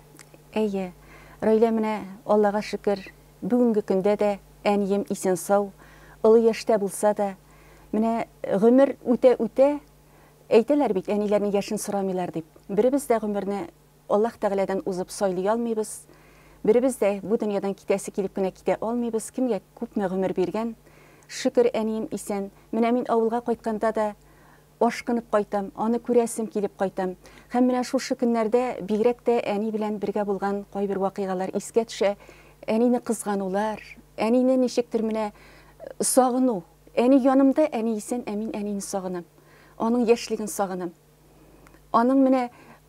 Әйе, Раилә, менә Аллага шөкер, бүгенге көндә дә әнием исән-сау, олы яшьтә булса да, менә гомер үтә-үтә, әйтәләр бит, әниләрнең яшен сорамыйлар дип. Беребез дә гомерне Аллаһ Тәгаләдән узып сайлый алмыйбыз. Беребез дә бу дөньядан китәсе килеп кенә китә алмыйбыз. Кемгә күпме гомер биргән. Шөкер, әнием исән. Менә мин авылга кайтканда да ашкынып кайтам, аны күрәсем килеп кайтам. Һәм менә шушы көннәрдә бигрәк тә әни белән бергә булган кайбер вакыйгалар искә төшә. Әнине кызганулар, әнине ничектер менә сагыну. Әни янымда, әни исән, ә мин әнине сагынам. Аның яшьлеген сагынам. Аның менә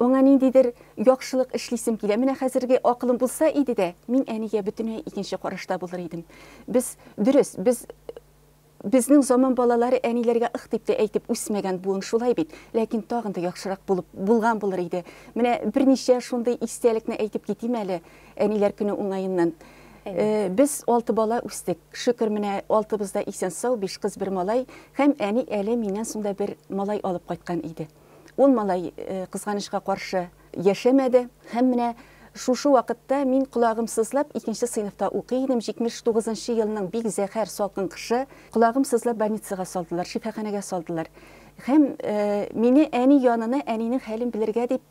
аңа ниндидер яхшылык эшлисем килә. Менә хәзерге акылым булса иде дә, мин әнигә бөтенләй икенче карашта булыр идем. Без, дөрес, без безнең заман балалары әниләргә ых дип тә әйтеп үсмәгән буын шулай бит, ләкин тагын да яхшырак булып булган булыр иде. Менә берничә шундый истәлекне әйтеп китим әле әниләр көне уңаеннан. Без алты бала үстек. Шөкер, менә алтыбыз да исән-сау, биш кыз, бер малай. Һәм әни әле миннән соң да бер малай алып кайткан иде. Ул малай, кызганычка каршы, яшәмәде. Һәм менә шушы вакытта мин колагым сызлап, икенче сыйныфта укый идем, 79 нчы елның бик зәһәр салкын кышы. Колагым сызлап больницага салдылар, шифаханәгә салдылар. Һәм мине әни янына, әнинең хәлен белергә дип,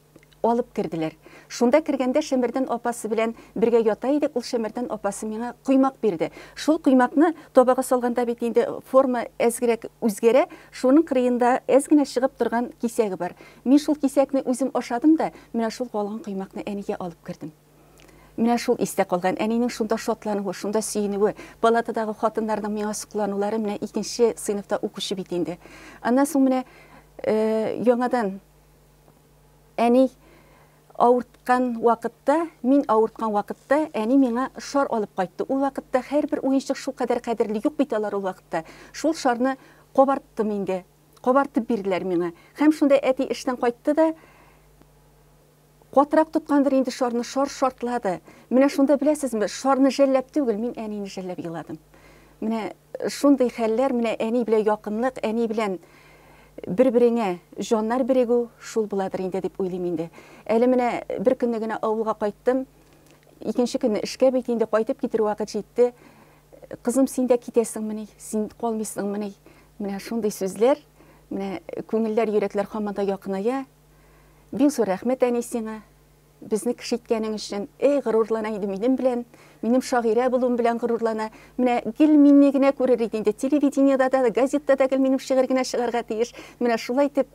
алып керделәр. Шунда кергәндә Шәмәрдән апасы белән бергә ята идек, ул Шәмәрдән апасы миңа коймак бирде. Шул коймакны табага салганда бит инде форма әзгерәк үзгәрә, шуның кырыенда әз генә чыгып торган кисәге бар. Мин шул кисәкне үзем ашадым да, менә шул калган коймакны әнигә алып кердем. Менә шул истә калган. Әнинең шунда шатлануы, шунда сөенүе, палатадагы хатыннарның миңа сокланулары, менә икенче сыйныфта укучы бит инде. Аннан соң менә яңадан Әни авырткан вакытта, мин авырткан вакытта әни миңа шар алып кайтты. Ул вакытта һәрбер уенчык шулкадәр кадерле, юк бит алар ул вакытта. Шул шарны кабарттым инде. Кабартып бирделәр миңа. Һәм шунда әти эштән кайтты да, катырак тоткандыр инде шарны, шар шартлады. Менә шунда беләсезме, шарны жәлләп түгел, мин әнине жәлләп еладым. Менә шундый хәлләр, менә әни белән якынлык, әни белән бер-береңә җаннар берегү шул буладыр инде дип уйлыйм инде. Әле менә бер көнне генә авылга кайттым. Икенче көнне эшкә бит инде кайтып китер вакыт җитте. Кызым, син дә китәсеңмени? Син калмыйсыңмыни? Менә шундый сүзләр, менә күңелләр, йөрәкләр һаман да якыная. Бик зур рәхмәт, әни, сиңа. Безне кеше иткәнең өчен. Эй, горурлана инде минем белән, минем шагыйрә булуым белән горурлана. Менә гел мине генә күрер иде инде. Телевидениедә дә, газетта да гел минем шигырь генә чыгарга тиеш. Менә шулай итеп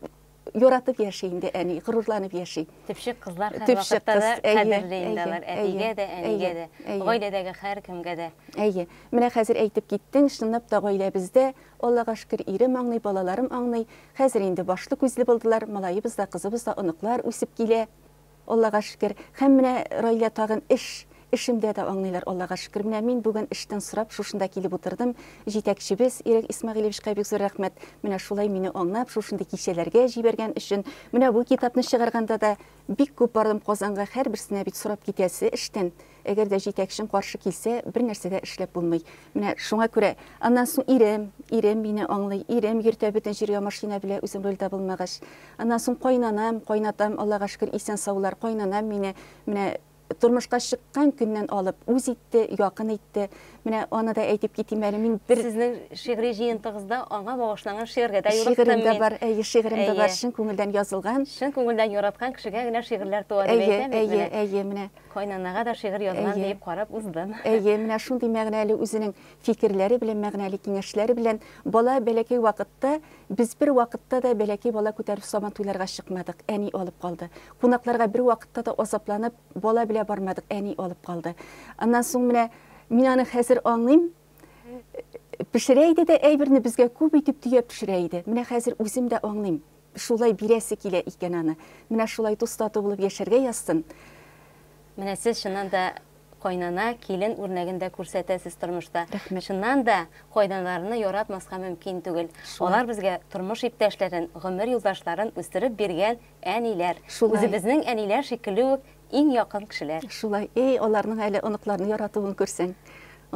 яратып яши инде әни, горурланып яши. Төпчек кызлар һәрвакытта да кадерле инде алар, әтигә дә, әнигә дә, гаиләдәге һәркемгә дә. Әйе. Менә хәзер әйтеп киттең, чынлап та гаиләбездә, Аллага шөкер, ирем аңлый, балаларым аңлый. Хәзер инде башлы-күзле булдылар, малаебыз да, кызыбыз да, оныклар үсеп килә. Аллага шөкер. Һәм менә, Раилә, тагын эш. Эшемдә дә аңлыйлар, Аллага шөкер. Менә мин бүген эштән сорап шушында килеп утырдым. Җитәкчебез Ирек Исмәгыйлевичка бик зур рәхмәт. Менә шулай мине аңлап, шушындый кичәләргә җибәргән өчен. Менә бу китапны чыгарганда да бик күп бардым Казанга, һәрберсенә бит сорап китәсе эштән. Әгәр дә җитәкчең каршы килсә, бер нәрсә дә эшләп булмый. Менә шуңа күрә, аннан соң ирем, ирем мине аңлый, ирем йөртә бөтен җиргә машина белән, үзем рульдә булмагач. Аннан соң кайнанам, кайнатам, Аллага шөкер, исән-саулар, кайнанам мине менә тормышка чыккан көннән алып үз итте, якын итте. Менә аны да әйтеп китим әле. Мин бер Сезнең шигъри җыентыгызда аңа багышланган шигырьгә дә юлыктым Шигырем дә бар, әйе, шигырем дә бар, чын күңелдән язылган. Чын күңелдән яраткан кешегә генә шигырьләр туа дип әйтәм бит менә. Әйе, әйе, менә. Кайнанага да шигырь язган диеп карап уздым. Әйе, менә шундый мәгънәле үзенең фикерләре белән, мәгънәле киңәшләре белән. Бала бәләкәй вакытта, без бер вакытта да бәләкәй бала күтәреп сабан туйларга чыкмадык, әни алып калды. Кунакларга бер вакытта да азапланып, бала белән бармадык, әни алып калды. Аннан соң менә мин аны хәзер аңлыйм, пешерә иде дә әйберне безгә күп итеп төяп пешерә иде. Менә хәзер үзем дә аңлыйм, шулай бирәсе килә икән аны. Менә шулай дус-тату булып яшәргә язсын. Менә сез чыннан да кайнана, килен үрнәген дә күрсәтәсез тормышта. Рәхмәт. Чыннан да кайнаналарны яратмаска мөмкин түгел. Шулай. Алар безгә тормыш иптәшләрен, гомер юлдашларын үстереп биргән әниләр. Шулай. Үзебезнең әниләр шикелле үк иң якын кешеләр. Шулай. Эй, аларның әле оныкларны яратуын күрсәң.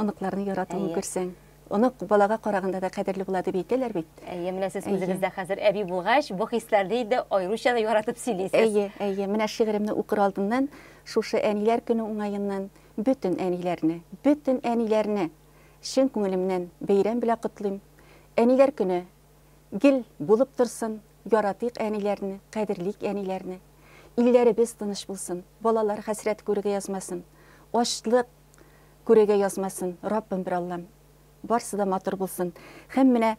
Оныкларны яратуын күрсәң. Онык балага караганда да кадерле була дип әйтәләр бит. Әйе, менә сез үзегез дә хәзер әби булгач, бу хисләрне инде аеруча да яратып сөйлисез. Әйе, әйе. Менә шигыремне укыр алдыннан, шушы әниләр көне уңаеннан бөтен әниләрне, бөтен әниләрне чын күңелемнән бәйрәм белән котлыйм. Әниләр көне гел булып торсын, яратыйк әниләрне, кадерлик әниләрне. Илләребез тыныч булсын, балалар хәсрәт күрергә язмасын. Ачлык күрергә язмасын, Раббым бер Аллам. Барсы да матур булсын. Һәм менә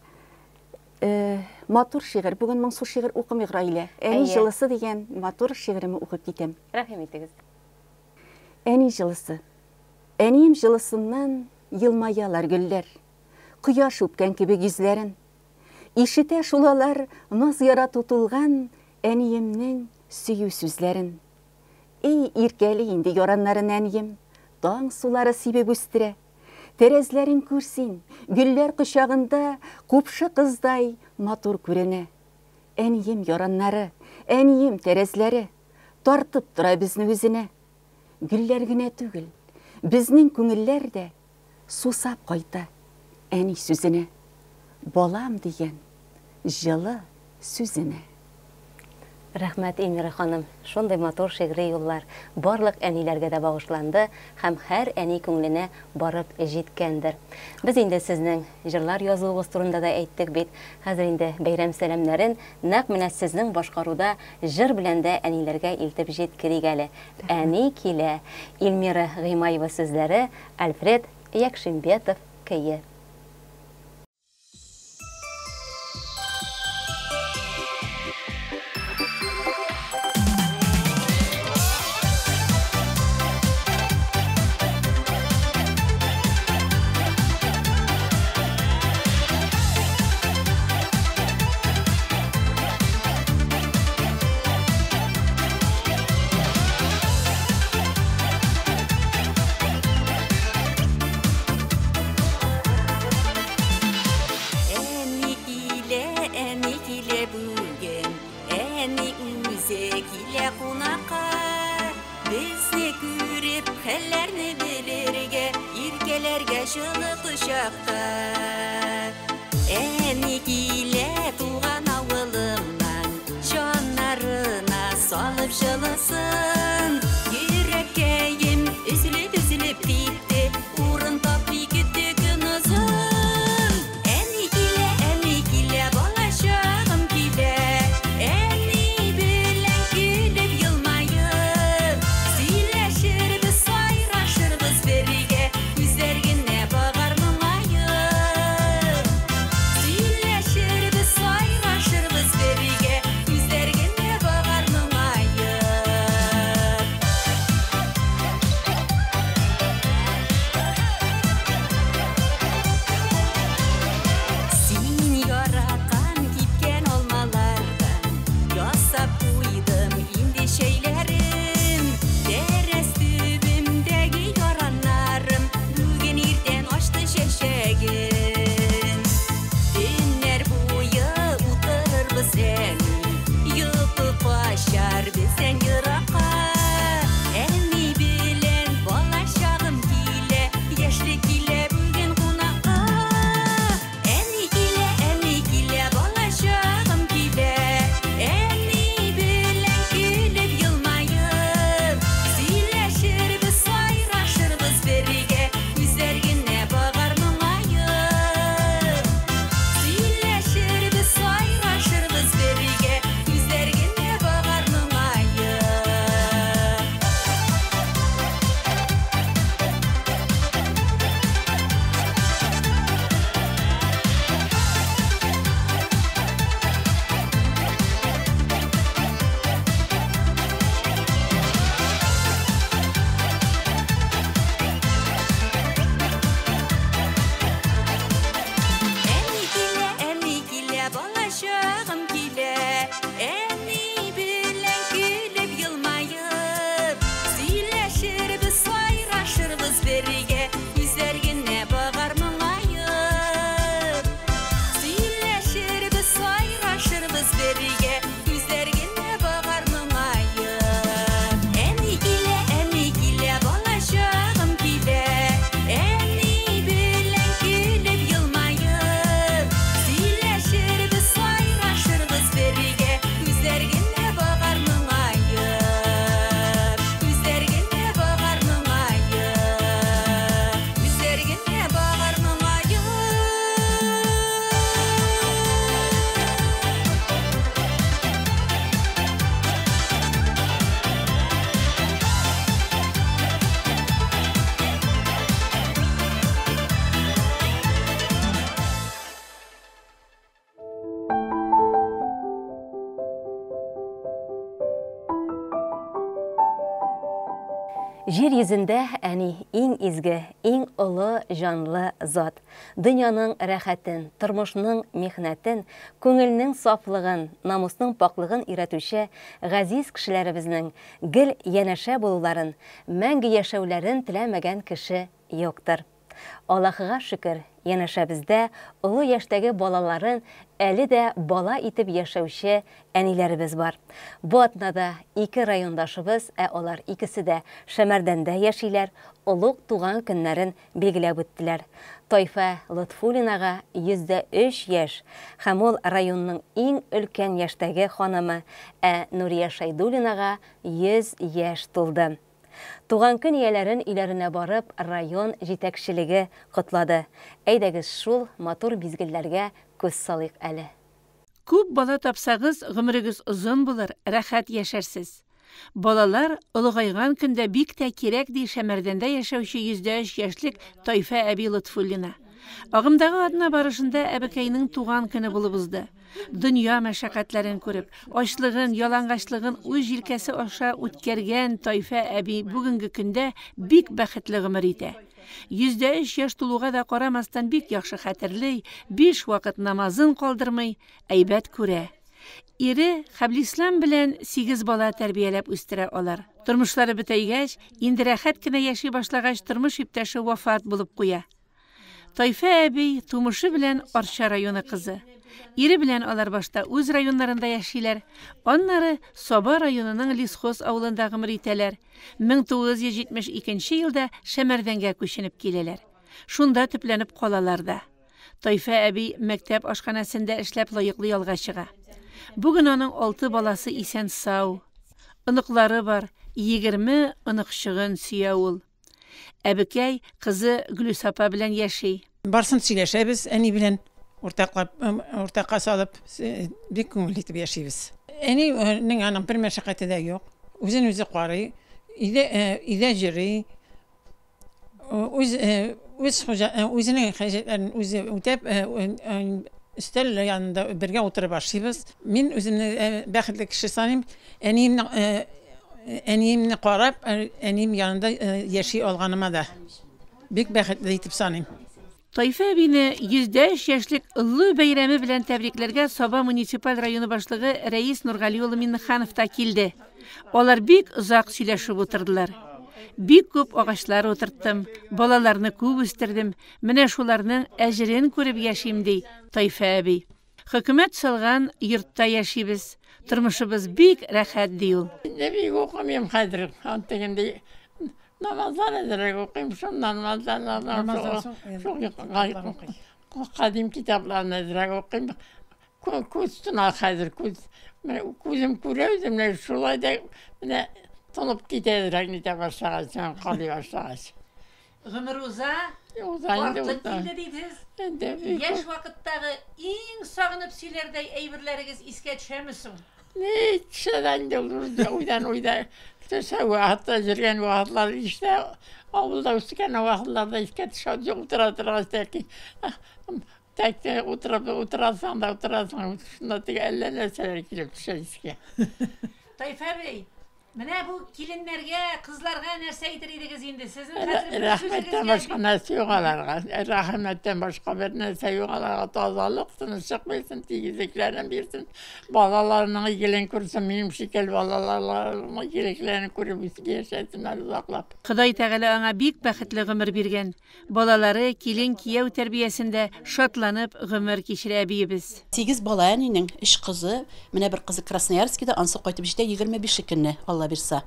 матур шигырь. Бүген моңсу шигырь укымыйк, Раилә. Әни җылысы дигән матур шигыремне укып китәм. Рәхим итегез. Әни җылысы. Әнием җылысыннан елмаялар гөлләр. Кояш үпкән кебек йөзләрен. Ишетә шул алар наз ярату тулган әниемнең сөю сүзләрен. Эй, иркәли инде яраннарын әнием, таң сулары сибеп үстерә. Тәрәзләрен күр син, гөлләр кочагында купшы кыздай матур күренә. Әнием яраннары, әнием тәрәзләре тартып тора безне үзенә. Гөлләр генә түгел, безнең күңелләр дә сусап кайта әни сүзенә. Балам дигән җылы сүзенә. Рәхмәт, Эльмира ханым. Шундый матур шигъри юллар барлык әниләргә дә багышланды һәм һәр әни күңеленә барып җиткәндер. Без инде сезнең җырлар язуыгыз турында да әйттек бит. Хәзер инде бәйрәм сәламнәрен нәкъ менә сезнең башкаруда җыр белән дә әниләргә илтеп җиткерик әле. Әни килә. Эльмира Гыймаева сүзләре, Альфред Якшимбетов көе. Әни килә, әни килә бүген, әни үзе килә кунакка. Безне күреп, хәлләрне белергә, иркәләргә җылы кочакка. Әни килә туган авылымнан, җаннарына салып җылысын. Йөрәккәем өзелеп-өзелеп типте, урын тапмый көтте көнозын. Әни килә, әни килә, балачагым килә. Әни белән көлеп елмаеп, сөйләшербез, сайрашырбыз бергә, күзләр генә багар моңаеп. Сөйләшербез, сайрашырбыз бергә, күзләр генә багар моңаеп. Җир йөзендә әни иң изге, иң олы җанлы зат. Дөньяның рәхәтен, тормышның михнәтен, күңелнең сафлыгын, намусның пакълыгын өйрәтүче газиз кешеләребезнең гел янәшә булуларын, мәңге яшәүләрен теләмәгән кеше юктыр. Аллаһыга шөкер, янәшәбездә олы яшьтәге балаларын әле дә бала итеп яшәүче әниләребез бар. Бу атнада ике райондашыбыз, ә алар икесе дә Шәмәрдәндә яшиләр, олуг туган көннәрен билгеләп үттеләр. Тайфә Лотфуллинага 103 яшь һәм ул районның иң өлкән яшьтәге ханымы, ә Нурия Шәйдуллинага 100 яшь тулды. Туган көн ияләрен өйләренә барып район җитәкчелеге котлады. Әйдәгез шул матур мизгелләргә күз салыйк әле. Күп бала тапсагыз, гомерегез озын булыр, рәхәт яшәрсез. Балалар олыгайган көндә бик тә кирәк, ди Шәмәрдәндә яшәүче 103 яшьлек Тайфә әби Лотфуллина. Агымдагы атна барышында әбекәйнең туган көне булып узды. Дөнья мәшәкатьләрен күреп, ачлыгын, ялангачлыгын үз җилкәсе аша үткәргән Тайфә әби бүгенге көндә бик бәхетле гомер итә. 103 яшь тулуга да карамастан бик яхшы хәтерли, биш вакыт намазын калдырмый, әйбәт күрә. Ире Хәблислам белән сигез бала тәрбияләп үстерә алар. Тормышлары бөтәйгәч, инде рәхәт кенә яши башлагач тормыш иптәше вафат булып куя. Тайфә әби тумышы белән Арча районы кызы. Ире белән алар башта үз районнарында яшиләр, аннары Саба районының Лесхоз авылында гомер итәләр, 1972 елда Шәмәрдәнгә күченеп киләләр. Шунда төпләнеп калалар да. Тайфә әби мәктәп ашханәсендә эшләп лаеклы ялга чыга. Бүген аның алты баласы исән-сау. Оныклары бар, 20 оныкчыгын сөя ул. Әбекәй кызы Гөлүс апа белән яши. Барсын сөйләшәбез әни белән, уртаклап, уртакка салып, бик күңелле итеп яшибез. Әнинең аның бер мәшәкате дә юк. Үзен үзе карый, өйдә, өйдә йөри. Үз, үз хуҗа, үзенең хаҗәтләрен үзе үтәп, өстәл янында бергә утырып ашыйбыз. Мин үземне бәхетле кеше саныйм. Әниемне Әниемне карап, әнием янында яши алганыма да бик бәхетле итеп саныйм. Тайфә әбине 103 яшьлек олы бәйрәме белән тәбрикләргә Саба муниципаль районы башлыгы Рәис Нургали улы Миннеханов та килде. Алар бик озак сөйләшеп утырдылар. Бик күп агачлар утырттым, балаларны күп үстердем, менә шуларның әҗерен күреп яшим, ди Тайфә әби. Хөкүмәт салган йортта яшибез, тормышыбыз бик рәхәт, ди ул. Инде бик укымыйм хәзер, тегендәй намазлар әзрәк укыйм, шуннан шул кадим китапларны әзрәк укыйм. Күз тона хәзер, күз, менә күзем күрә үзе, менә шулай да менә тонып китә әзрәк нитә башлагач, карый башлагач. Гомер уза, Уза инде, картлык уза. килде дисез. Инде бик Яшь вакыттагы иң сагынып сөйләрдәй әйберләрегез искә төшәме соң? Ни төшә дә инде ул уйдан уйда төшә вакытта йөргән вакытлар истә, авылда үскән вакытларда искә төшә, утыра торгач тәки тәк утырып утырасың да утырасың, шунда теге әллә нәрсәләр килеп төшә искә. Тайфә әбей, менә бу киленнәргә, кызларга нәрсә әйтер идегез инде? Сезнең хәзер бер Рәхмәттән сүзегезгә башка нәрсә юк аларга. Рәхмәттән башка бер нәрсә юк аларга. Тазалык, тынычлык бирсен, тигезлекләрен бирсен. Балаларының игелен күрсен, минем шикелле балаларының игелекләрен күреп яшәсеннәр озаклап. Ходай Тәгалә аңа бик бәхетле гомер биргән. Балалары, килен, кияү тәрбиясендә шатланып гомер кичерә әбиебез. Сигез бала әнинең, өч кызы, менә бер кызы Красноярскида, ансы кайтып җитә 25 көнне, Алла бирса.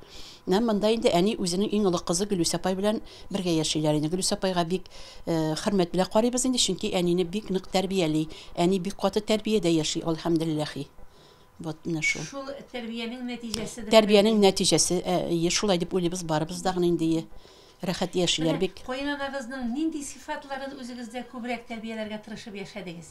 Менә монда инде әни үзенең иң олы кызы Гөлүс апай белән бергә яшиләр инде. Гөлүс апайга бик хөрмәт белән карыйбыз инде, чөнки әнине бик нык тәрбияли. Әни бик каты тәрбиядә яши, алхамдулиллахи. Вот менә шул. Шул тәрбиянең нәтиҗәседер. Тәрбиянең нәтиҗәсе, әйе, шулай дип уйлыйбыз барыбыз да гына инде. Рәхәт яшиләр бик. Каенанагызның нинди сыйфатларын үзегездә күбрәк тәрбияләргә тырышып яшәдегез?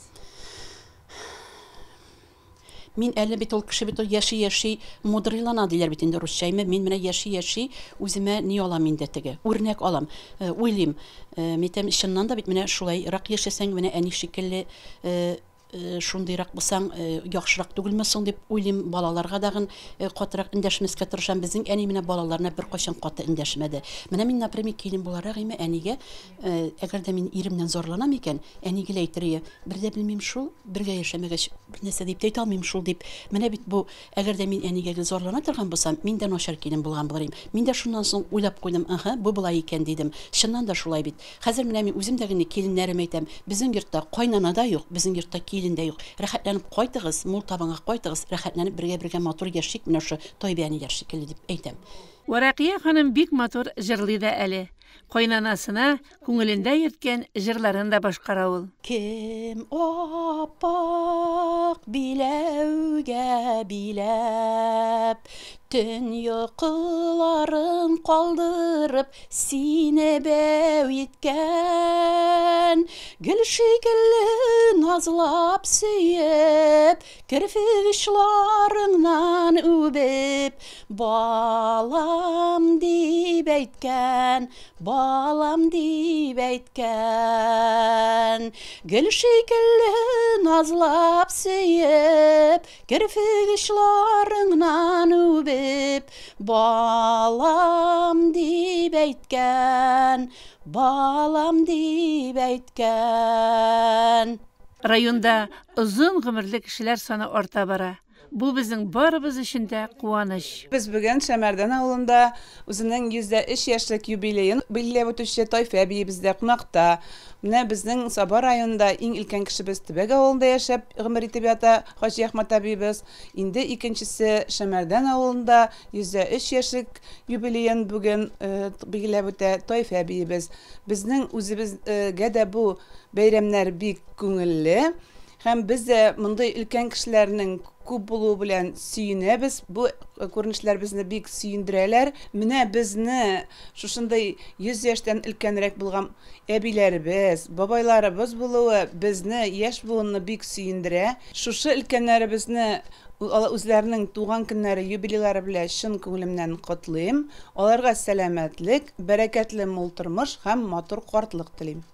Мин әле бит ул кеше бит ул яши-яши мудрыйлана диләр бит инде русча. Әйме, мин менә яши-яши үземә ни алам инде теге, үрнәк алам. Уйлыйм, мин әйтәм, чыннан да бит менә шулайрак яшәсәң, менә әни шикелле Шундыйрак булсаң, яхшырак түгелме соң дип уйлыйм. Балаларга дагын катырак эндәшмәскә тырышам. Безнең әни менә балаларына беркайчан каты эндәшмәде. Менә мин, например, килен буларак име, әнигә, әгәр дә мин иремнән зарланам икән, әни гел әйтер ие, бер дә белмим шул, бергә яшәмәгәч, бер нәрсә дип тә әйтә алмыйм шул дип. Менә бит бу, әгәр дә мин әнигә гел зарлана торган булсам, мин дә начар килен булган булыр идем. Мин дә шуннан соң уйлап куйдым, ыһы, бу болай икән дидем. Чыннан да шулай бит. Хәзер менә мин үзем дә генә киленнәрем әйтәм, безнең йортта кайнана да юк, безнең йортта килен дә юк. Рәхәтләнеп кайтыгыз, мул табынга кайтыгыз, рәхәтләнеп бергә-бергә матур яшик, менә шушы Тайбә әниләр шикелле дип әйтәм. Вәрәкия ханым бик матур җырлый да әле. Кайнанасына күңелендә йөрткән җырларын да башкара ул. Кем ап-ак биләүгә биләп, Төн йокыларын калдырып, Сине бәү иткән, Гөл шикелле назлап сөеп, Керфек очларыңнан үбеп, Балам дип әйткән, балам дип әйткән. Гөл шикелле назлап сөеп, Керфек очларыңнан үбеп, Балам дип әйткән, балам дип әйткән. Районда озын гомерле кешеләр саны арта бара. Бу безнең барыбыз өчен дә куаныч. Без бүген Шәмәрдән авылында үзенең 103 яшьлек юбилеен билгеләп үтүче Тайфә әбиебездә кунакта. Менә безнең Саба районында иң өлкән кешебез Төбәк авылында яшәп гомер итеп ята, Хаҗиәхмәт абыебыз. Инде икенчесе Шәмәрдән авылында 103 яшьлек юбилеен бүген билгеләп үтә Тайфә әбиебез. Безнең үзебезгә дә бу бәйрәмнәр бик күңелле. Һәм без дә мондый өлкән кешеләрнең күп булуы белән сөенәбез. Бу күренешләр безне бик сөендерәләр. Менә безне шушындый 100 яшьтән өлкәнрәк булган әбиләребез, бабайларыбыз булуы безне, яшь буынны бик сөендерә. Шушы өлкәннәребезне үзләренең туган көннәре, юбилейлары белән чын күңелемнән котлыйм. Аларга сәламәтлек, бәрәкәтле мул тормыш һәм матур картлык телим.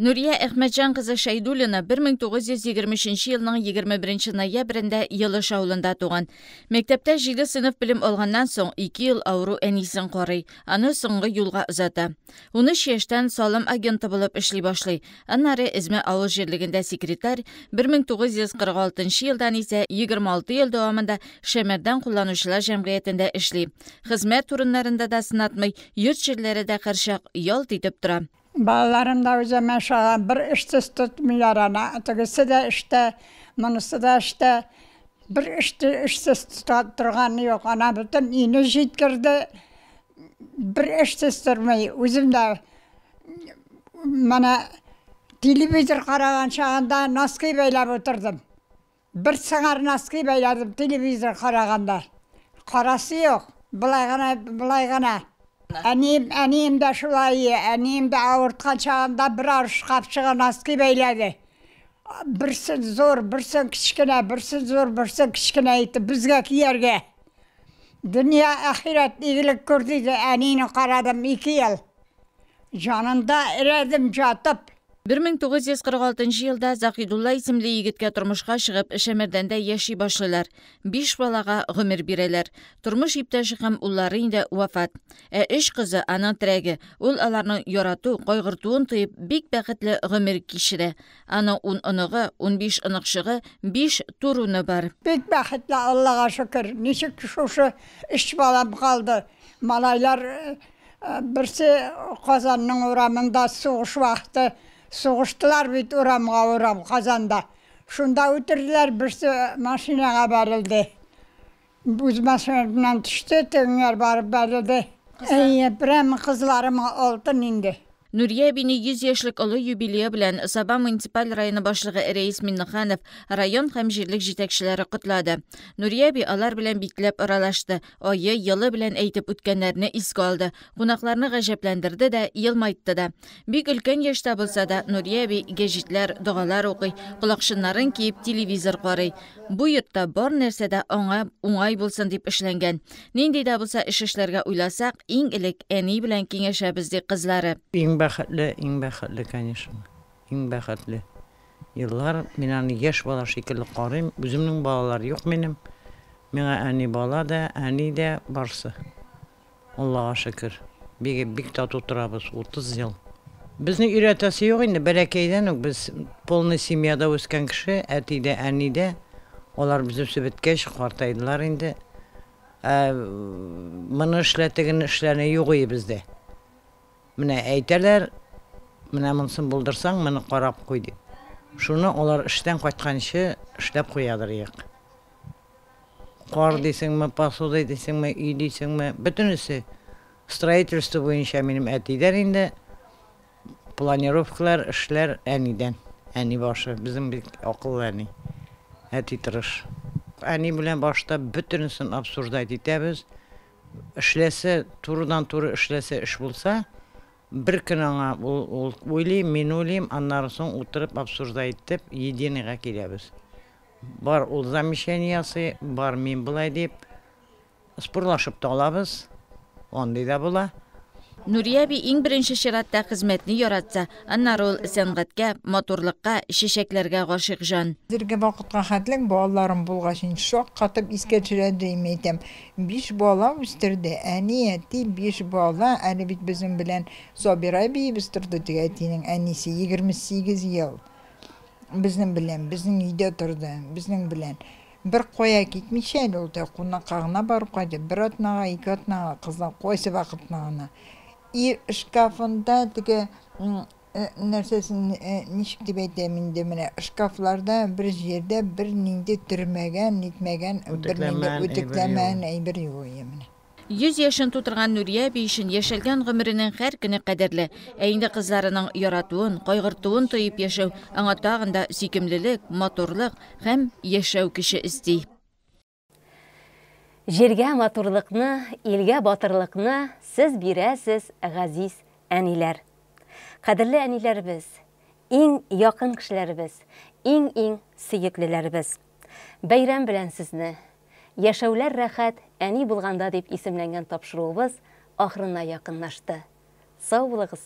Нурия Әхмәтҗан кызы Шәйдуллина 1923 елның 21 ноябрендә Елыш авылында туган. Мәктәптә җиде сыйныф белем алганнан соң, ике ел авыру әнисен карый, аны соңгы юлга озата. 13 яшьтән салым агенты булып эшли башлый. Аннары Эзмә авыл җирлегендә секретарь, 1946 елдан исә 26 ел дәвамында Шәмәрдән кулланучылар җәмгыятендә эшли. Хезмәт урыннарында да сынатмый, йорт-җирләре дә һәрчак ялт итеп тора. Балаларым да үземә ошаган, бер эшсез тотмыйлар аны. Тегесе дә эштә, монысы да эштә. Бер эште эшсез тота торганы юк. Ана бөтен өйне җиткерде. Бер эшсез тормый. Үзем дә менә телевизор караган чагында носки бәйләп утырдым. Бер сыңар носки бәйләдем телевизор караганда. Карасы юк, болай гына, болай гына. Әнием, әнием дә шулай, әнием дә авырткан чагында бер арыш капчыгы носки бәйләде. Берсен зур, берсен кечкенә, берсен зур, берсен кечкенә итеп безгә кияргә. Дөнья, ахирәт игелек күр диде, әнине карадым ике ел. Җанында эрәдем жатып. 1946 елда Заһидулла исемле егеткә тормышка чыгып, Шәмәрдәндә яши башлыйлар. Биш балага гомер бирәләр. Тормыш иптәше һәм уллары инде вафат. Ә өч кызы аның терәге. Ул аларның ярату, кайгыртуын тоеп, бик бәхетле гомер кичерә. Аның ун оныгы, 15 оныкчыгы, биш туруны бар. Бик бәхетле, Аллага шөкер. Ничек шушы өч балам калды. Малайлар Берсе Казанның урамында сугыш вакыты сугыштылар бит урамга урам Казанда. Шунда үтерделәр, берсе машинага бәрелде. Үз машинасыннан төште, тегеңәр барып бәрелде. Әйе, прямо кызларым алтын инде. Нурия әбине 100 яшьлек олы юбилее белән Саба муниципаль районы башлыгы Рәис Миннеханов, район һәм җирлек җитәкчеләре котлады. Нурия әби алар белән бикләп аралашты, ае, елы белән әйтеп үткәннәрне искә алды, кунакларны гаҗәпләндерде дә, елмайтты да. Бик өлкән яшьтә булса да, Нурия әби гәҗитләр, догалар укый, колакчыннарын киеп телевизор карый. Бу йортта бар нәрсә дә аңа уңай булсын дип эшләнгән. Нинди дә булса эш эшләргә уйласак, иң элек әни белән киңәшәбез, ди кызлары. Иң бәхетле, иң бәхетле, конечно. Иң бәхетле. Еллар, мин аны яшь бала шикелле карыйм. Үземнең балалар юк минем. Миңа әни бала да, әни дә, барсы. Аллага шөкер. Бик, бик тату торабыз, 30 ел. Безне өйрәтәсе юк инде, бәләкәйдән үк без полный семьяда үскән кеше, әти дә, әни дә. Алар без үсеп беткәч, картайдылар инде. Ә моны эшлә, тегене эшләне юк ие бездә. Менә әйтәләр, менә монысын булдырсаң, моны карап куй дип. Шуны алар эштән кайтканчы эшләп куядыр иек. Кар дисеңме, посуда дисеңме, өй дисеңме, бөтенесе строительство буенча минем әтидән инде, планировкалар, эшләр әнидән. Әни башы, безнең бик акыллы әни. Әти тырыш. Әни белән башта бөтенесен обсуждать итәбез. Эшләсе, турыдан-туры эшләсе эш булса, бер көн аңа ул, ул уйлый, мин уйлыйм, аннары соң утырып обсуждать итеп, единыйга киләбез. Бар ул замечание ясый, бар мин болай дип, спорлашып та алабыз, андый да була. Нурия әби иң беренче чиратта хезмәтне яратса, аннары ул сәнгатькә, матурлыкка, чәчәкләргә гашыйк җан. Хәзерге вакытка хәтлең балаларым булгач, инде шаккатып искә төшерә дим, әйтәм, биш бала үстерде, әни, әти, биш бала, әле бит безнең белән Сабира әбиебез торды, теге әтинең әнисе, 28 ел безнең белән, безнең өйдә торды, безнең белән. Бер кая китмичә әле ул, теге кунакка гына барып кайтып, бер атнага, ике атнага, кызлар кайсы вакытны гына. И шкафында теге нәрсәсен ничек дип әйтәм инде, менә шкафларда бер җирдә бер нинди төрмәгән, нитмәгән, бер нинди үтүкләмәгән әйбер юк иде менә. 100 яшен тутырган Нурия әби өчен яшәлгән гомеренең һәр көне кадерле. Ә инде кызларының яратуын, кайгыртуын тоеп яшәү аңа тагын да сөйкемлелек, матурлык һәм яшәү көче өсти. Җиргә матурлыкны, илгә батырлыкны сез бирәсез, газиз әниләр. Кадерле әниләребез, иң якын кешеләребез, иң-иң сөеклеләребез. Бәйрәм белән сезне! Яшәүләр рәхәт, әни булганда дип исемләнгән тапшыруыбыз ахырына якынлашты. Сау булыгыз!